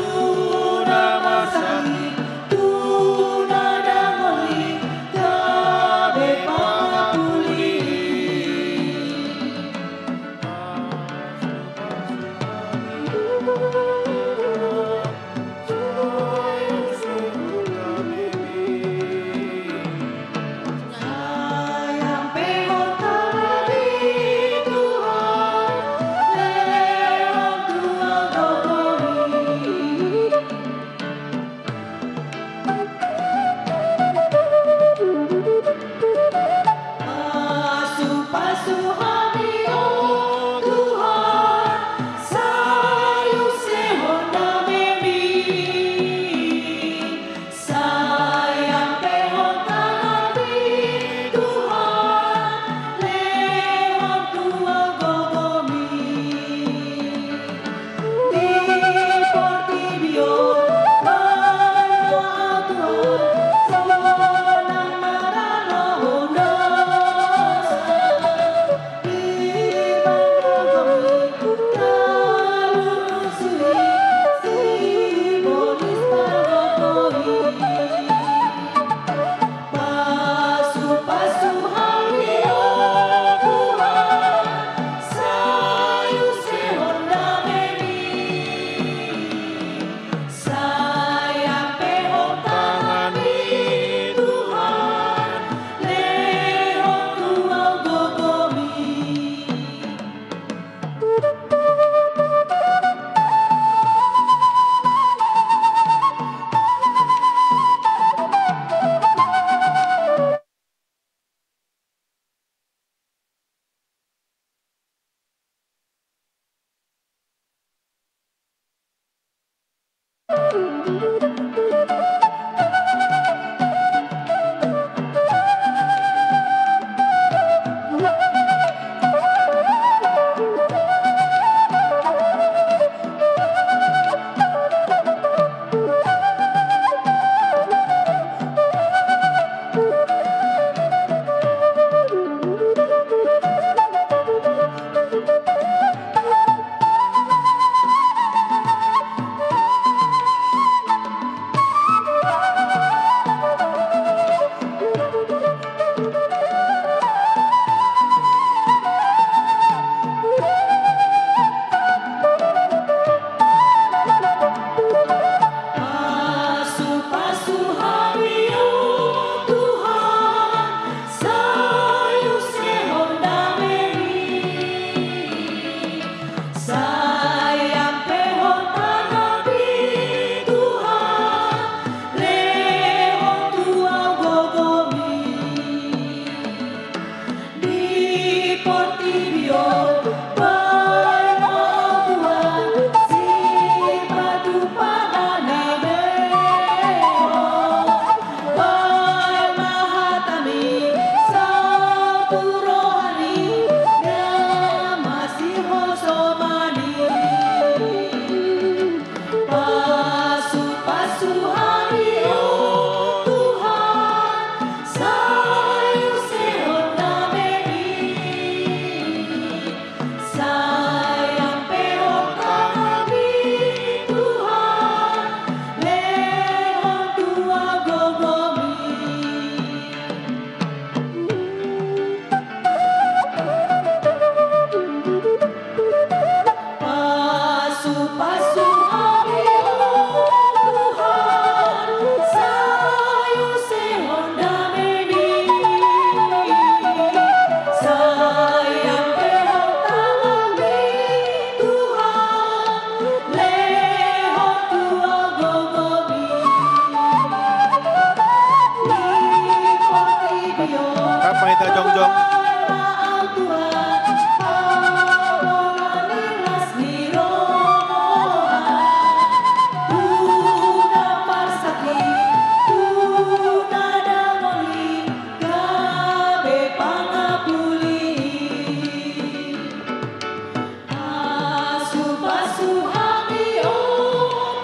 Tuhan, o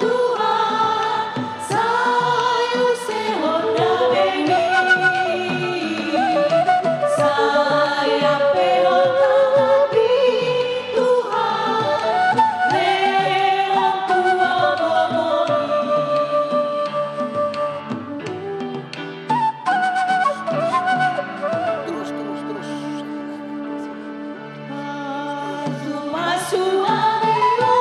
Tuhan, sai usehon damemi. Sai ampehon tanganmi, Tuhan, lehon tu gogomi. Terus, terus, terus. Pasu-pasu hami, o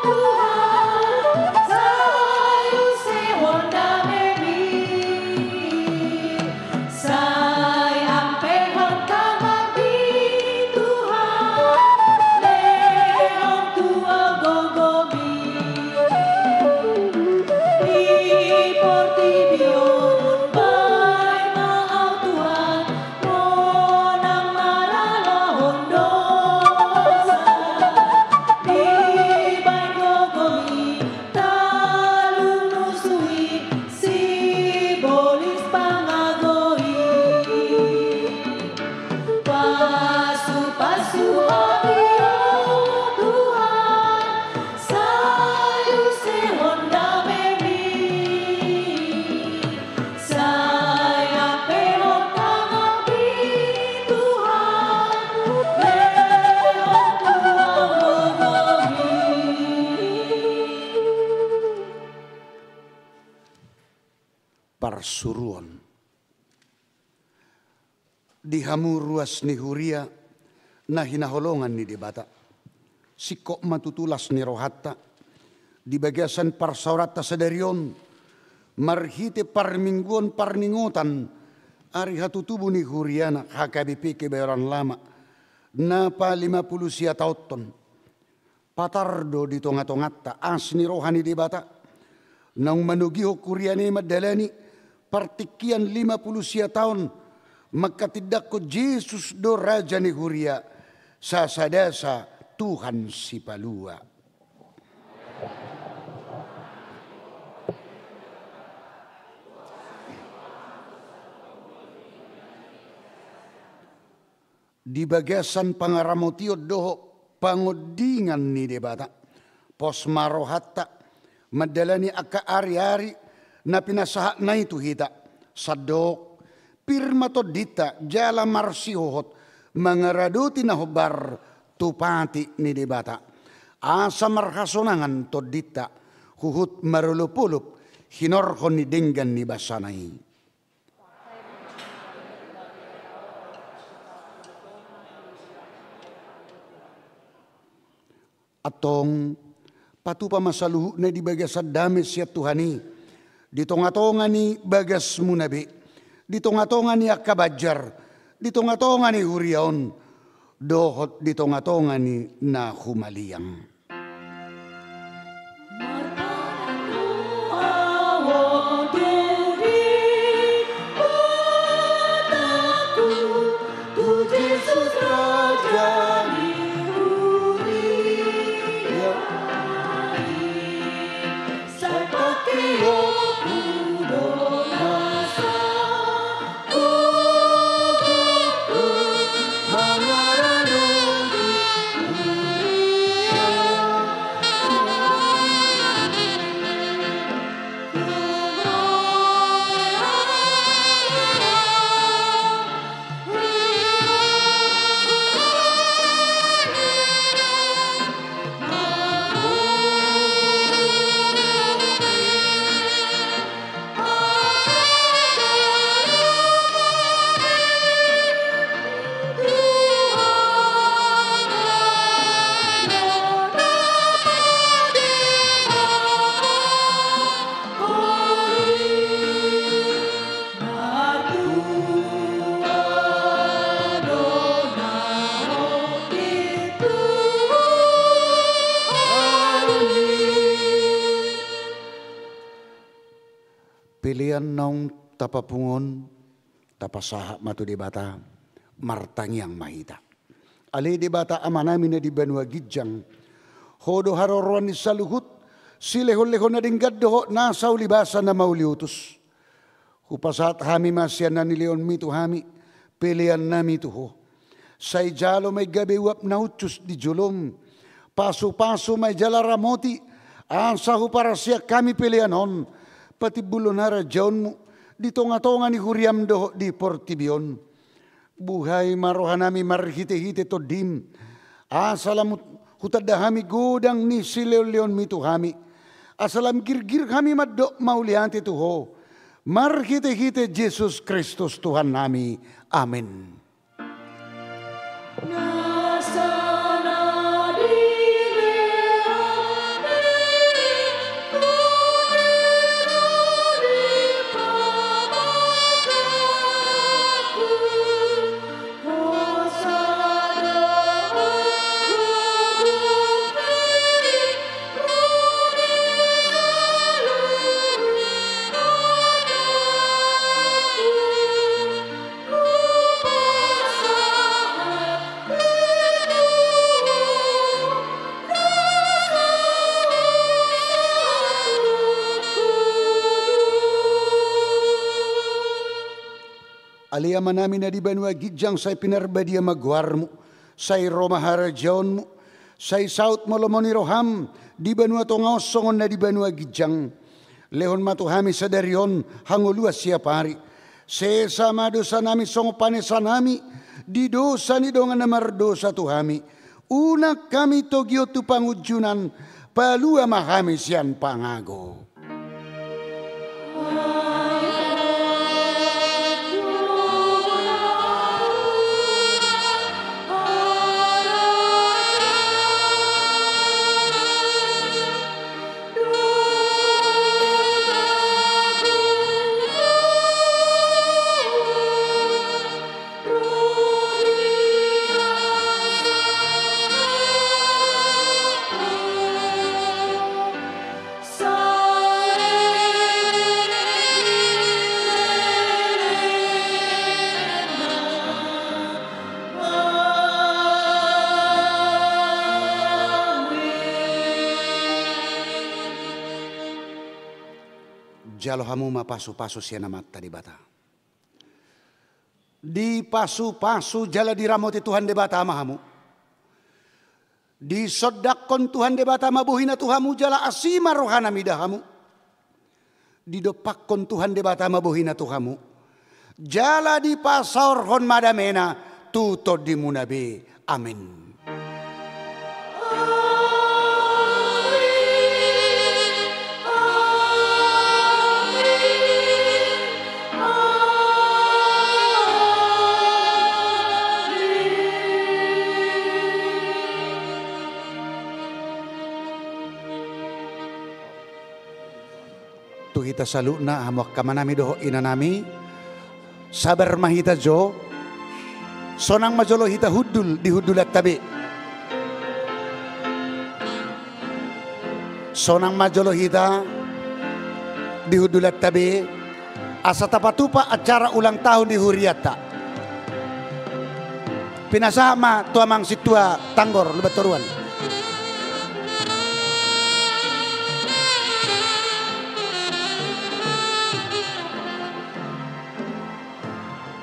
Tuhan, sai usehon damemi. Sai ampehon tanganmi, Tuhan, lehon tu gogomi. Di portibi on baen ma au, Tuhan, monang maralohon dosa. Dibaen gogomi, talunus suhi sibolis pangago i. Pasu-pasu hami, o Tuhan, sai usehon damemi. Sai ampehon tanganmi, Tuhan, lehon tu gogomi. Parsuruon. Di hamu ruas ni huria na hinaholongan ni Debata, singkop ma tutu las ni rohanta di bagasan parsaoranta sadari on, marhite parmingguon parningotan ari hatutubu ni huriana H K B P Kebayoran Lama na palima pulu sia taonhon. Patar do di tonga-tonganta asi ni roha ni Debata, naung manogihon huriana i mandalani partingkian lima pulu sia taon manghatindanghon Jesus do Raja ni Huria, sasadasa Tuhan Sipalua. Di bagasan pangaramotion dohot pangondingan ni Debata, pos ma rohanta mandalani angka ari-ari na pinasahatna i tu hita. Sandok pir ma tondinta jala marsihohot mangaradoti na hombar tu patik ni Debata, asa marhasonangan tondinta huhut marolop-olop hinorhon ni denggan ni basana i. Antong, patupa ma saluhutna di bagasan dame sian Tuhan i, di tonga-tonga ni bagasmuna be, di tonga-tonga ni angka banjar, di tonga-tonga ni huria on, dohot di tonga-tonga ni na humaliang. Pelean naung tapapungu on, tapasahat ma tu Debata, martangiang ma hita. Ale Debata Amanami na di banua ginjang, Ho do haroroan ni saluhut, silehon-lehon na denggan dohot nasa ulibasa na mauliutus. Hupasahat hami ma sian na nilehonmi tu hami, peleannami tu Ho. Sai jalo ma i gabe uap na uncus di jolom, Pasupasu ma i jala ramoti, asa huparsian hami pelean on patimbulhon harajaonmu di tongatonga ni huriam dohot di portibi on. Buhai ma rohanami marhitehite Tondim, asa lam hutanda hami godang ni silehonlehonmi tu hami, asa lam girgir hami mandok mauliate tu Ho, marhitehite Jesus Kristus Tuhannami. Amen. Ale Amanami na di banua ginjang, sai pinarbadia ma goarmu, sai ro ma harajaonmu, sai saut ma lomo ni roham di banua tonga on songon na di banua ginjang. Lehon ma tu hami sadari on hangoluan siapari. Sesa ma dosanami songon panesanami di dosa ni dongan na mardosa tu hami. Unang hami togihon tu pangunjunan, palua ma hami sian pangago. Jalo hamu ma pasupasu sian Amanta Debata. Dipasupasu jala diramoti Tuhan Debata ma hamu. Disondangkon Tuhan Debata ma bohina tu hamu jala asi ma rohana mida hamu. Didompakkon Tuhan Debata ma bohina tu hamu jala dipasaorhon ma damena tu tondimuna be. Amen. Tu hita saluhutna, hamu angka amanami dohot inanami, sabar ma hita jo. Sonang ma jolo hita hundul di hundulanta be. Sonang ma jolo hita di hundulanta be, asa tapatupa acara ulang tahun di hurianta. Pinasahat ma tu amang sintua Tanggor Lumban Toruan.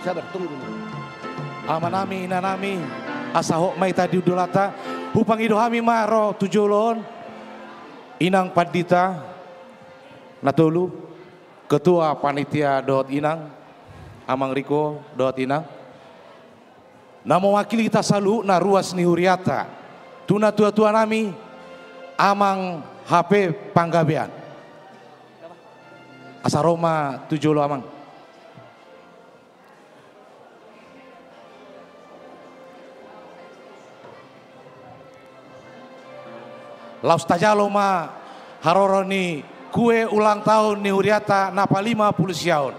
Sabar, tunggu dulu. Amanami, inanami, asa hot ma hita di hundulanta. Hupangido hami ma ro tu jolo on, Inang Pandita, na tolu, ketua panitia dohot inang, Amang Riko dohot inang. Na mewakili hita saluhutna ruas ni hurianta, tu natuatuanami, Amang H P Panggabean. Asa ro ma tu jolo, Amang. Laos tajalo ma haroro ni kue ulang tahun ni hurianta na palima pulu sia on.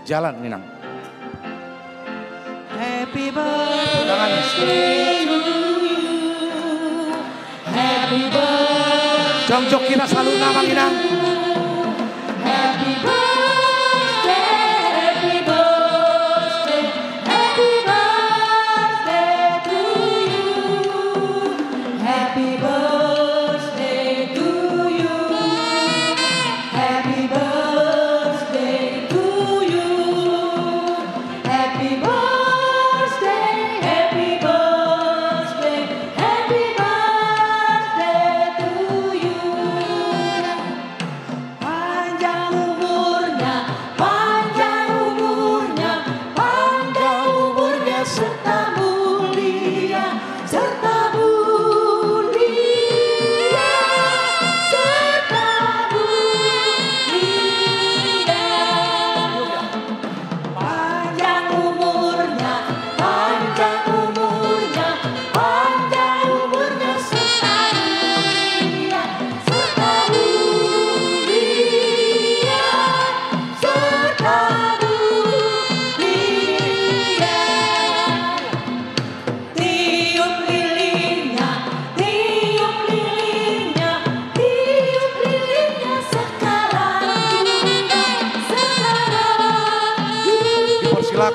Jalan, Inang. Happy birthday to you. Happy birthday. Jongjong hita saluhutna, Amang Inang. Happy birthday, happy birthday, happy birthday to you. Happy birthday.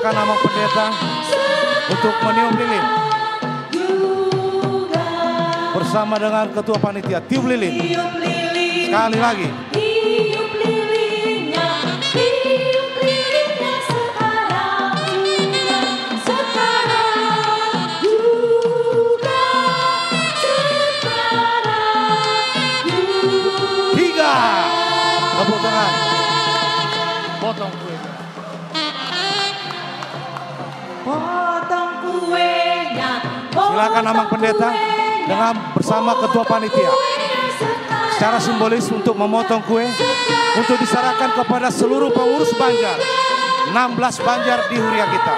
Kan Amang Pendeta untuk meniup lilin bersama dengan Ketua Panitia. Tiup lilin sekali lagi. Tiga. Tepuk tangan. Potong kuenya. Potong kuenya. Silakan Amang Pendeta dengan bersama Ketua Panitia. Secara simbolis untuk memotong kue untuk diserahkan kepada seluruh pengurus Banjar, enam belas Banjar di huria kita.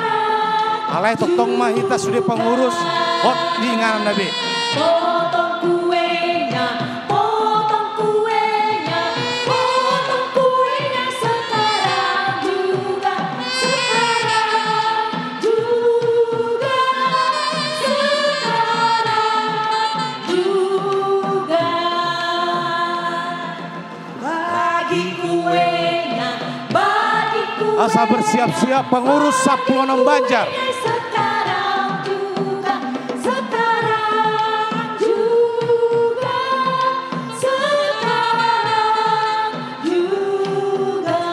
Alai tongtong ma hita sude pengurus, hot di inganan na be. Potong kuenya, potong kuenya, potong kuenya sekarang juga, sekarang juga, sekarang juga. Bagi kuenya, bagi kuenya. Asa bersiap-siap pengurus sampulu onom Banjar. Sekarang juga, sekarang juga, sekarang juga.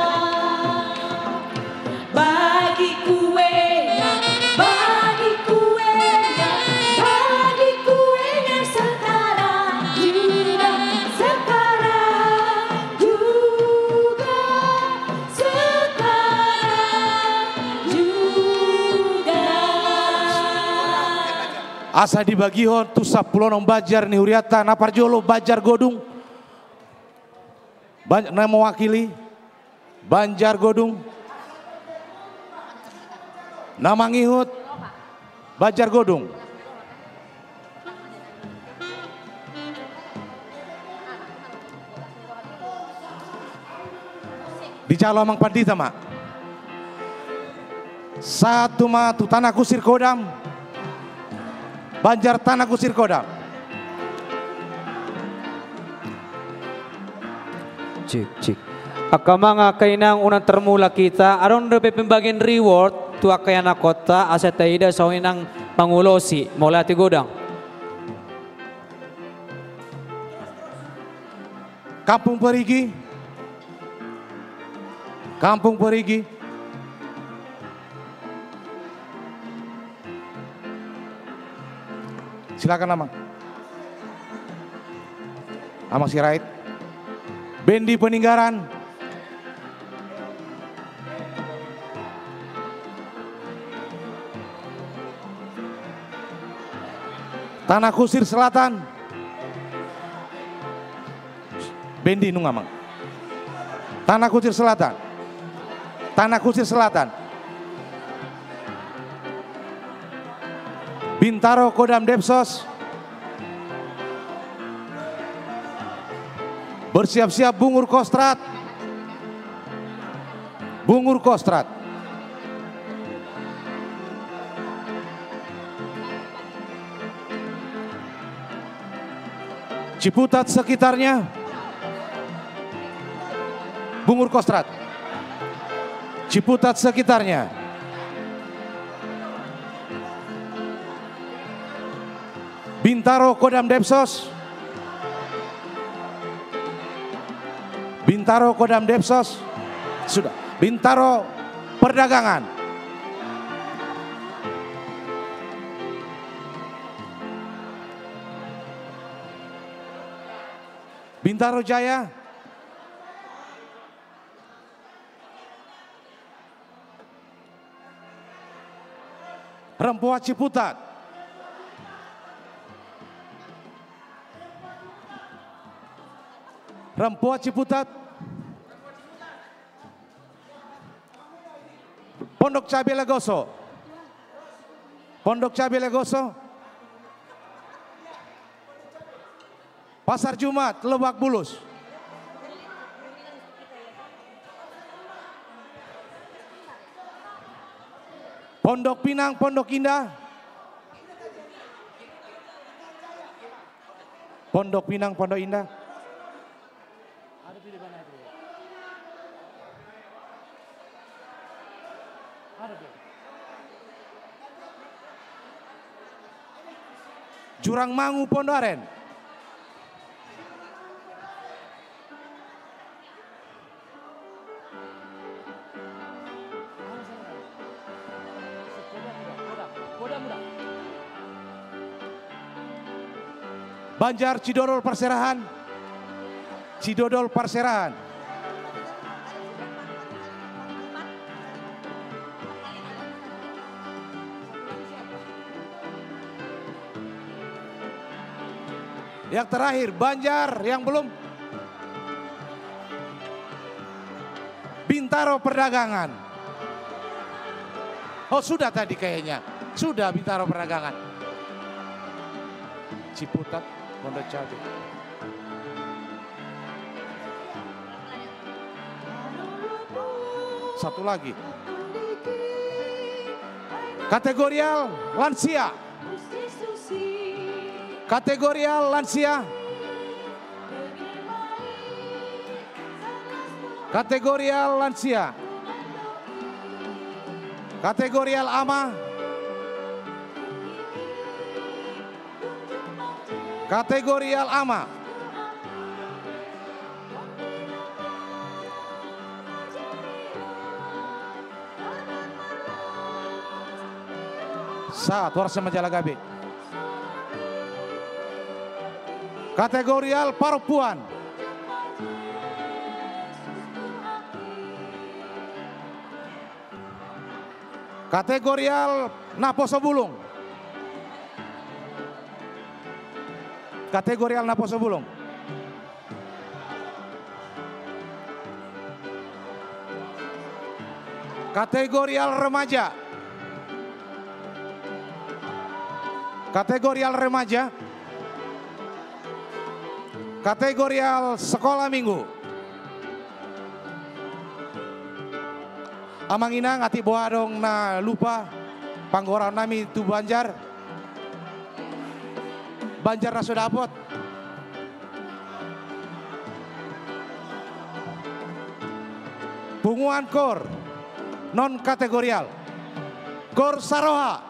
Bagi kuenya, bagi kuenya, bagi kuenya sekarang juga, sekarang juga, sekarang juga. Asa dibagihon tu sampulu onom Banjar ni hurianta, na parjolo Banjar Godung. Ban-, na mewakili Banjar Godung. Na mangihut Banjar Godung. Dijalo Amang Pandita ma. Sahat tu ma tu Tanah Kusir Kodam. Banjar Tanah Kusir Kodam. Cik, cik. Angka amang, angka inang, unang tarmulak hita. Adong dope pembagian reward tu angka ianakhonta, asa taida songon i nang mangulosi. Mauliate godang. Kampung Parigi. Kampung Parigi. Silakan, Amang. Amang Sirait. Bendi Peninggaran. Tanah Kusir Selatan. Bendi nunga, Amang. Tanah Kusir Selatan. Tanah Kusir Selatan. Bintaro Kodam Depsos. Bersiap-siap Bungur Kostrad. Bungur Kostrad. Ciputat sekitarnya. Bungur Kostrad. Ciputat sekitarnya. Bintaro Kodam Depsos. Bintaro Kodam Depsos. Sudah. Bintaro Perdagangan. Bintaro Jaya. Rempoa Ciputat. Rempoa Ciputat. Pondok Cabe Legoso. Pondok Cabe Legoso. Pasar Jumat, Lebak Bulus. Pondok Pinang, Pondok Indah. Pondok Pinang, Pondok Indah. Jurangmangu, Pondoaren. Banjar, cidodol parserahan. Cidodol parserahan. Yang terakhir, Banjar yang belum. Bintaro Perdagangan. Oh, sudah tadi kayaknya. Sudah Bintaro Perdagangan. Ciputat, Pondok Cabe. Satu lagi. Kategorial lansia. Kategorial lansia. Kategorial lansia. Kategorial ama. Kategorial ama. Sahat, horas ma jala gabe. Kategorial parompuan. Kategorial naposo bulung. Kategorial naposo bulung. Kategorial remaja. Kategorial remaja. Kategorial sekolah minggu. Amang inang, atik boha adong na lupa panggoraon nami tu Banjar. Banjar na so dapot. Punguan kor non kategorial. Kor Saroha.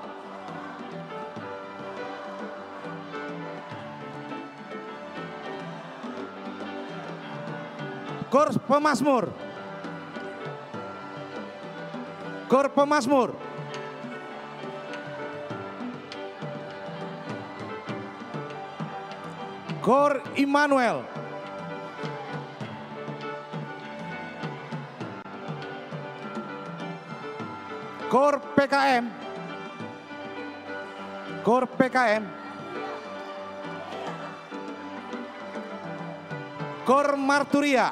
Kor Pemasmur. Kor Pemasmur. Kor Immanuel. Kor P K M. Kor P K M. Kor Marturia.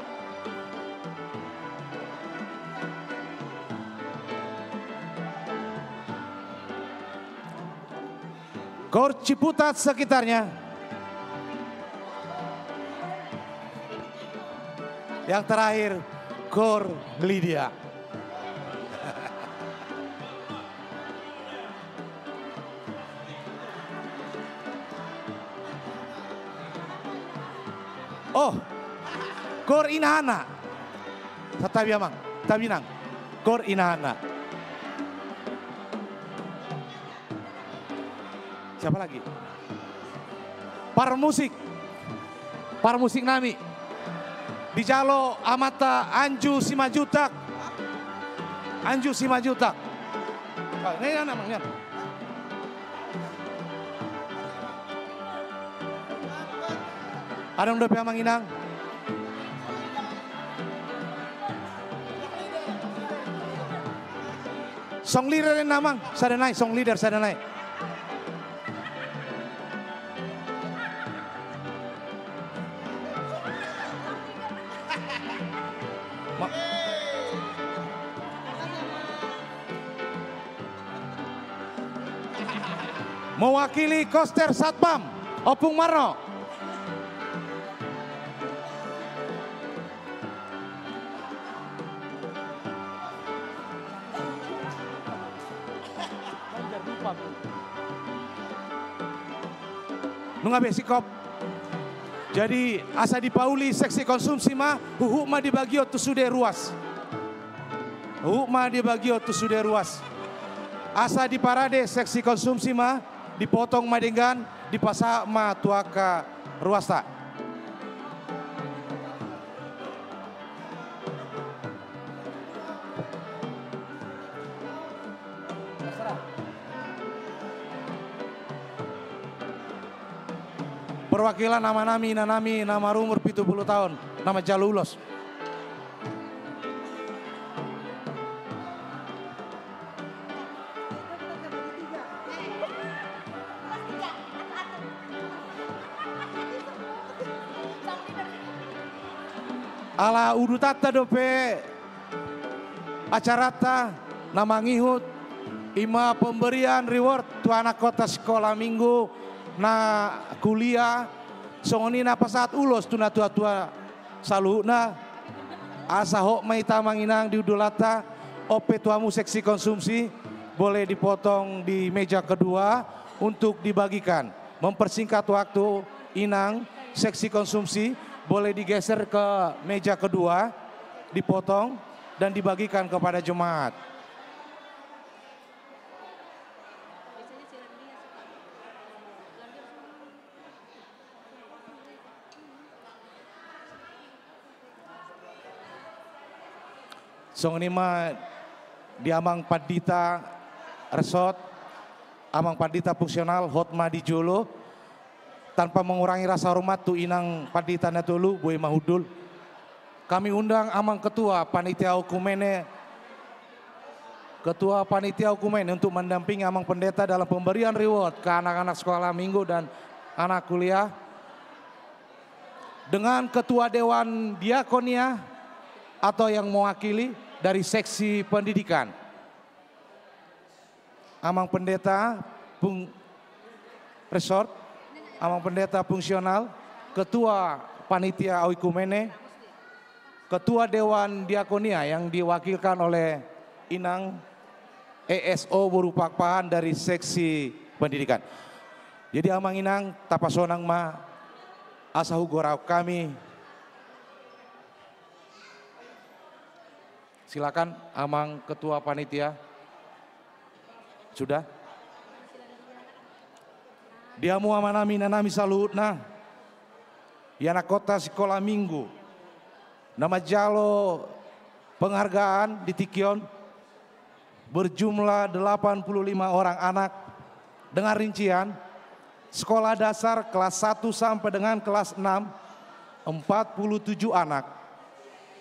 Kor Ciputat sekitarnya. Yang terakhir, Kor Lydia. Oh, Kor Inahana. Santabi amang, santabi inang. Kor Inahana. Siapa lagi? Parmusik. Parmusik nami. Dijalo amanta Anju Simanjuntak. Anju Simanjuntak. Ah, ini anak, Mang, ini anak. Adong dope amang inang. Song leader ni amang, sada nai, song leader sada nai. Ma-, mewakili koster satpam, Ompung Marno. Nunga be singkop. Jadi, asa dipauli seksi konsumsi ma, huhut ma dibagihon tu sude ruas. Huhut ma dibagihon tu sude ruas. Asa diparade seksi konsumsi ma, dipotong ma denggan, Dipasahat ma tu angka ruasta. Perwakilan amanami, inanami, na marumur pitu pulu taon, na manjalo ulos. Ala udutanta dope acaranta na mangihut, ima pemberian reward tu anak kota sikola minggu na kuliah, songon i na pasahat ulos tu natua-tua saluhutna. Asa hot ma hita amang inang di undulanta, on pe tu hamu seksi konsumsi, boleh dipotong di meja kedua untuk dibagikan. Mempersingkat waktu, inang, seksi konsumsi boleh digeser ke meja kedua, dipotong dan dibagikan kepada jemaat. Songon i ma di amang pandita resort, amang pandita fungsional, hot ma di jolo, tanpa mengurangi rasa hormat tu inang pandita na tolu, boi ma hundul. Kami undang amang ketua panitia oikumene, ketua panitia oikumene untuk mendampingi amang pendeta dalam pemberian reward ke anak-anak sekolah minggu dan anak kuliah, dengan ketua dewan diakonia atau yang mewakili dari seksi pendidikan. Amang pendeta fung-, resort, amang pendeta fungsional, ketua panitia oikumene, ketua dewan diakonia yang diwakilkan oleh inang E S O boru Pakpahan dari seksi pendidikan. Jadi amang inang, tapasonang ma asa hugorahon hami. Silakan amang ketua panitia. Sudah? Di hamu amanami, inanami saluhutna, di anak kota sikola minggu na manjalo penghargaan di tingki on, berjumlah delapan puluh lima orang anak, dengan rincian sekolah dasar kelas satu sampai dengan kelas enam, empat puluh tujuh anak,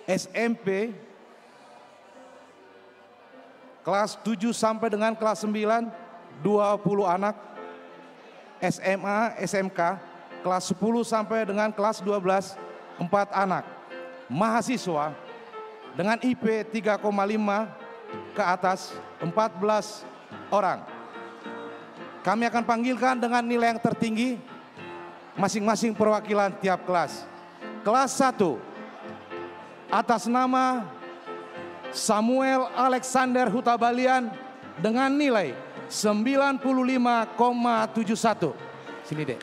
S M P, kelas tujuh sampai dengan kelas sembilan, dua puluh anak, S M A, S M K, kelas sepuluh sampai dengan kelas dua belas, empat anak, mahasiswa dengan I P tiga koma lima ke atas, empat belas orang. Kami akan panggilkan dengan nilai yang tertinggi, masing-masing perwakilan tiap kelas. Kelas satu, atas nama Samuel Alexander Hutabalian dengan nilai sembilan puluh lima koma tujuh satu. Sini, Dek.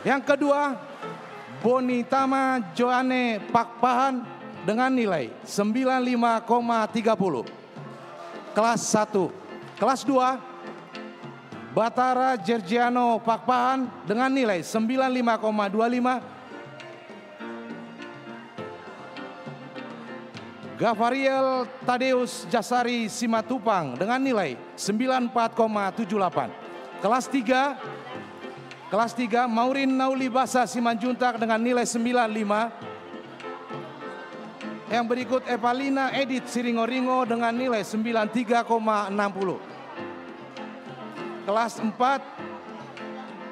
Yang kedua, Bonitama Joane Pakpahan dengan nilai sembilan lima koma tiga puluh. Kelas satu. Kelas dua, Batara Gergiano Pakpahan dengan nilai sembilan lima koma dua lima. Gavariel Tadeus Jasari Simatupang dengan nilai sembilan empat koma tujuh delapan. Kelas tiga, kelas tiga, Maurin Nauli Basa Simanjuntak dengan nilai sembilan lima. Yang berikut, Evalina Edit Siringoringo dengan nilai sembilan tiga koma enam puluh. Kelas empat,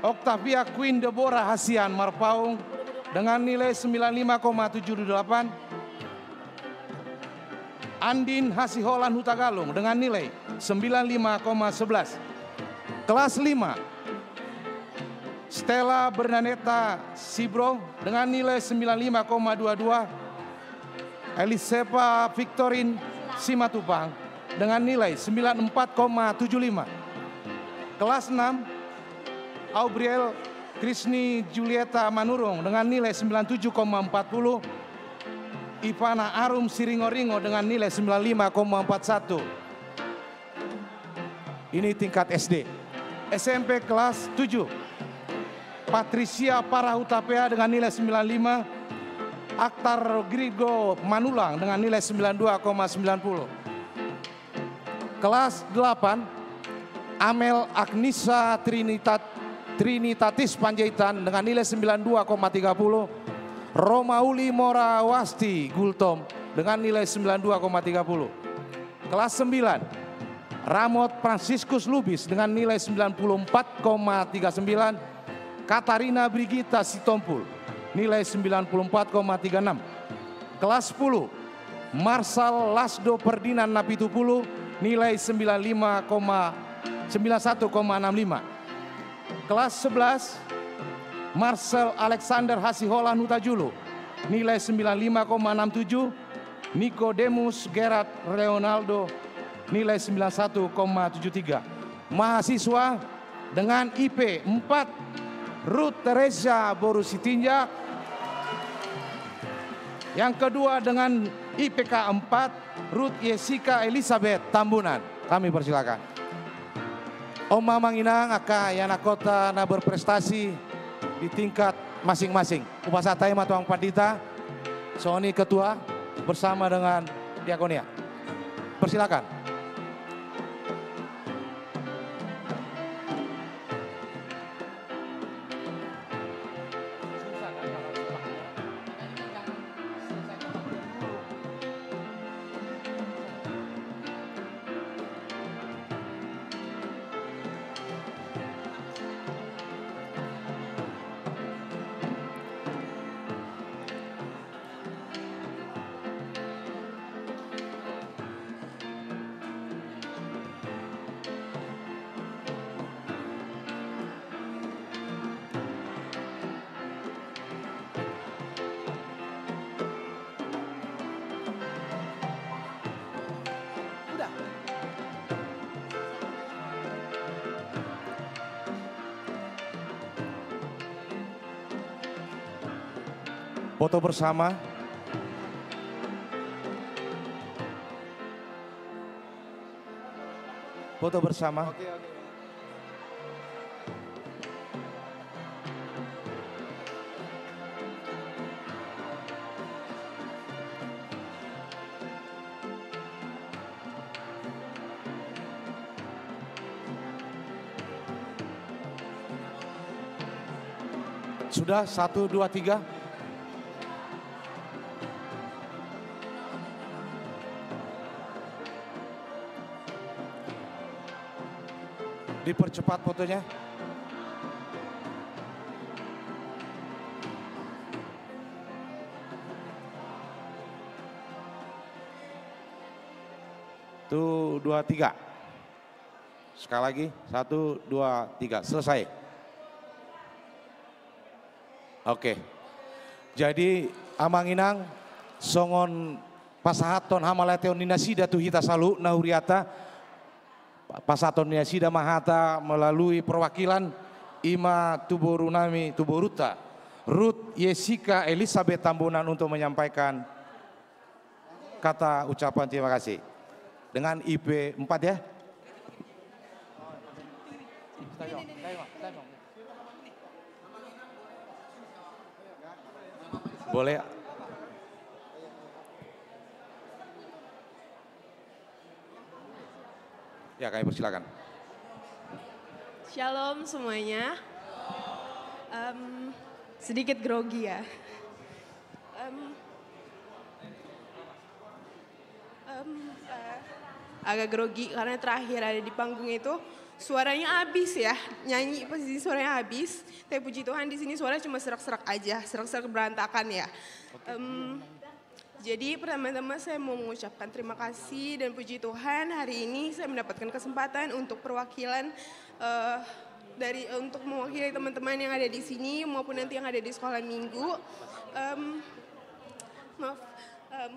Octavia Queen Deborah Hasian Marpaung dengan nilai sembilan lima koma tujuh delapan. Andin Hasiholan Hutagalung dengan nilai sembilan lima koma sebelas. Kelas lima, Stella Bernadetta Sibro dengan nilai sembilan lima koma dua dua. Elisepa Victorin Simatupang dengan nilai sembilan empat koma tujuh lima. Kelas enam, Aubriel Krisni Julieta Manurung dengan nilai sembilan tujuh koma empat puluh. Ivana Arum Siringoringo dengan nilai sembilan lima koma empat satu. Ini tingkat S D. S M P kelas tujuh, Patricia Parahutapea dengan nilai sembilan lima, Aktar Rodrigo Manulang dengan nilai sembilan dua koma sembilan puluh. Kelas delapan, Amel Agnisa Trinitat-, Trinitatis Panjaitan dengan nilai sembilan dua koma tiga puluh, Romauli Mora Wasti Gultom dengan nilai sembilan dua koma tiga puluh. Kelas sembilan, Ramot Franciscus Lubis dengan nilai sembilan puluh empat koma tiga sembilan, Katarina Brigita Sitompul, nilai sembilan puluh empat koma tiga enam. Kelas sepuluh, Marsal Lasdo Ferdinand Napitupulu, nilai sembilan lima koma, sembilan satu koma enam lima. Kelas sebelas, Marcel Alexander Hasiholan Hutajulu, nilai sembilan lima koma enam tujuh, Nicodemus Gerard Leonardo, nilai sembilan satu koma tujuh tiga. Mahasiswa dengan I P empat, Ruth Teresia Boru Sitinjak. Yang kedua dengan I P K empat, Ruth Yesika Elizabeth Tambunan. Kami persilakan. Om, Amang, Inang, angka ianakhonta na berprestasi di tingkat masing-masing. Hupasahat hami ma tu Amang Pandita, songon i ketua, bersama dengan diakonia. Persilakan. Foto bersama. Foto bersama. Oke, oke. Sudah, satu, dua, tiga. Dipercepat fotonya. Satu, dua, tiga. Sekali lagi, satu, dua, tiga. Selesai. Oke. Jadi, Amang Inang, songon pasahaton hamauliateon ni nasida tu hita saluhutna huriata, pa-, pasahaton ni nasida ma hata melalui perwakilan, i ma tu boru nami, tu borunta, Ruth Yesika Elizabeth Tambunan, untuk menyampaikan kata ucapan terima kasih. Dengan I P empat, ya. Boleh. Ya, kami persilakan. Shalom semuanya. Em, sedikit grogi, ya. Em, em, eh, agak grogi karena terakhir ada di panggung itu suaranya habis, ya. Nyanyi pasti suaranya habis. Tapi puji Tuhan, di sini suara cuma serak-serak aja, serak-serak berantakan, ya. Em, jadi, pertama-tama saya mau mengucapkan terima kasih dan puji Tuhan, hari ini saya mendapatkan kesempatan untuk perwakilan, eh, dari, untuk mewakili teman-teman yang ada di sini maupun nanti yang ada di sekolah minggu. Em, maaf, em,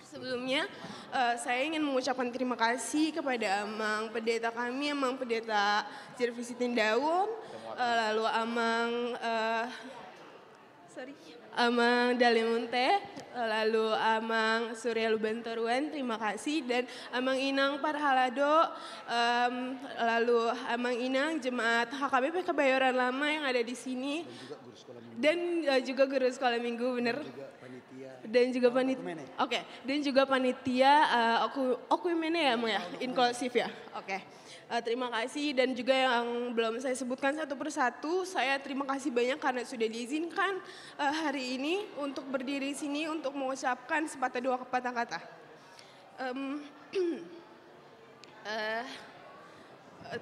sebelumnya, eh, saya ingin mengucapkan terima kasih kepada Amang Pendeta kami, Amang Pendeta Jervis Sitindaun, eh, lalu Amang, eh, sorry. Amang Dalemonte, lalu Amang Surya Lumbantoruan, terima kasih, dan Amang Inang Parhalado, em, lalu Amang Inang jemaat H K B P Kebayoran Lama yang ada di sini, dan, eh, juga guru sekolah minggu, bener? Dan juga panit-, oke, dan juga panitia, eh, oku-, oekumene ya, Amang ya, inklusif ya, oke. Eh, terima kasih, dan juga yang belum saya sebutkan satu persatu, saya terima kasih banyak karena sudah diizinkan, eh, hari ini untuk berdiri sini untuk mengucapkan sepatah dua patah kata. Em, eh,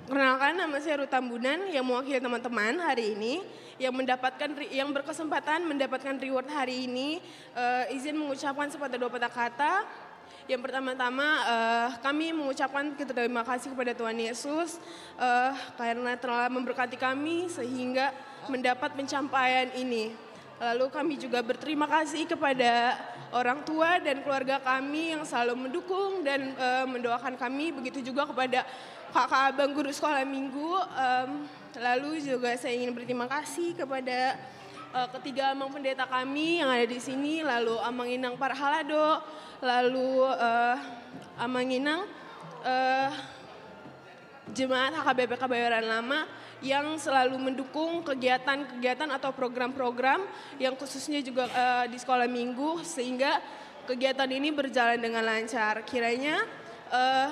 perkenalkan, nama saya Ruth Tambunan yang mewakili teman-teman hari ini yang mendapatkan re-, yang berkesempatan mendapatkan reward hari ini. Eh, izin mengucapkan sepatah dua patah kata. Yang pertama-tama, eh, kami mengucapkan terima kasih kepada Tuhan Yesus, eh, karena telah memberkati kami sehingga mendapat pencapaian ini. Lalu kami juga berterima kasih kepada orang tua dan keluarga kami yang selalu mendukung dan, eh, mendoakan kami. Begitu juga kepada kakak abang guru sekolah minggu. Em, lalu juga saya ingin berterima kasih kepada, eh, ketiga amang pendeta kami yang ada di sini, lalu Amang Inang Parhalado, lalu, eh, Amang Inang, eh, jemaat H K B P Kebayoran Lama yang selalu mendukung kegiatan-kegiatan atau program-program yang khususnya juga, eh, di sekolah minggu, sehingga kegiatan ini berjalan dengan lancar. Kiranya, eh,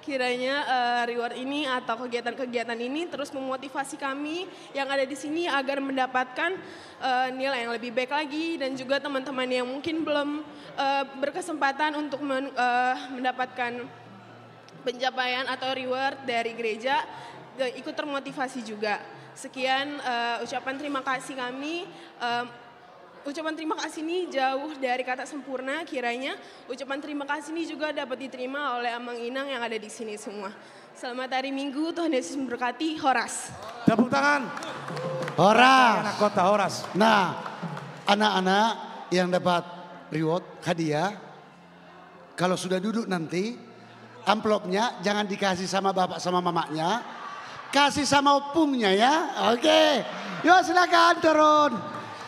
kiranya, eh, reward ini atau kegiatan-kegiatan ini terus memotivasi kami yang ada di sini agar mendapatkan, eh, nilai yang lebih baik lagi, dan juga teman-teman yang mungkin belum, eh, berkesempatan untuk men-, eh, mendapatkan pencapaian atau reward dari gereja, de-, ikut termotivasi juga. Sekian, eh, ucapan terima kasih kami. Em, ucapan terima kasih ini jauh dari kata sempurna, kiranya ucapan terima kasih ini juga dapat diterima oleh Amang Inang yang ada di sini semua. Selamat hari Minggu, Tuhan Yesus memberkati. Horas. Tepuk tangan. Horas. Anak kota, horas. Nah, anak-anak yang dapat reward, hadiah, kalau sudah duduk nanti, amplopnya jangan dikasih sama bapak sama mamanya, kasih sama opungnya ya. Oke. Yo, silakan turun.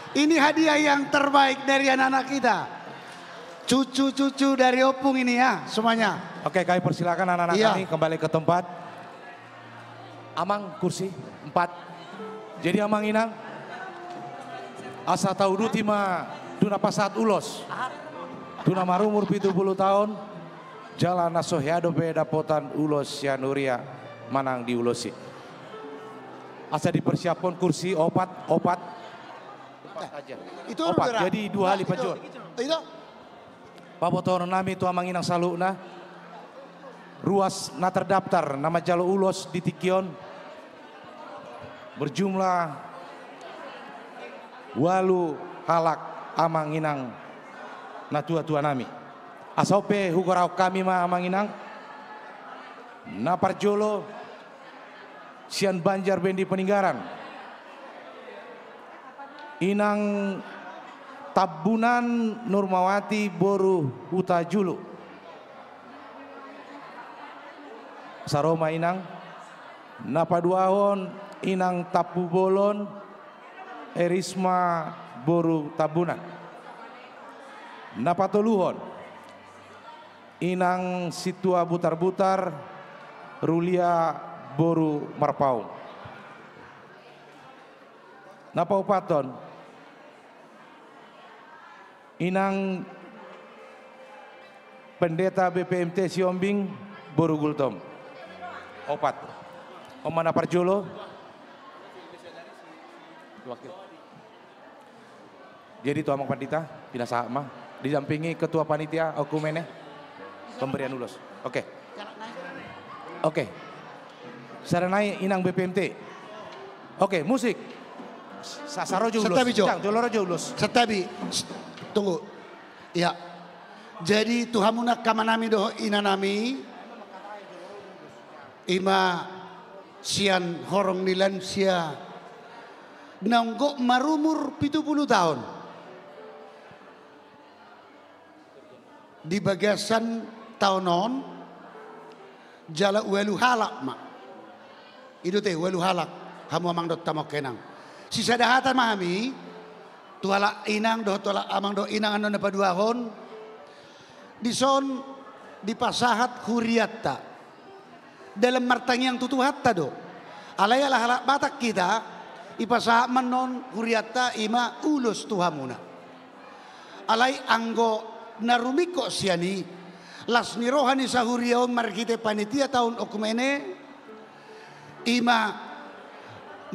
Ini hadiah yang terbaik dari anak-anak kita. Cucu-cucu dari opung ini ya, semuanya. Oke, kami persilakan anak-anak, iya, kami kembali ke tempat. Amang, kursi empat. Jadi Amang Inang, asa tauduti ma tu na pasahat ulos, tu na marumur pitu pulu taon, jala na so hea dope dapotan ulos sian huria manang di ulos i. Asa dipersiaphon kursi opat, opat. Empat aja. Itu opat, jadi dua hali panjor. Itu. Pabotohonon nami tu Amang Inang saluhutna, ruas na terdaftar na manjalo ulos di tingki on berjumlah ualu halak Amang Inang na tua-tua nami. Asa on pe hugorahon hami ma Amang Inang. Na parjolo, sian Banjar Bendi Peninggaran, Inang Tambunan Nurmawati boru Hutajulu. Asa ro ma Inang. Na paduahon, Inang Tampubolon Erisma boru Tambunan. Na patoluhon, Inang Sintua Butarbutar Rulia boru Marpaung. Na paopathon, Inang Pendeta B P M T Siombing boru Gultom. Opat. On ma na parjolo. Wakil. Jadi tu Amang Pandita, pinasahat ma. Didampingi Ketua Panitia Oekumene Pemberian Ulos. Oke. Oke. Sada nai Inang B P M T. Oke, musik. Sa-, asa ro jo ulos. Santabi jo. Jang, jolo ro jo ulos. Santabi. Tunggu. Ya. Jadi tu hamuna angka amanami dohot inanami, ima sian horong ni lansia naung gok marumur pitu pulu taon. Di bagasan taon on, jala ualu halak ma. I do te, ualu halak, hamu amang dohot hamu angka inang. Sisada hata ma hami, Tu halak inang dohot tu halak amang dohot inang annon na paduahon, dison dipasahat hurianta dalam martangiang tu Tuhanta do. Alai ala halak Batak hita, dipasahat ma annon hurianta, i ma ulos tu hamuna. Alai anggo na rumingkot sian i, las ni roha ni sahuria on marhite panitia taon okumene, i ma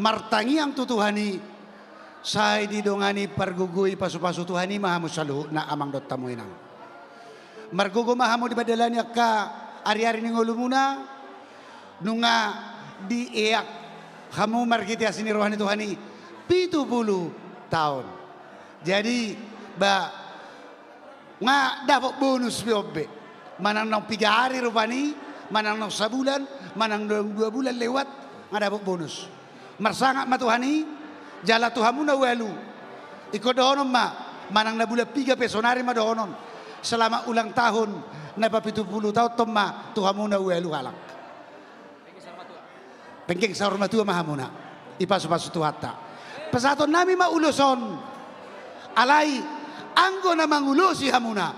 martangiang tu Tuhan i, sai didongani pargogoi pasupasu Tuhan i ma hamu saluhutna amang dohot hamu inang. Margogo ma hamu di mandalani angka ariari ni ngolumuna, nunga dieak hamu marhite asi ni roha ni Tuhan i pitu pulu taon. Jadi, ba, nga dapot bonus be on be. Manang naung piga ari rupani, manang naung sabulan, manang naung dua bulan lewat, nga dapot bonus. Marsangap ma Tuhan i, jala tu hamu na ualu. Ingkon dohonon ma, manang na bulan piga pe sonari ma dohonon. Selamat ulang tahun na papitu pulu taon on ma tu hamu na ualu halak. Penggeng saur matua ma hamuna, dipasupasu Tuhanta. Pasahatonnami ma ulos on, alai anggo na mangulosi hamuna,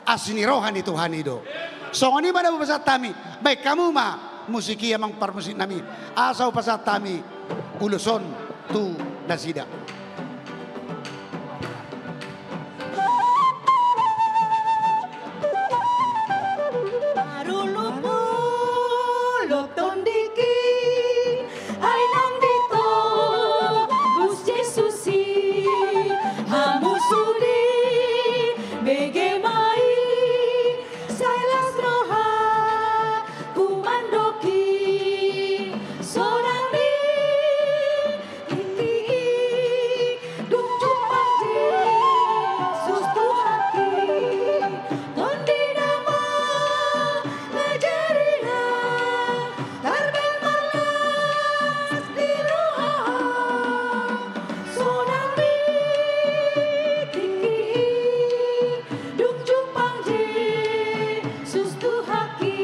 asi ni roha ni Tuhan i do. Songon i ma na hupasahat hami, baen hamu ma musik i amang parmusiknami, asa hupasahat hami ulos on tu nasida. Marolopolop tondingki, ai naung ditobus Jesus i, hamu sude bege ma i, sai las rohaku mandok i, sonang ni tingki i, dung jumpang Jesus Tuhanki, tondina ma ngajari au, tarbaen marlas ni roha, sonang ni tingki i, dung jumpang Jesus Tuhanki.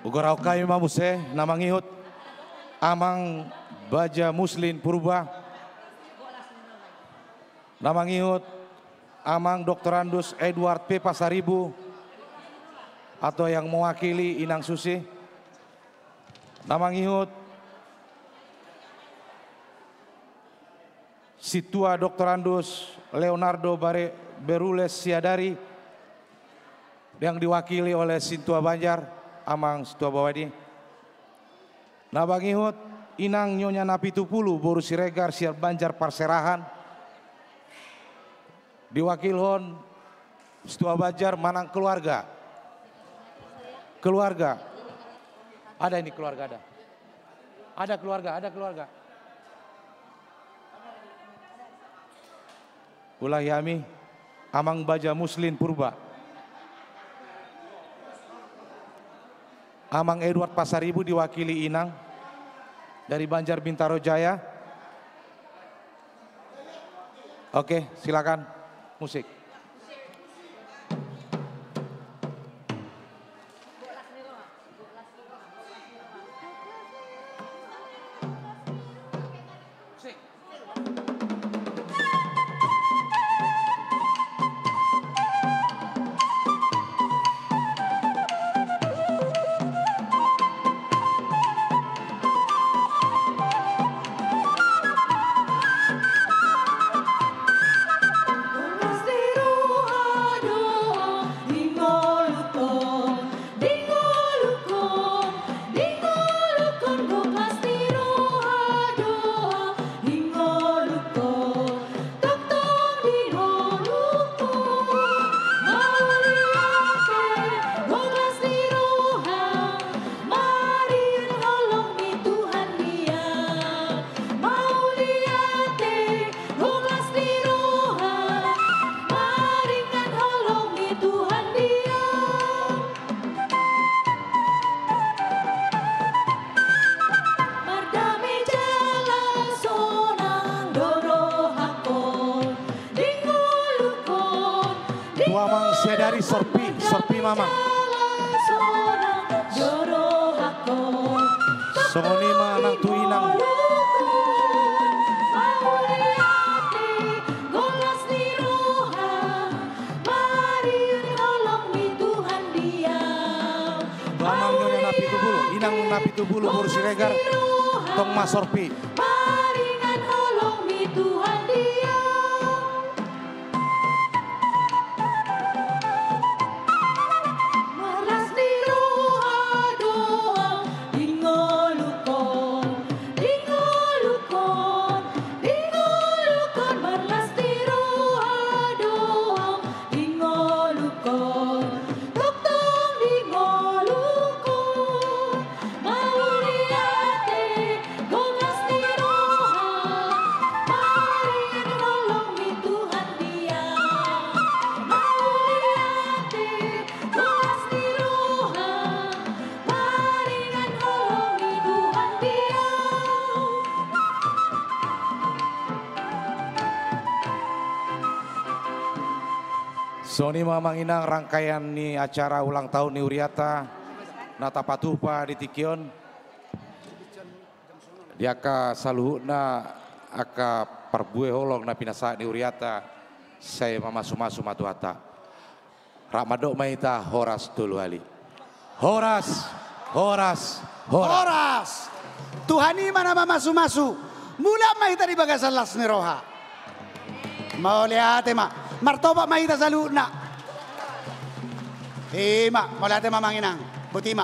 Hugoarhon hami ma muse na mangihut Amang Baja Muslin Purba, na mangihut Amang Doktorandus Edward P Pasaribu, atau yang mewakili Inang Susi, na mangihut Sintua Doktorandus Leonardo Bare-, Berules Siadari, yang diwakili oleh Sintua Banjar, Amang Sintua Bawadi. Na mangihut Inang Nyonya Napitupulu boru Siregar sian Banjar Parserahan, diwakilhon Sintua Banjar manang keluarga. Keluarga. Ada ini keluarga, ada. Ada keluarga, ada keluarga. Ulang hami, Amang Baja Muslin Purba. Amang Edward Pasaribu diwakili inang dari Banjar Bintaro Jaya. Oke, silakan. Musik. Tu amang sadari sorpi, sorpi ma amang. Songon i ma nang tu inang. Tu amang Nyonya Napitupulu, inang Napitupulu boru Siregar, tong ma sorpi. Songon i ma amang inang rangkaian ni acara ulang tahun ni hurianta na tapatupa di tingki on. Di angka saluhutna angka parbue holong na pinasahat ni hurianta, sai mamasumasu ma Tuhanta. Rap mandok ma hita horas tolu hali. Horas, horas, horas. Horas. Tuhan i ma na mamasumasu. Mulak ma hita di bagasan las ni roha. Mauliate ma. Martopak ma hita saluhutna. Ima, mauliate ma amang inang. Boti ma.